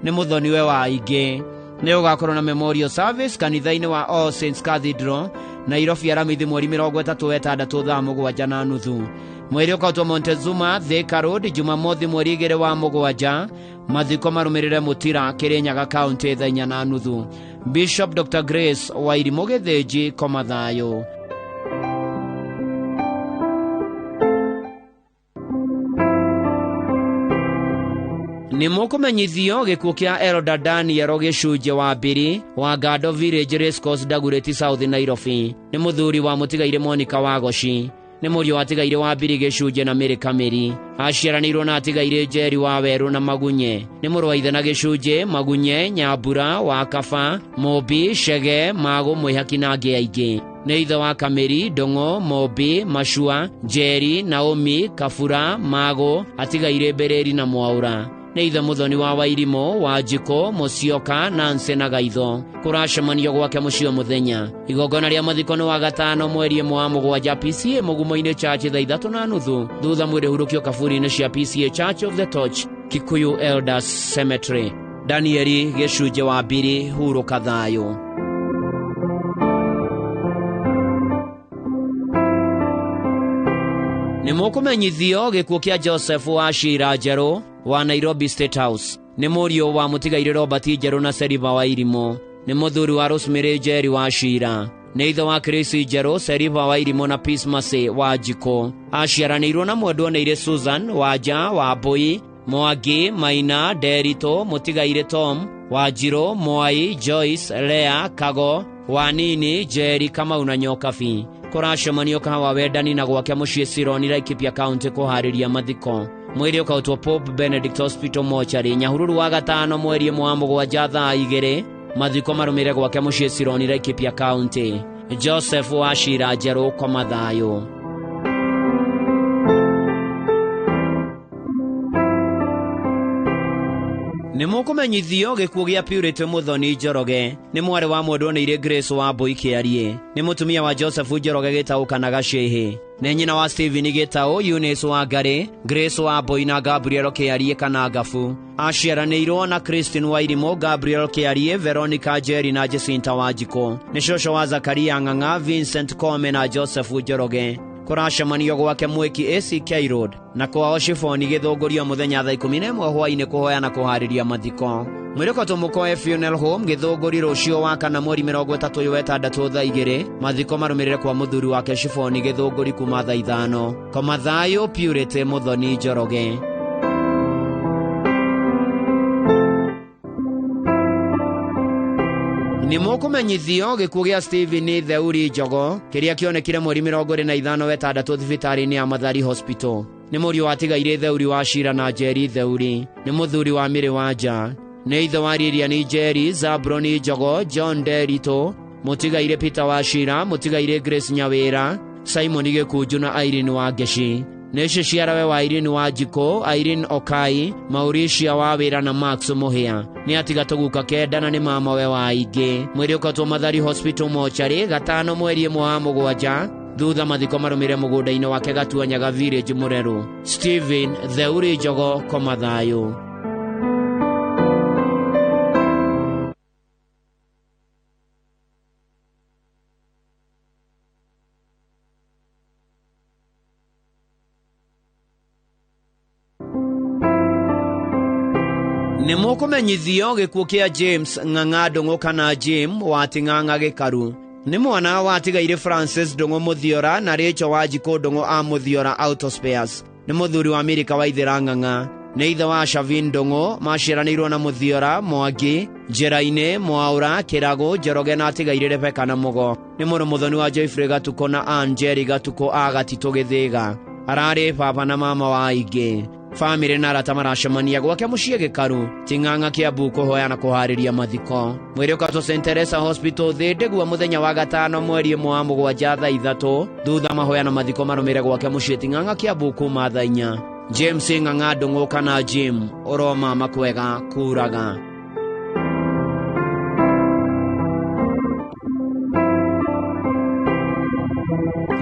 Nĩ mũthoniwe wa aingĩ. Nĩ ũgakorwo na memorial service kanitha-inĩ wa All Saints Cathedral Nairobi Aramithi mweri 36 thaa 7:30. Mwĩrĩ ũkautwo Montezuma Thika Road Jumamothi mweri 2 wa 7. Mathiko marũmĩrĩre Mũtira Kĩrĩnyaga County thaa 4:30. Bishop Dr. Grace Wairimu Gĩthĩnji, koma thayũ. Nĩ mũkũmenyithio gĩkuũ kĩa Elder Daniel Gĩcunjĩ wa Mbiri wa Gado Village Racecourse Dagoretti South Nairobi. Nĩ mũthuri wa mũtigaire Monica Wagoci. Nĩ mũriũ wa atigaire wa Mbiri Gĩcunjĩ na Mĩrĩ Kamĩri. Aciaranĩirwo na atigaire Njeri wa Werũ na Magunye. Nĩ mũrũ wa ithe na Gĩcunjĩ, Magunye, Nyambura, wa Kaba, Mũmbi, Chege, Magũ, Mwĩhaki na angĩ aingĩ. Nĩ ithe wa Kamĩri, Ndũng'ũ, Mũmbi, Macua, Njeri, Naomi, Kabura, Magũ, atigaire Mbereri na Mwaũra. Nĩ ithe mũthoni wa Wairimũ, Wanjikũ, Mũcioka, Nancy na Gaitho. Kũracemanio gwake mũciĩ mũthenya. Igongona rĩa mathiko nĩ wa gatano mweri 1 wa 7 PCA Mũgumo-inĩ Church thaa 3:30. Thutha mwĩrĩ hurũkio kaburi-inĩ cia PCA Church of the Torch, Kikuyu Elders Cemetery. Danieli Gĩcunjĩ wa Mbiri, hurũka thayũ. Nĩ mũkũmenyithio gĩkuũ kĩa Joseph wa Shira Njerũ wa Nairobi State House. Nĩ mũriũ wa mũtigaire Robert Njerũ na Seriva wa Irimũ. Nĩ mũthuri wa Rosemary Njeri wa Shira. Nĩ ithe wa Chris Njerũ, Seriva wa Irimũ na Peace Mercy wa Njikũ. Aciaranĩirwo na mwendwa nĩire Susan wa Nja wa Mbui, Mwangi, Maina, Nderitũ, mũtigaire Tom, Wanjirũ, Mwai, Joyce, Lea, Kago, Wanini, Njeri, Kamau na Nyokabi. Kũracemanio kahawa wendani na gwake mũciĩ Sironi Laikipia County kũharĩria mathiko. Mwĩrĩ ũkautwo Pope Benedict Hospital Mortuary Nyahururu wa gatano mweri 1 wa 7 thaa 2. Mathiko marũmĩrĩre gwake mũciĩ Sironi Laikipia County. Joseph wa Shira Njerũ, koma thayũ. Nĩ mũkũmenyithio gĩkuũ gĩa Purity Mũthoni Njoroge. Nĩ mwarĩ wa mwendwa nĩire Grace wa Mbui Kĩarie. Nĩ mũtumia wa Joseph Njoroge Gĩtaũ kana Gacĩhĩ. Nĩ nyina wa Stephen Gĩtaũ, Eunice wa Ngarĩ, Grace wa Mbui na Gabriel Kĩarie kana Ngabu. Aciaranĩirwo na Christine Wairimũ, Gabriel Kĩarie, Veronica Njeri na Jacinta Wanjikũ. Nĩ cũcũ wa Zakaria Ng'ang'a, Vincent Kome na Joseph Njoroge. Kũracemanio gwake Mwĩki ACK Road na kwao Shifoni Gĩthũngũrio mũthenya thaa 11 hwaĩ-inĩ kũhoya na kũharĩria mathiko. Mwĩrĩ tũmũkoe Funeral Home Gĩthũngũri rũciũ wa kana mweri 36 wa 6 thaa 2. Mathiko marũmĩrĩre kwa mũthuri wake Shifoni Gĩthũngũri kuma thaa 5. Koma thayũ Purity Mũthoni Njoroge. Nĩ mũkũmenyithio gĩkuũ gĩa Stephen Theuri Njogo kĩrĩa kĩonekire mweri 25 wa 6 thibitarĩ-inĩ ya Mathari Hospital. Nĩ mũriũ wa atigaire Theuri wa Shira na Njeri Theuri. Nĩ mũthuri wa Mĩrĩ wa Nja. Nĩ ithe wa Lilian Njeri, Zabroni Njogo, John Nderitũ, mũtigaire Peter wa Shira, mũtigaire Grace Nyawĩra, Simon Gĩkunju na Irene wa Ngeci. Nĩ ciciarawe wa Irene wa Njikũ, Irene Okai, Mauricia wa Wĩra na Max Mũhĩa. Nĩ atiga tũguka 9 na nĩ mamawe wa aingĩ. Mwĩrĩ ũkatwo Mathari Hospital Mortuary gatano mweri 1 wa 7. Thutha mathiko marũmĩrĩre mũgũnda-inĩ wake Gatuanyaga Village Mũrerũ. Stephen Theuri Njogo, koma thayũ. Nĩ mũkũmenyithio gĩkuũ kĩa James Ng'ang'a Ndũng'ũ kana Jim wa Ting'ang'a Gĩkaru. Nĩ mwana watigaire Francis Ndũng'ũ Mũthiora na Rachel Wanjikũ Ndũng'ũ a Mũthiora Autospares. Nĩ mũthuri wa Amerika wa Ithĩra Ng'ang'a. Nĩ ithe wa Shavin Ndũng'ũ maciaranĩirwo na Mũthiora, Mwangi, Njĩra-inĩ, Mwaũra, Kĩragũ, Njoroge na atigaire Rebeka na Mũgo. Nĩ mũrũ mũthoni wa Joyfrey Gatuko na Ann Njeri Gatuko a Gatitũ Gĩthĩga. Ararĩ baba na mama wa aingĩ. Bamĩrĩ na arata maracemania gwake mũciĩ Gĩkaru, Ting'ang'a Kĩambu kũhoya na kũharĩria mathiko. Mwĩrĩ ũkatwo St Teresa Hospital Thĩndĩgua mũthenya wa gatano mweri 1 wa 7 thaa 3, thutha mahoya na mathiko marũmĩre gwake mũciĩ Ting'ang'a Kĩambu kuma thaa 4. James Ng'ang'a Ndũng'ũ kana Jim ũroma makwega kuraga.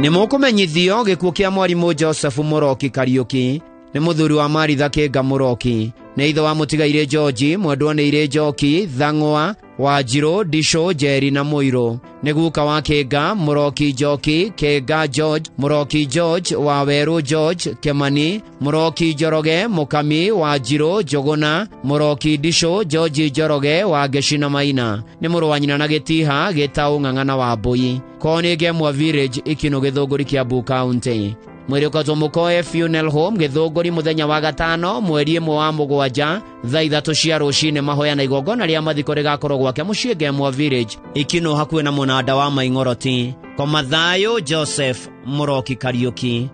Nĩ mũkũmenyithio gĩkuũ kĩa mwarimũ Joseph Mũroki Kariũki. Nĩ mũthuri wa Maritha Kĩnga Mũroki. Nĩ ithe wa mũtigairĩ George, mwendwa nĩ irĩ Njoki, Thang'wa, Wanjirũ, Ndicũ, Njeri na Mũirũ. Nĩ guka wa Kĩnga, Mũroki Njoki, Kĩnga George, Mũroki George, Wawerũ George, Kĩmani, Mũroki Njoroge, Mũkami, Wanjirũ, Njũgũna, Mũroki Ndicũ, George Njoroge, Wangeci na Maina. Nĩ mũrũ wa nyina na Gĩtiha, Gĩtaũ, Ng'ang'a na Wambũi. Kwao nĩ Ngemwa Village, Ikinũ, Gĩthũngũri, Kiambu County. Mwĩrĩ ũkatwo Mũkoe Funeral Home Gĩthũngũri mũthenya wa gatano mweri 1 wa 7 thaa 3 cia rũcinĩ. Mahoya na igongona rĩa mathiko rĩgakorwo gwake mũciĩ Ngemwa Village, Ikinũ, hakuhĩ na mũnanda wa Maing'oroti. Koma thayũ Joseph Mũroki Kariũki.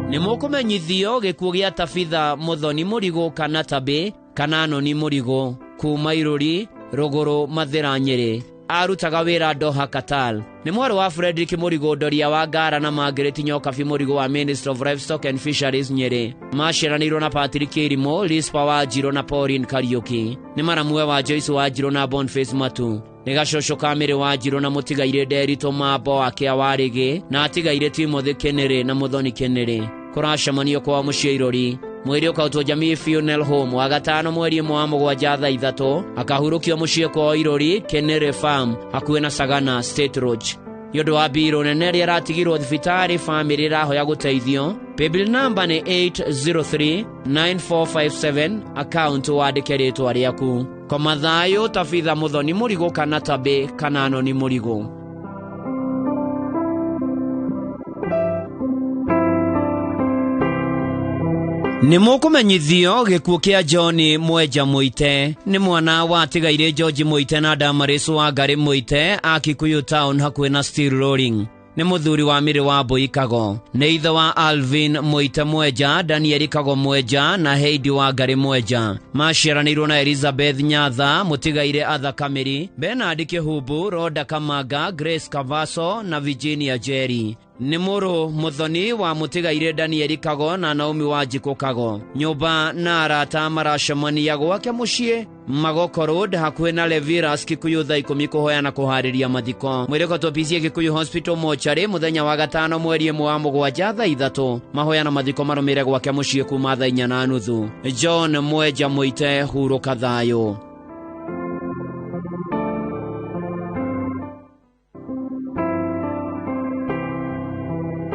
Nĩ mũkũmenyithio gĩkuũ gĩa Tabitha Mũthoni Mũrigũ kana Tabĩ kana Noni Mũrigũ kuma Irũri, Rũgũrũ, Mathĩra, Nyĩrĩ. Arutaga wĩra Doha, Qatar. Nĩ mwarĩ wa Frederick Mũrigũ Ndoria wa Ngara na Margaret Nyokabi Mũrigũ wa Ministry of Livestock and Fisheries Nyĩrĩ. Maciaranĩirwo na Patrick Irimũ, Rispa wa Njirũ na Pauline Kariũki. Nĩ maramuwe wa Joyce wa Njirũ na Boniface Matu. Nĩ gacũcũ ka Mĩrĩ wa Njirũ na mũtigairĩ Nderitũ Mambo wa Kĩa wa Rĩgĩ na atigairĩ Timothy Kĩnĩrĩ na Mũthoni Kĩnĩrĩ. Kũracemanio kwao mũciĩ Irũri. Mwĩrĩ ũkautwo Jamii Funeral Home wa gatano mweri 1 wa 7 thaa 3, akahurũkio mũciĩ kwao Irũri, Kĩnĩrĩ Farm, hakuhĩ na Sagana State Lodge. Nĩ ũndũ wa mbirũ nene ĩrĩa ĩratigirwo thibitarĩ, bamĩrĩ ĩrahoya gũteithio. Paybill number nĩ 8039457, account wandĩke rĩtwa rĩaku. Koma thayũ Tabitha Mũthoni Mũrigũ kana Tabĩ kana Noni Mũrigũ. Nĩ mũkũmenyithio gĩkuũ kĩa John Mwenja Mũite. Nĩ mwana watigaire George Mũite na Damaris wa Ngarĩ Mũite a Kikuyu Town hakuhĩ na Steel Rolling. Nĩ mũthuri wa Mĩrĩ wa Mbũi Kago. Nĩ ithe wa Alvin Mũite Mwenja, Daniel Kago Mwenja na Heidi wa Ngarĩ Mwenja. Maciaranĩirwo na Elizabeth Nyatha, mũtigaire Arthur Kamĩri, Bernard Kĩhumbu, Rhoda Kamanga, Grace Kavaso na Virginia Jerry. Nĩ mũrũ mũthoni wa mũtigaire Daniel Kago na Naomi wa Njikũ Kago. Nyũmba na arata maracemania gwake mũciĩ Magoko Road hakuhĩ na Leviras Kikuyu thaa 10 kũhoya na kũharĩria mathiko. Mwĩrĩ ũkatwo PCA Kikuyu Hospital mochari mũthenya wa gatano mweri 1 wa 7 thaa 3. Mahoya na mathiko marũmĩre gwake mũciĩ kuma thaa 4:30. John Mwenja Mũite, hurũka thayũ.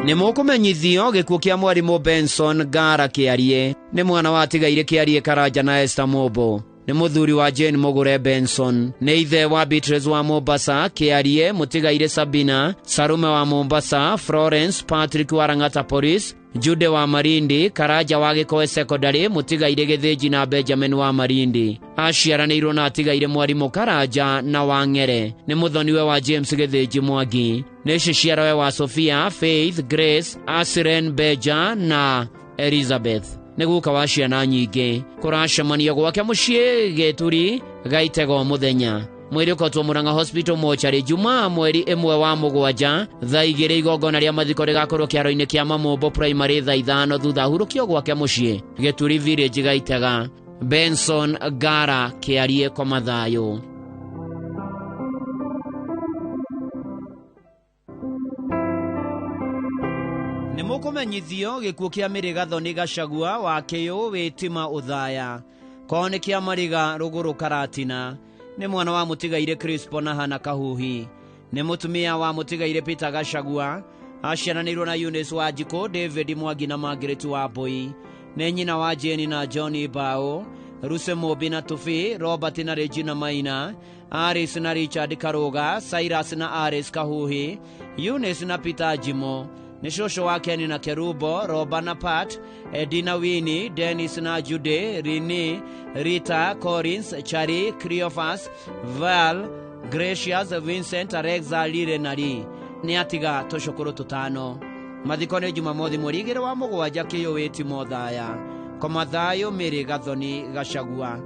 Nĩ mũkũmenyithio gĩkuũ kĩa mwarimũ Benson Ngara Kĩarie. Nĩ mwana watigaire Kĩarie Karanja na Esther Mobo. Nĩ mũthuri wa Jane Mũgũre Benson. Nĩ ithe wa Beatrice wa Mombasa, Kĩarie, mũtigaire Sabina, Sarume wa Mombasa, Florence, Patrick wa Lang'ata Police, Jude wa Marindi, Karanja wa Gĩkoe Secondary, mũtigaire Gĩthĩnji na Benjamin wa Marindi. Aciaranĩirwo na atigaire mwarimũ Karanja na Wang'ere. Nĩ mũthoniwe wa James Gĩthĩnji Mwangi. Nĩ ciciarowe wa Sophia, Faith, Grace, Asiren Beja na Elizabeth. Nĩ guka wa ciana nyingĩ. Kũracemanio gwake mũciĩ Gĩturi Gaitego mũthenya. Mwĩrĩ ũkotwo Murang'a Hospital mochari Jumaa mweri 1 wa 7 thaa 2 igongona rĩa mathiko rĩgakorwo kĩaro-inĩ kĩa Mamombo Primary thaa 5 thutha hurũkio gwake mũciĩ Gĩturi Village Gaitega. Benson Ngara Kĩarie koma thayũ. Nĩ mũkũmenyithio gĩkuũ kĩa Mĩrĩ Gathoni Gachagua wa Kĩyũ Wĩtima Ũthaya. Kwao nĩ kĩa Mariga Rũgũrũ Karatina. Nĩ mwana wa mũtigaire Crispo na Hana Kahuhi. Nĩ mũtumia wa mũtigaire Peter Gachagua. Aciaranĩirwo na Eunice Wanjikũ, David Mwangi na Margaret Wambui. Nĩ nyina wa Jane na John Bao, Ruse Mũmbi na Tufi, Robert na Regina Maina, Aris na Richard Karuga, Cyrus na Aris Kahuhi, Eunice na Peter Jimo. Nĩ cũcũ wa Ken na Kerubo, Roba na Pat, Edina Winnie, Dennis na Jude, Rini, Rita, Collins, Chari, Cleophas, Val, Gracious, Vincent, Alexa, Lire na Lee. Nĩ atiga tũcũkũrũ tũtano. Mathiko nĩ Jumamothi mweri 2 wa 7 kĩyũwĩti Mothaya. Koma thayũ Mary Gathoni Gachagua.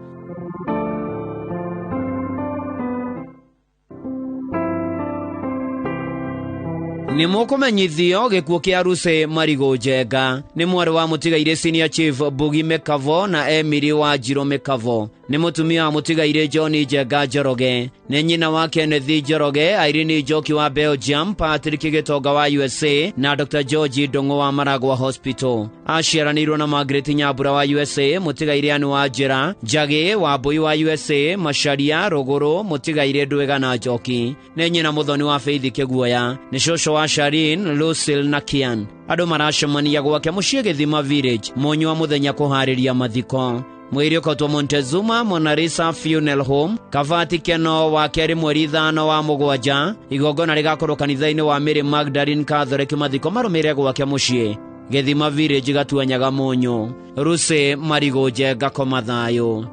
Nĩ mũkũmenyithio gĩkuũ kĩa Ruse Marigũ Njenga. Nĩ mwarĩ wa mũtigaire Senior Chief Bugi Mekavo na Emily wa Njirũ Mekavo. Nĩ mũtumia wa mũtigaire John Njenga Njoroge. Nĩ nyina wa Kenneth Njoroge, Irene Njoki wa Belgium, Patrick Gĩtonga wa USA na Dr. George Ndung'u wa Maragua Hospital. Aciaranĩirwo na Margaret Nyambura wa USA, mũtigaire Anne wa Njĩra, Njagĩ wa Mbui wa USA, Macharia Rũgũrũ, mũtigaire Ndwĩga na Njoki. Nĩ nyina mũthoni wa Faith Kĩguoya. Nĩ cũcũ wa Sharin, Lucille na Kian. Andũ maracemania gwake mũciĩ Gĩthima Village, mũnyũ wa mũthenya kũharĩria mathiko. Mwĩrĩ ũkotwo Montezuma Monarisa Funeral Home, Kavati Keno wa 2 mweri 5 wa 7. Igongona rĩgakorwo kanitha-inĩ wa Mary Magdalene Catholic, mathiko marũmĩrĩre gwake mũciĩ Gĩthima Village, Gatuanyaga Mũnyũ. Ruse Marigũ Njenga, koma thayũ.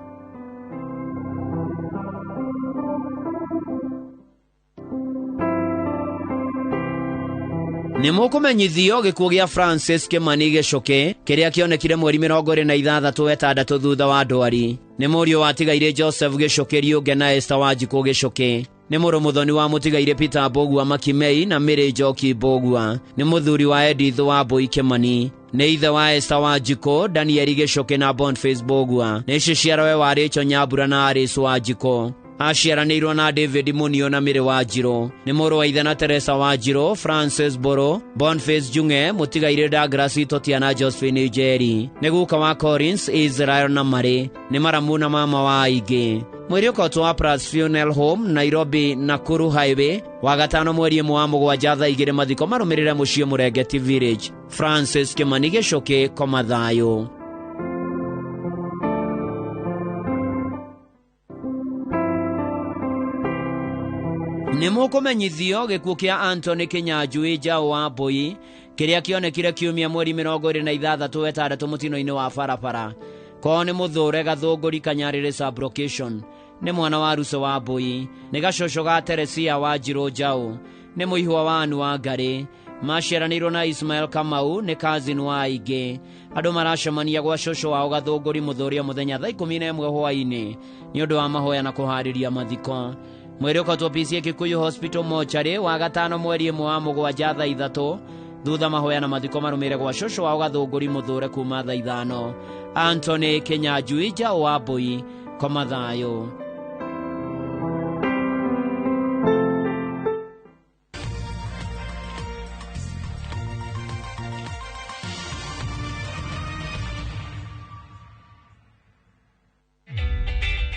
Nĩ mũkũmenyithio gĩkuũ gĩa Francis Kimani Gĩcũkĩ kĩrĩa kĩonekire mweri 26 6 thutha wa ndwari. Nĩ mũriũ wa tigaire Joseph Gĩcũkĩ Riũnge na Esther Wanjikũ Gĩcũkĩ. Nĩ mũrũ mũthoni wa mũtigaire Peter Mbũgua Makimei na Mary Njoki Mbũgua. Nĩ mũthuri wa Edith Wambui Kimani. Nĩ ithe wa Esther Wanjikũ, Daniel Gĩcũkĩ na Boniface Mbũgua. Nĩ ciciarowe wa Rachel Nyambura na Alice Wanjikũ. Aciaranĩirwo na David Munio na Mary Wanjirũ. Nĩ mũrũ wa ithe na Teresa Wanjirũ, Francis Mbũrũ, Boniface Njung'e, mũtigaire Douglas Itotia na Josephine Njeri. Nĩ guka wa Collins, Israel na Mary. Nĩ maramu na mama wa aingĩ. Mwĩrĩ ũkotwo wa Plus Funeral Home, Nairobi Nakuru Highway, wa 5 mweri 1 wa 7 thaa 2 mathiko marũmĩrĩre mũciĩ Mũrengeti Village. Francis Kimani Gĩcũkĩ, koma thayũ. Nĩ mũkũmenyithio gĩkuũ kĩa Anthony Kĩnyanjui Njaũ wa Mbui kĩrĩa kĩonekire kiumia mweri 26 6 mũtino-inĩ wa barabara. Kwao nĩ mũthũre Gathũngũri Kanyarĩrĩ sublocation. Nĩ mwana wa Ruse wa Mbui. Nĩ gacũcũ ga Teresia wa Njirũ Njaũ. Nĩ mũihwa wa Anu wa Ngarĩ. Maciaranĩirwo na Ismael Kamau, nĩ cousin wa aingĩ. Andũ maracemania gwa cũcũ wao Gathũngũri mũthũria mũthenya thaa 11 hwaĩ-inĩ nĩ ũndũ wa mahoya na kũharĩria mathiko. Mwĩrĩ ũkotwo PCA Kikuyu Hospital mochari wa 5 mweri 1 wa 7 thaa 3 thutha mahoya na mathiko marũmĩrĩre gwa cũcũ wao Gathũngũri mũthũre kuma thaa 5. Anthony Kĩnyanjui Njaũ wa Mbui, koma thayũ.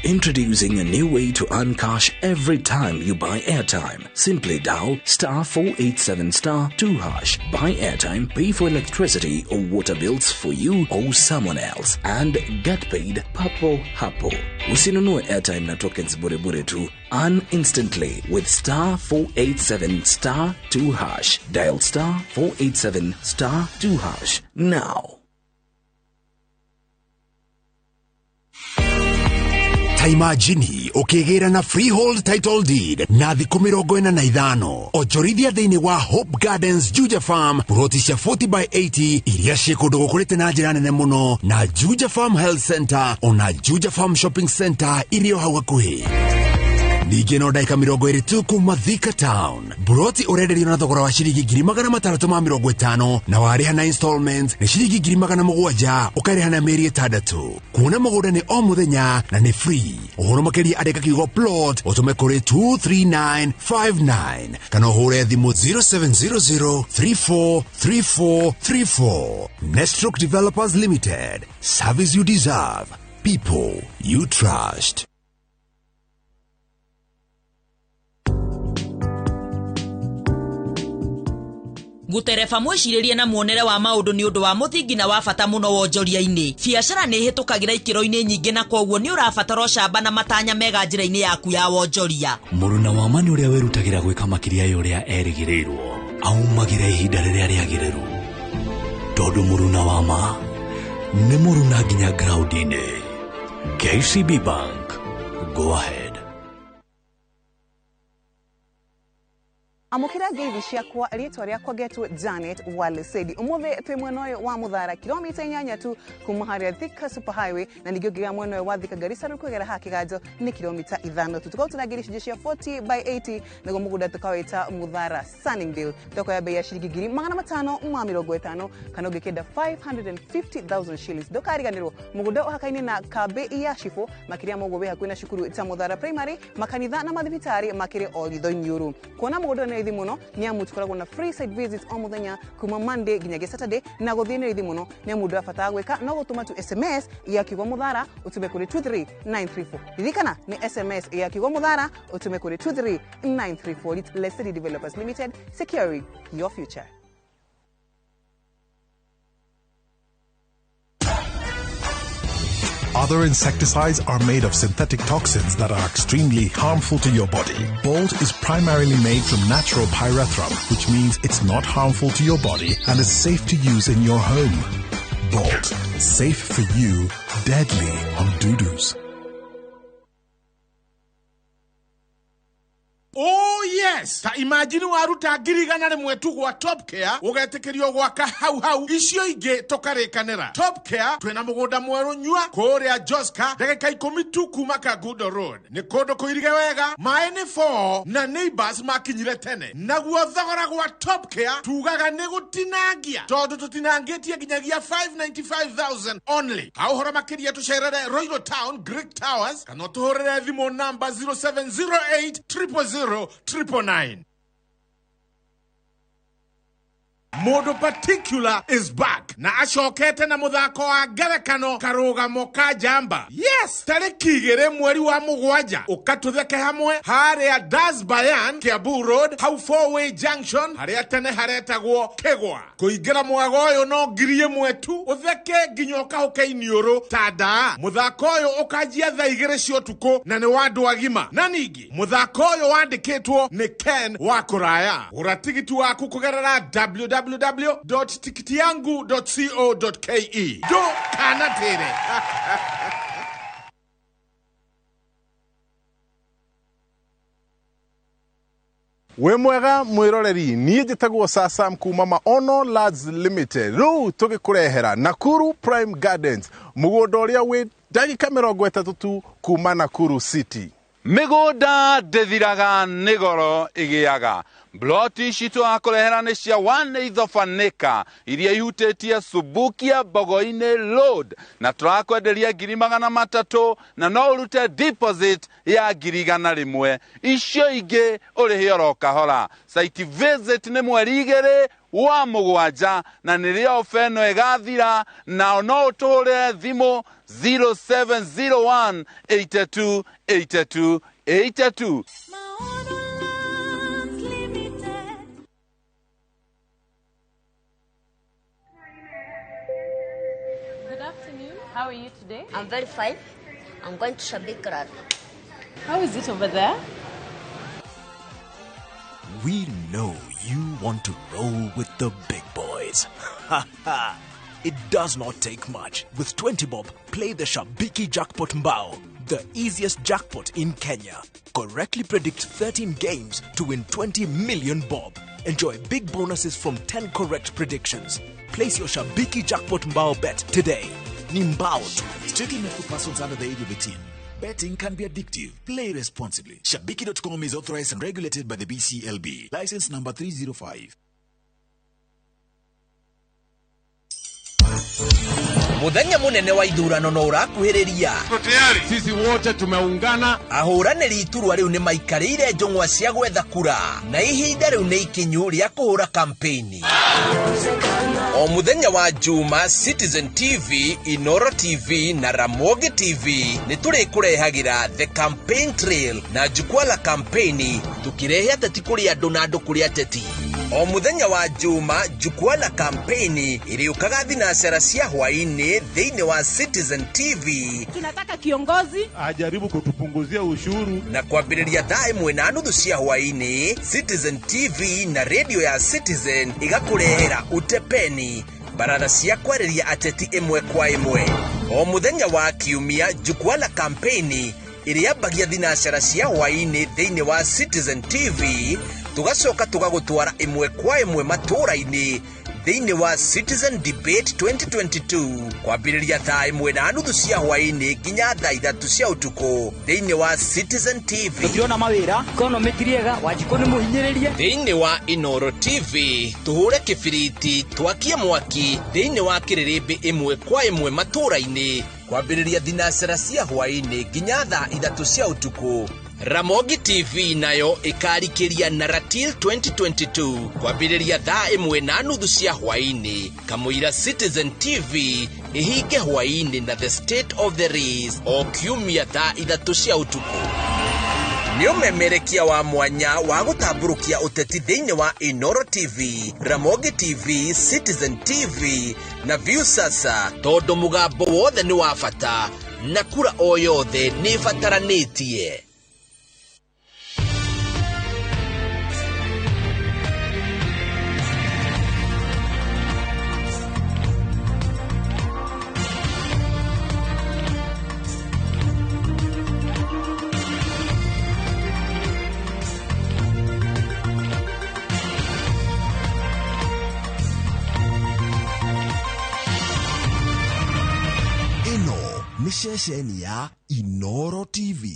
Introducing a new way to earn cash every time you buy airtime. Simply dial *487*2#. Buy airtime, pay for electricity or water bills for you or someone else, and get paid papo hapo. Usinunue airtime na tokens bure bure tu. Earn instantly with *487*2#. Dial *487*2# now. Imagine ukigĩra na freehold title deed na thikũ 45 onjorithia thĩinĩ wa Hope Gardens Juja Farm ploti cia 40 by 80 iria ciĩ kũndũ gũkũrĩte na njĩra nene mũno na Juja Farm Health Center ona Juja Farm Shopping Center irio hau hakuhĩ. Ningĩ no ndagĩka 20 tu kuma Thika Town. Buroti ũrenderio na thogora wa ciringi 650 na warĩha na installments nĩ ciringi 700 ũkarĩha na mĩeri 6. Kuona mũgũnda nĩ o mũthenya na nĩ free. Ũhoro makĩria andĩka kiugo plot ũtũme kũrĩ 23959 kana ũhũre thimũ 0700 343434. Nestroke Developers Limited. Service you deserve. People you trust. Gũtereba mwĩcirĩrie na muonere wa maũndũ nĩ ũndũ wa mũthingi na wa bata mũno wonjoria-inĩ. Biacara nĩ ĩhĩtũkagĩra ikĩro-inĩ nyingĩ na kwoguo nĩ ũrabatara ũcamba na matanya mega njĩra-inĩ yaku ya wonjoria. Mũruna wa ma nĩ ũrĩa wĩrutagĩra gwĩka makĩria ya ũrĩa erĩgĩrĩirwo aumagĩra ihinda rĩrĩa rĩagĩrĩru, tondũ mũruna wa ma nĩ mũruna nginya ground-inĩ. KCB Bank, go ahead. Amũkĩra ngeithi ciakwa, rĩtwa rĩakwa ngetwo Janet Walesedi. Ũmũthĩ twĩ mwena ũyũ wa Mũthara, kilomita 8 tu kuma harĩa Thika Super Highway, na ningĩ ũngĩgera mwena ũyũ wa Thika Garissa rĩu kũgera haha Kĩganjo nĩ kilomita 5 tu. Tũkorwo tũrangĩria icunjĩ cia 40 by 80 nĩguo mũgũnda tũkawĩta Mũthara Sunningdale. Thoko ya bei ya ciringi 550,000 kana ũngĩkĩenda 550,000 shillings. Ndũkariganĩrwo mũgũnda ũhakaine na kambĩ ya Cibũ, makĩria ma ũguo wĩ hakuhĩ na cukuru ta Mũthara Primary, makanitha na mathibitarĩ makĩrĩ o ritho inyũrũ. Kuona mũgũnda nĩ raithi mũno nĩ amu tũkoragwo na free site visits o mũthenya kuma Monday nginyagia Saturday, na gũthiĩ nĩ raithi mũno nĩ amu ndũrabatara gwĩka no gũtũma tu SMS ya kiugo Mũthara ũtũme kũrĩ 23934. Ririkana nĩ SMS ya kiugo Mũthara ũtũme kũrĩ 23934. Lesedi Developers Limited, securing your future. Other insecticides are made of synthetic toxins that are extremely harmful to your body. Bolt is primarily made from natural pyrethrum, which means it's not harmful to your body and is safe to use in your home. Bolt, safe for you, deadly on doo-doos. Oh yes, ta imagine waruta 100,000 tu gwa Top Care ugetĩkĩrio gwaka hau hau icio ingĩ tũkarĩkanĩra. Top Care twĩna mũgũnda mwerũ nyua kũrĩa Joska, ndagĩka 10 tu kuma Kangundo Road. Nĩ kũndũ kũirige wega, maĩ nĩ 4 na neighbors makinyire tene. Naguo thogora gwa Top Care tugaga nĩ gũtinangia tondũ tũtinangĩtie nginyagia 595,000 only. Ha ũhoro makĩria tũcerere Royal Town Greek Towers kana ũtũhũrĩre thimũ namba 0708 000 999. Mũndũ particular is back na acokete na mũthako wa ngerekano karũgamo ka njamba. Yes, tarĩki 2 mweri wa 7 ũkatũtheke hamwe harĩa Das Bayan, Kiambu Road, hau 4-way junction harĩa tene haretagwo Kĩgwa. Kũingĩra mwago ũyũ no 1,000 tu, ũtheke nginya ũkahũke iniũrũ ta ndaa. Mũthako ũyũ ũkanjia thaa 2 cia ũtukũ na nĩ wa andũ agima. Na ningĩ mũthako ũyũ wandĩkĩtwo nĩ Ken wa Kũraya. Gũra tigiti waku kũgerera www.tikitiyangu.co.ke. Do kana tere. Wĩ mwega mwĩroreri, niĩ njĩtagwo Sasam kuma Maono Lads Limited. Rĩu tũgĩkũrehera Nakuru Prime Gardens, mũgũnda ũrĩa wĩ ndagĩka 30 tu kuma Nakuru City. Mĩgũnda ndĩthiraga nĩ goro ĩgĩaga. Bloti ici tũrakũrehera nĩ cia 1/8 of an acre iria ihutĩtie Subukia Mbogo-inĩ Road, na tũrakwenderia 300,000 na no ũrute deposit ya 100,000. Icio ingĩ ũrĩhe oro kahora. Site visit nĩ mweri 2 wa 7 na nĩrĩo ofa ĩno ĩgathira, na no ũtũhũrĩre thimũ 0701 82 82 82. Good afternoon. How are you today? I'm very fine. I'm going to Shabik. How is it over there? We know you want to roll with the big boys. Ha ha! It does not take much. With 20 bob, play the Shabiki Jackpot Mbao, the easiest jackpot in Kenya. Correctly predict 13 games to win 20 million bob. Enjoy big bonuses from 10 correct predictions. Place your Shabiki Jackpot Mbao bet today. Ni mbao tu. Strictly not for persons under the age of 18. Betting can be addictive. Play responsibly. Shabiki.com is authorized and regulated by the BCLB. License number 305. Muthenya munene wa ithurano no urakuhiriria. Tayari sisi wote tumeungana. Ahũranĩri iturwa rĩu nĩ maikarĩire njũng'wa cia gwetha kura na ihinda rĩu nĩ ikinyu rĩa kũhũra kampeni. O muthenya wa Juma, Citizen TV, Inoro TV na Ramogi TV nĩ tũrĩkũrehagĩra The Campaign Trail na jukwaa la kampeni, tukirehe ateti kũrĩ andũ na andũ kũrĩ ateti. O muthenya wa Juma, jukwaa la kampeni iriukaga thinacara cia hwaini thĩinĩ wa Citizen TV. Tunataka kiongozi ajaribu kutupunguzia ushuru. Na kwambĩrĩria thaa 1:30 cia hwaini, Citizen TV na radio ya Citizen igakũrehera utepeni, baratha cia kwarĩria ateti ĩmwe kwa ĩmwe. O muthenya wa kiumia, jukwaa la kampeni ĩrĩambagia thinacara cia hwaini thĩinĩ wa Citizen TV, tugacoka tugagũtwara ĩmwe kwa ĩmwe matũũra-inĩ thĩinĩ wa Citizen Debate 2022 kwambĩrĩria thaa 1:30 cia hwaini nginya thaa 3 cia ũtukũ thĩinĩ wa Citizen TV. Tũtirona mawĩra, economy ti rĩega, Wanjikũ nĩ mũhinyĩrĩrie. Thĩinĩ wa Inoro TV tũhũre kĩbiriti, twakie mwaki thĩinĩ wa kĩrĩrĩmbĩ ĩmwe kwa ĩmwe matũũra-inĩ kwambĩrĩria thinacara cia hwaini nginya thaa 3 cia ũtukũ. Ramogi TV nayo ĩkarikĩria na Ratil 2022 kwambĩrĩria thaa 1:30 cia hwaini. Kamũira Citizen TV ĩhinge hwaini na The State of the Race o kiumia thaa 3 cia ũtukũ. Nĩ ũmemerekia wa mwanya wa gũtambũrũkia ũteti thĩinĩ wa Inoro TV, Ramogi TV, Citizen TV na Viusasa, tondũ mũgambo wothe nĩ wa bata na kura o yothe nĩ ĩbataranĩtie. Ceceni ya Inoro TV.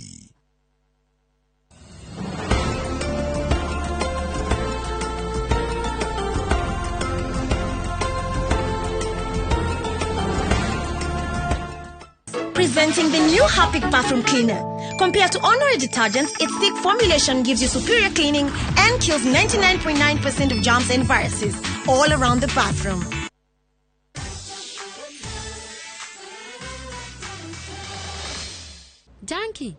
Presenting the new Harpic bathroom cleaner. Compared to ordinary detergents, its thick formulation gives you superior cleaning and kills 99.9% of germs and viruses all around the bathroom. Donkey.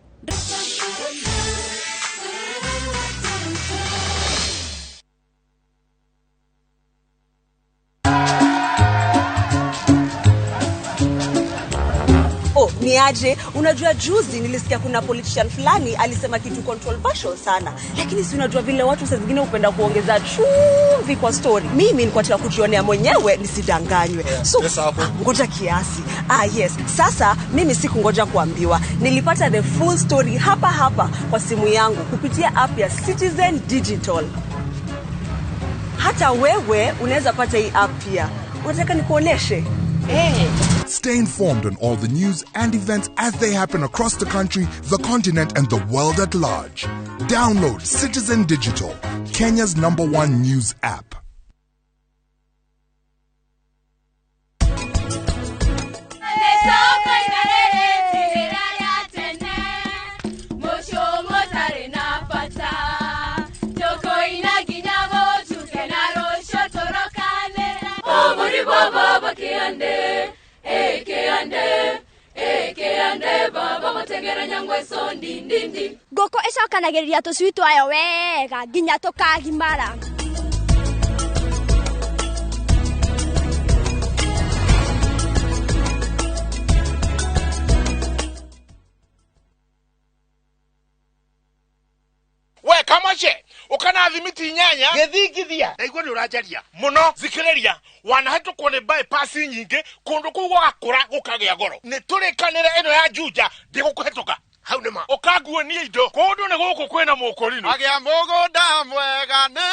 Oh, niaje, unajua juzi nilisikia kuna politician fulani alisema kitu controversial sana. Lakini si unajua vile watu saa zingine hupenda kuongeza chumvi kwa story. Mimi nilikuwa nataka kujionea mwenyewe nisidanganywe. Yeah, so ngoja kiasi. Ah yes, sasa mimi sikungoja kuambiwa. Nilipata the full story hapa hapa kwa simu yangu kupitia app ya Citizen Digital. Hata wewe unaweza pata hii app pia. Unataka nikuoneshe? Hey. Stay informed on all the news and events as they happen across the country, the continent, and the world at large. Download Citizen Digital, Kenya's #1 news app. Ngũkũ ĩcokanagĩrĩria tũcui twayo wega nginya tũkagimara. We kamache ukana thimiti inyanya githingithia ndaigua ni uranjaria muno thikiriria wanahetũkwo nĩ bypass nyingĩ kũndũ kũu gũgakũra gũkagĩa goro nĩ tũrĩkanĩre ĩno ya Juja ndĩgũkũhetũka hau nĩ ma ũkanguonia indo kũndũ nĩ gũkũ kwĩna mũkũrinũ agĩa mũgũnda mwega nĩ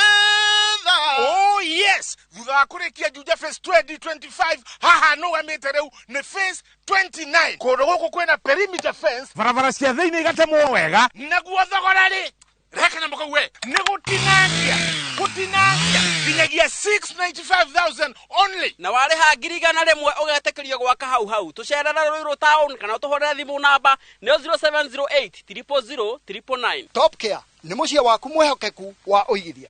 tha. Oh yes, thutha wa kũrĩkia Juja phase 2025 haha nũgamĩte rĩu nĩ phase 29 kũndũ gũkũ kwĩna perimeter fence, barabara cia thĩinĩ igatemwo wega naguo thogora rĩ reka na makawe nĩ gũtinangia gũtinangia nginyagia 695,000 only na warĩha 100,000 ũgetĩkĩrio gwaka hau hau tũcerere Ruiru town kana ũtũhũrĩre thimũ namba nĩyo 0708 000 999. Top Care nĩ mũciĩ waku mwĩhokeku wa ũigithia.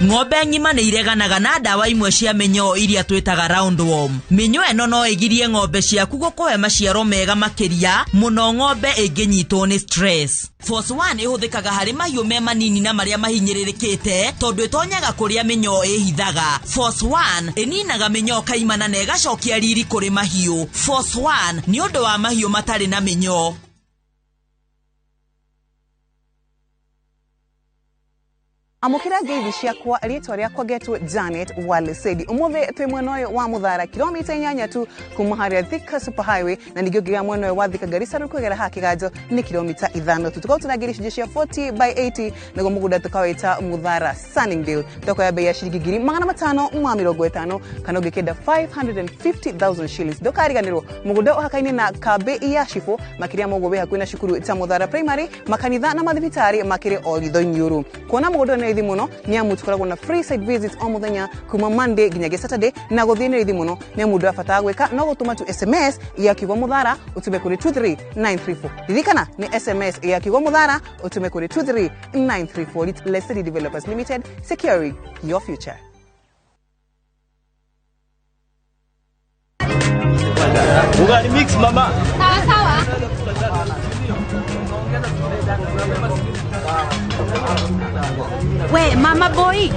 Ng'ombe ng'ima nĩ ireganaga na ndawa imwe cia mĩnyoo iria twĩtaga roundworm. Mĩnyoo ĩno no ĩgirie ng'ombe ciaku gũkũhe maciaro mega makĩria mũno ng'ombe ĩngĩnyitwo nĩ stress. Force 1 ĩhũthĩkaga harĩ mahiũ me manini na marĩa mahinyĩrĩrĩkĩte tondũ ĩtonyaga kũrĩa mĩnyoo ĩhithaga. Force 1 ĩninaga mĩnyoo kaimana na ĩgacokia riri kũrĩ mahiũ. Force 1 nĩ ũndũ wa mahiũ matarĩ na mĩnyoo. Amũkĩra ngeithi ciakwa rĩtwa rĩakwa ngetwo Janet Walesedi. Ũmũthĩ twĩ mwena ũyũ wa Mũthara kilomita 8 tu kuma harĩa Thika Superhighway, na ningĩ ũngĩgera mwena ũyũ wa Thika Garissa rĩu kũgera haha kĩganjo nĩ kilomita 5 tu. Tũkorwo tũnangĩra icunjĩ cia 40 by 80 naguo mũgũnda tũkawĩta Mũthara Sunningdale. Thoko ya bei ya ciringi 550,000 kana ũngĩkĩenda 550,000 shillings. Ndũkariganĩrwo mũgũnda ũhakaine na kambĩ ya Shifo, makĩria ma ũguo wĩ hakuhĩ na cukuru ta Mũthara Primary, makanitha na mathibitarĩ makĩrĩ o ritho inyũrũ. Kuona mũgũnda nĩ raithi mũno nĩ amu tũkoragwo na free site visits o mũthenya kuma Monday nginyagia Saturday, na gũthiĩ nĩ raithi mũno nĩ amu ndũrabatara gwĩka no gũtũma tu SMS ya kiugo Mũthara ũtũme kũrĩ 23934. Ririkana nĩ SMS ya kiugo Mũthara ũtũme kũrĩ 23934. Lesedi Developers Limited, securing your future. Ugali mix mama. Sawa sawa. We mama boy,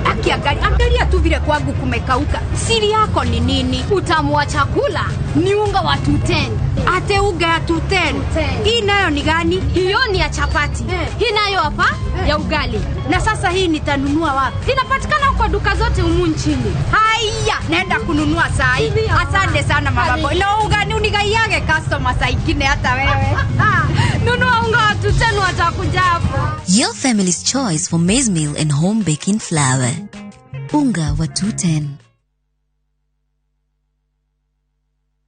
akiangalia tu vile kwangu kumekauka. Siri yako ni nini? Utamu wa chakula ni unga wa 210. Ate unga ya 210. Hii nayo ni gani? Hiyo ni ya chapati. Hii nayo hapa ya ugali. Na sasa hii nitanunua wapi? Inapatikana kwa duka zote humu nchini. Haya, naenda kununua saa hii. Asante sana mama boy. Na ugani unigaiage customer saa ingine hata wewe. Nunua unga wa 210 watakuja hapo. Your family's choice for maize meal and home baking flour. Unga wa 210.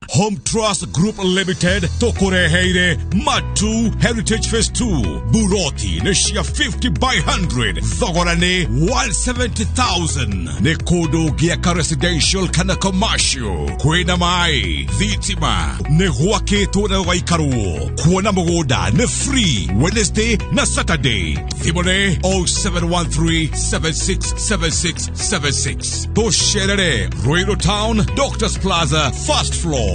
Home Trust Group Limited tokoreheire Matu Heritage Phase 2 Buroti nĩ cia 50 by 100 thogora nĩ 170,000 nĩ kũndũ gĩaka residential kana commercial kwĩna maĩ thitima nĩ gwakĩtwo na gũgaikarwo kuona mũgũnda nĩ free Wednesday na Saturday. Thimũ nĩ 0713 767676. Tũcerere Ruiru Town, Doctors Plaza, first floor.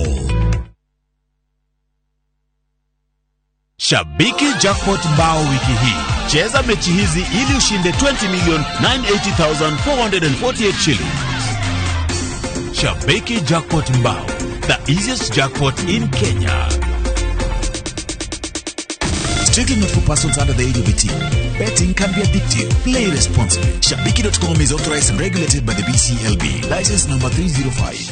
Shabiki Jackpot Mbao wiki hii. Cheza mechi hizi ili ushinde 20,980,448 shillings. Shabiki Jackpot Mbao, the easiest jackpot in Kenya. Strictly not for persons under the age of 18. Betting can be addictive. Play responsibly. Shabiki.com is authorized and regulated by the BCLB. License number 305.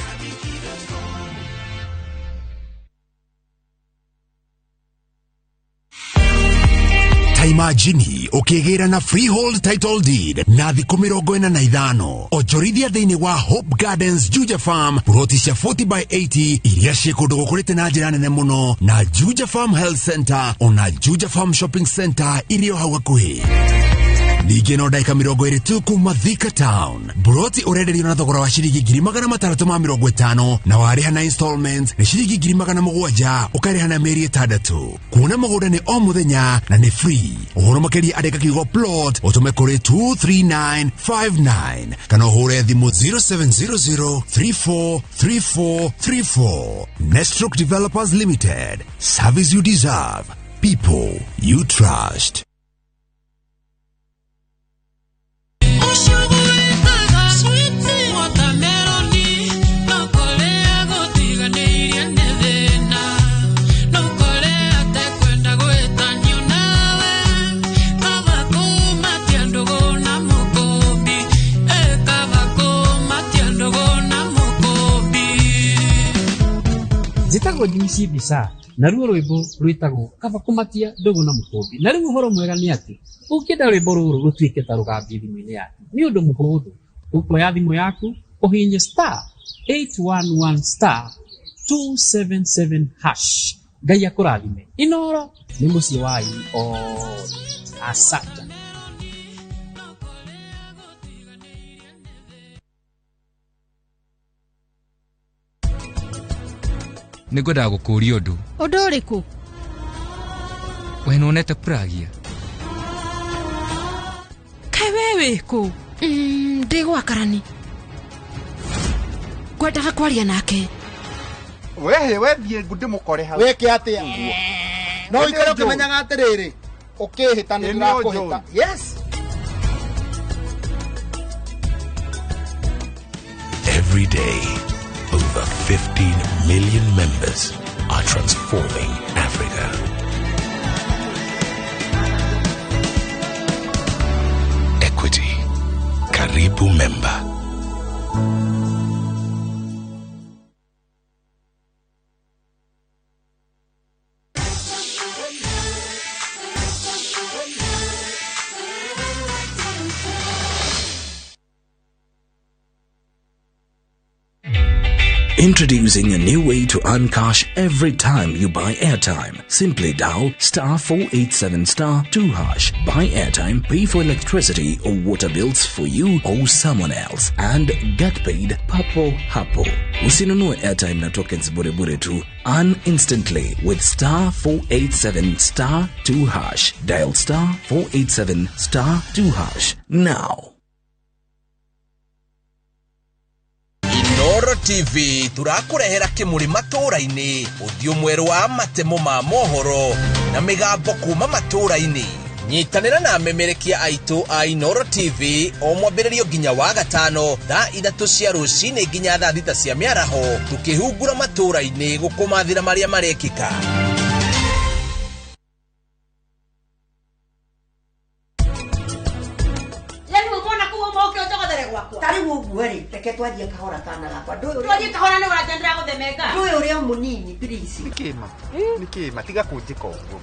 Imagine ukigĩra na freehold title deed na thikũ 45 onjorithia thĩinĩ wa Hope Gardens Juja Farm ploti cia 40 by 80 iria ciĩ kũndũ gũkũrĩte na njĩra nene mũno na Juja Farm Health Center ona Juja Farm Shopping Center irio hau hakuhĩ. Ningĩ no ndagĩka 20 tu kuma Thika Town. Buroti ũrenderio na thogora wa ciringi 650 na warĩha na installments nĩ ciringi 700 ũkarĩha na mĩeri 6. Kuona mũgũnda nĩ o mũthenya na nĩ free. Ũhoro makĩria andĩka kiugo plot ũtũme kũrĩ 23959 kana ũhũre thimũ 0700 343434. Nestroke Developers Limited. Service you deserve. People you trust. Njĩtagwo Jimmy Bica na ruo rwĩmbo rwĩtagwo kaba kũmatia ndũgũ na mũkũmbi. Na rĩu ũhoro mwega nĩ atĩ ũngĩenda rwĩmbo rũrũ rũtuĩke ta rũgambie thimũ-inĩ yaku nĩ ũndũ mũhũthũ. Ũkuoya thimũ yaku ũhihinye star 811 star 277 hash. Ngai akũrathime. Inoro nĩ mũciĩ wa aini othe. Asante. Nĩngwendaga gũkũũria ũndũ. Ũndũ ũrĩkũ? We nĩwonete Pragia? Kaĩ we wĩ kũ? Ndĩ gwa Karani. Ngwendaga kwaria nake. Wehe wethiĩ ndĩmũkore hau. Wĩke atĩa? No ũikare ũkĩmenyaga atĩrĩrĩ, ũkĩhĩta nĩ ndĩrakũhĩta. Yes. Every day, over 15 million members are transforming Africa. Equity. Karibu Member. Introducing a new way to earn cash every time you buy airtime. Simply dial star 487 star 2 hash. Buy airtime, pay for electricity or water bills for you or someone else, and get paid papo hapo. Usinunue airtime na tokens bure bure tu. Earn instantly with star 487 star 2 hash. Dial star 487 star 2 hash now. Inoro TV turakũrehera kĩmũrĩ matũũra-inĩ, ũthiũ mwerũ wa matemo ma mohoro na mĩgambo kuma matũũra-inĩ. Nyitanĩra na amemerekia aitũ a Inoro TV o mwambĩrĩrio nginya wa gatano thaa 3 cia rũcinĩ nginya thaa 6 cia mĩaraho, tũkĩhungura matũũra-inĩ gũkũmathĩra marĩa marekĩka. Reke twarie kahora kana gakwa. Twarie kahora nĩ ũranjandĩra gũthemenga. Ndũĩ ũrĩa mũnini please. Nĩkĩma? Nĩkĩma tiga kũnjĩka ũguo.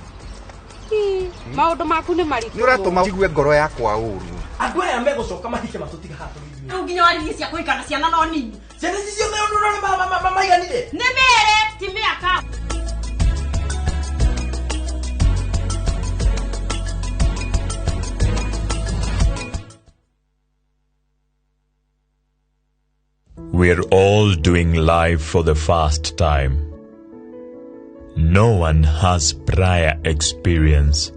Maũndũ maku nĩ maritũ. Nĩ ũratũma njigue ngoro yakwa ũru. Andũ aya megũcoka mahike matũtiga haha tũrĩ ithuĩ. Rĩu nginya waririe cia kũhika na ciana no nini. Ciana ici ciothe ũrona maiganire. Nĩ mĩĩrĩ ti mĩaka. We're all doing life for the first time. No one has prior experience.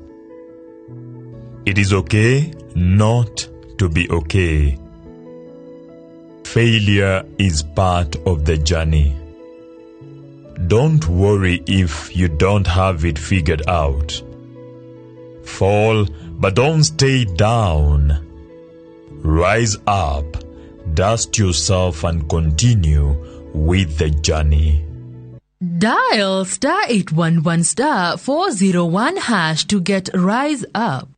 It is okay not to be okay. Failure is part of the journey. Don't worry if you don't have it figured out. Fall, but don't stay down. Rise up. Dust yourself and continue with the journey. Dial star 811 star 401 hash to get Rise Up.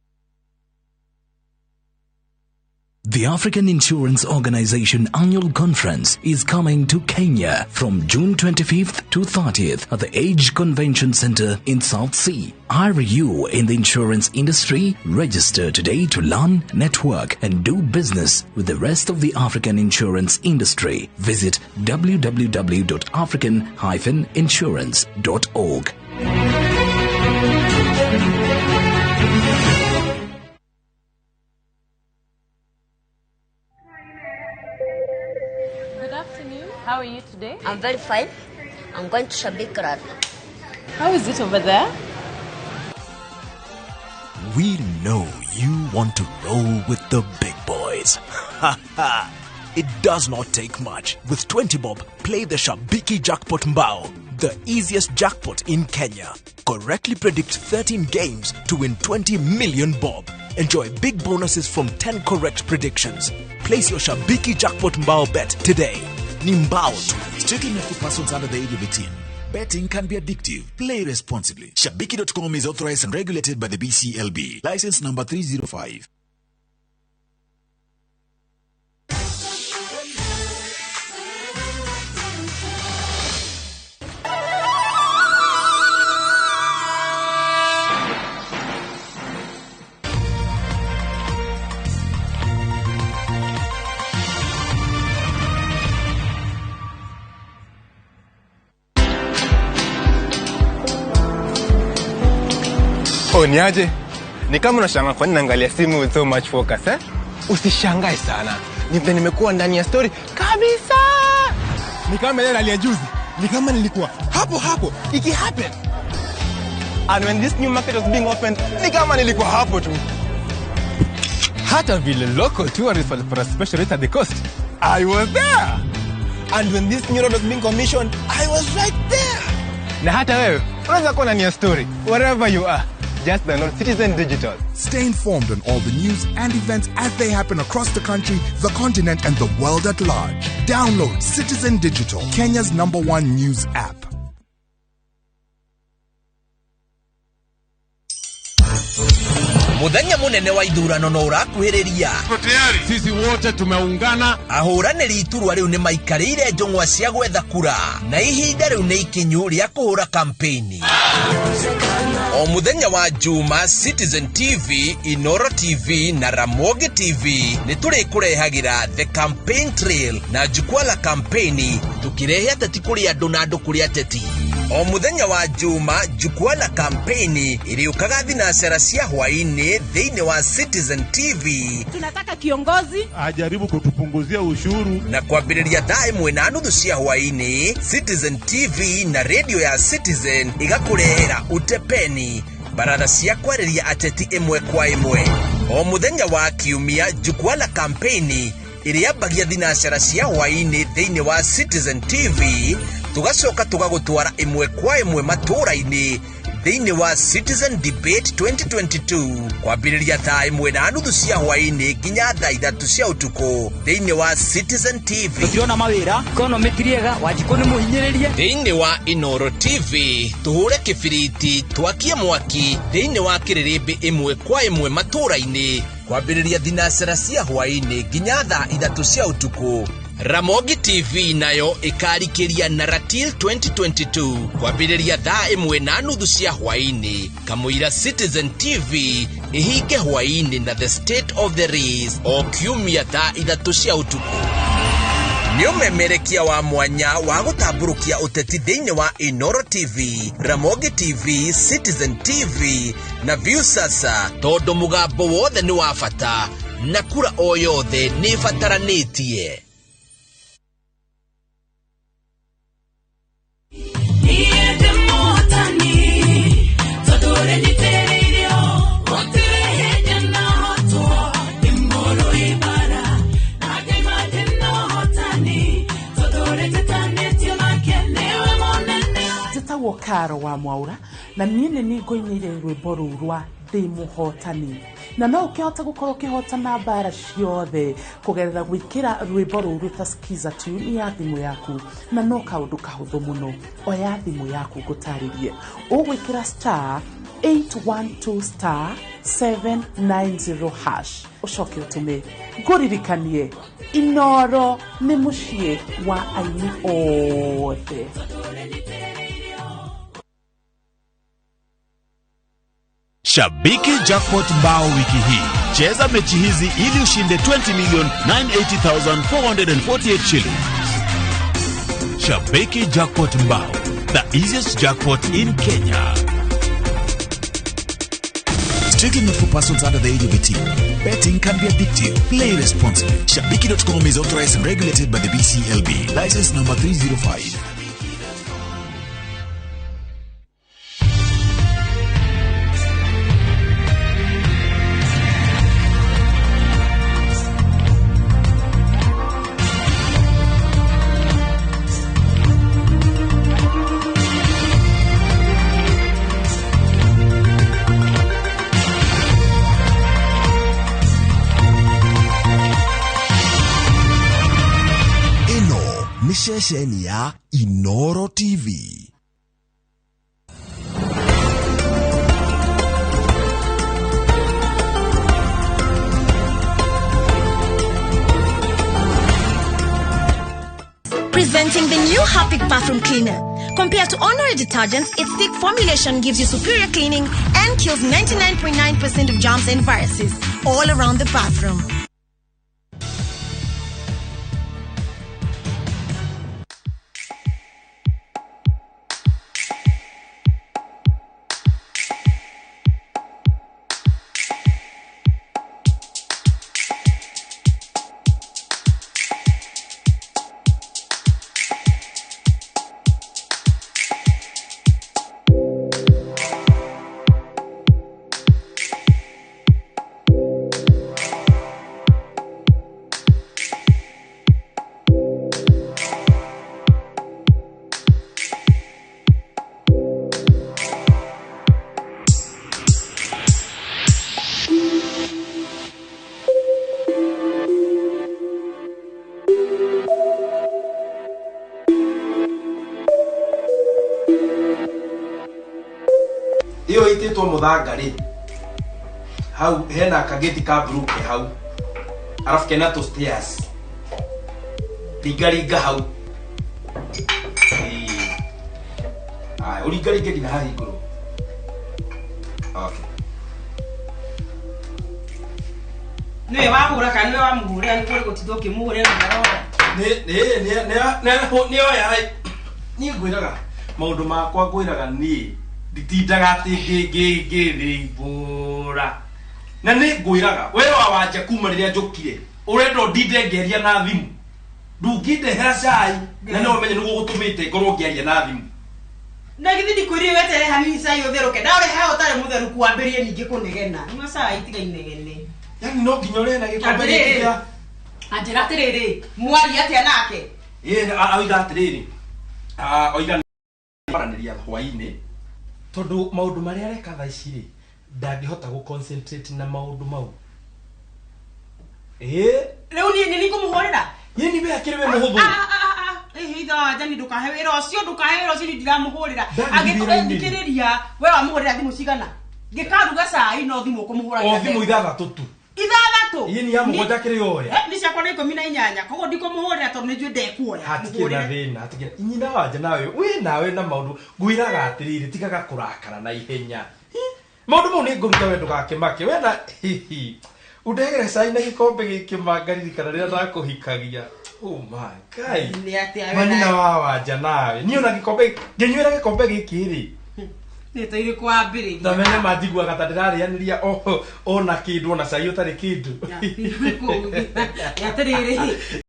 The African Insurance Organization Annual Conference is coming to Kenya from June 25th to 30th at the Age Convention Center in South Sea. Are you in the insurance industry? Register today to learn, network, and do business with the rest of the African insurance industry. Visit www.african-insurance.org. How are you today? I'm very fine. I'm going to Shabik Rad. How is it over there? We know you want to roll with the big boys. Ha ha! It does not take much. With 20 bob, play the Shabiki Jackpot Mbao, the easiest jackpot in Kenya. Correctly predict 13 games to win 20 million bob. Enjoy big bonuses from 10 correct predictions. Place your Shabiki Jackpot Mbao bet today. Nimbao. Strictly not for persons under the age of 18. Betting can be addictive. Play responsibly. Shabiki.com is authorized and regulated by the BCLB. License number 305. Oh, niaje? Ni kama unashangaa kwa nini naangalia simu with so much focus, eh? Usishangae sana. Ni vile nimekuwa ndani ya story kabisa. Ni kama ile rally ya juzi. Ni kama nilikuwa hapo hapo iki happen. And when this new market was being opened, ni kama nilikuwa hapo tu. Hata vile local tourists walipata special rate at the coast, I was there. And when this new road was being commissioned, I was right there. Na hata wewe unaweza kuwa ndani ya story wherever you are. Just download Citizen Digital. Stay informed on all the news and events as they happen across the country, the continent, and the world at large. Download Citizen Digital, Kenya's #1 news app. Muthenya munene wa ithurano no urakuhiriria. Tayari sisi wote tumeungana. Ahũranĩri iturwa rĩu nĩ maikarĩire njũng'wa cia gwetha kura na ihinda rĩu nĩ ikinyu rĩa kũhũra kampeni. O muthenya wa Juma, Citizen TV, Inoro TV na Ramogi TV nĩ tũrĩkũrehagĩra The Campaign Trail na jukwaa la kampeni, tukirehe ateti kũrĩ andũ na andũ kũrĩ ateti. O muthenya wa Juma, jukwaa la kampeni ĩrĩũkaga thinacara cia hwaĩ-inĩ thĩinĩ wa Citizen TV. Tunataka kiongozi ajaribu kutupunguzia ushuru. Na kwambĩrĩria thaa 1:30 cia hwaĩ-inĩ, Citizen TV na radio ya Citizen igakũrehera utepeni, baratha cia kwarĩria ateti ĩmwe kwa ĩmwe. O muthenya wa Kiumia, jukwaa la kampeni ĩrĩambagia thinacara cia hwaĩ-inĩ thĩinĩ wa Citizen TV, tugacoka tugagũtwara ĩmwe kwa ĩmwe matũũra-inĩ thĩinĩ wa Citizen Debate 2022 kwambĩrĩria thaa 1:30 cia hwaĩ-inĩ nginya thaa 3 cia ũtukũ thĩinĩ wa Citizen TV. Tũtirona mawĩra, economy ti rĩega, Wanjikũ nĩ mũhinyĩrĩrie. Thĩinĩ wa Inoro TV tũhũre kĩbiriti, twakie mwaki thĩinĩ wa kĩrĩrĩmbĩ ĩmwe kwa ĩmwe matũũra-inĩ kwambĩrĩria thinacara cia hwaĩ-inĩ nginya thaa 3 cia ũtukũ. Ramogi TV nayo ĩkarikĩria na Ratil 2022 kwambĩrĩria thaa 1:30 cia hwaĩ-inĩ. Kamũira Citizen TV ĩhinge hwaĩ-inĩ na The State of the Race o kiumia thaa 3 cia ũtukũ. Nĩ ũmemerekia wa mwanya wa gũtambũrũkia ũteti thĩinĩ wa Inoro TV, Ramogi TV, Citizen TV na Viusasa, tondũ mũgambo wothe nĩ wa bata na kura o yothe nĩ ĩbataranĩtie. Njĩtagwo Karo wa Mwaura na niĩ nĩ niĩ ngũinĩire rwĩmbo rũu rwa ndĩ mũhotani, na no ũkĩhota gũkorwo ũkĩhotana mbara ciothe kũgerera gwĩkĩra rwĩmbo rũu rwĩta Skiza tune ya thimũ yaku, na no kaũndũ kahũthũ mũno. Oya thimũ yaku ngũtarĩrie, ũgwĩkĩra star 812 star 790 hash ũcoke ũtũme. Ngũririkanie, Inoro nĩ mũciĩ wa aini othe. Shabiki Jackpot Mbao wiki hii. Cheza mechi hizi ili ushinde 20,980,448 shillings. Shabiki Jackpot Mbao, the easiest jackpot in Kenya. Strictly not for persons under the age of 18. Betting can be addictive. Play responsibly. Shabiki.com is authorized and regulated by the BCLB. License number 305. Ceceni ya Inoro TV. Presenting the new Harpic bathroom cleaner. Compared to ordinary detergents, its thick formulation gives you superior cleaning and kills 99.9% of germs and viruses all around the bathroom. Ĩyo ĩtĩtwo mũthanga rĩ, hau hena kageti ka blue ke hau, arabu kena tũ stairs, ringaringa hau. Ĩĩ. Aya, ũringaringe nginya haha igũrũ. Okay. Nĩwe wahũra kana nĩwe wamũhũrĩra? Nĩ kũrĩ gũtinda ũkĩmũhũrĩra na ndarora. Nĩ oya. Niĩ ngwĩraga maũndũ makwa, ngwĩraga niĩ nditindaga atĩ ngĩthĩmbũra, na nĩ ngwĩraga we wa wanja kuma rĩrĩa njũkire ũrenda ũndinde ngĩaria na thimũ, ndũngĩndehera cai na no ũmenye nĩguo gũtũmĩte ngorwo ngĩaria na thimũ. Na githĩ ndikwĩrire wetere hanini cai ũtherũke? Ndaũrehe haha ũtarĩ mũtheru kwambĩrĩrie ningĩ kũnegena. Nyua cai, tiga inegene. Yani no nginya ũrehe na gĩkombe gĩkĩ kĩa Anjĩra atĩrĩrĩ, mwari atĩa nake? Ĩĩ, oiga atĩrĩrĩ, oiga kwaranĩria hwainĩ tondũ maũndũ marĩa areka thaa ici rĩ, ndangĩhota gũ concentrate na maũndũ mau. Ĩĩ. Rĩu niĩ nĩ ngũmũhũrĩra. Yĩni we akĩrĩ we mũhũthũ. Ithe wa Njani, ndũkahe wĩra ũcio, ndũkahe wĩra ũcio, niĩ ndiramũhũrĩra. Ndarĩ Angĩkorwo wĩra-inĩ. thikĩrĩria, we wamũhũrĩra thimũ cigana? Ngĩkaruga cai no thimũ ũkũmũhũragĩra? O thimũ ithathatũ tu. Ithathatũ? Ĩni ya mũgwanja kĩrĩ oya. Nĩ ciakwa nĩ 18, koguo ndikũmũhũrĩra tondũ nĩ njũĩ ndekuoya. Hatikĩrĩ na Mũhũrĩre. thĩna, hatikĩrĩ nyina wanja nawe wĩ nawe na maũndũ. Ngwĩraga atĩrĩrĩ, tigaga kũrakara na ihenya. Hi, maũndũ mau nĩ ngũruta, we ndũgakĩmake. We na hihi ũndehere cai na gĩkombe gĩkĩ mangaririkana rĩrĩa ndakũhikagia. Oh my Ngai. Nĩ atĩa we? Manyina Nawe? wa wanja nawe niĩ ona gĩkombe ngĩnyuĩra gĩkombe gĩkĩ rĩ, Nĩ tũirĩ kwambĩrĩria. Ndamenya manjiguaga ta ndĩrarĩanĩria ona kĩndũ, ona cai ũtarĩ kĩndũ. Atĩrĩrĩ.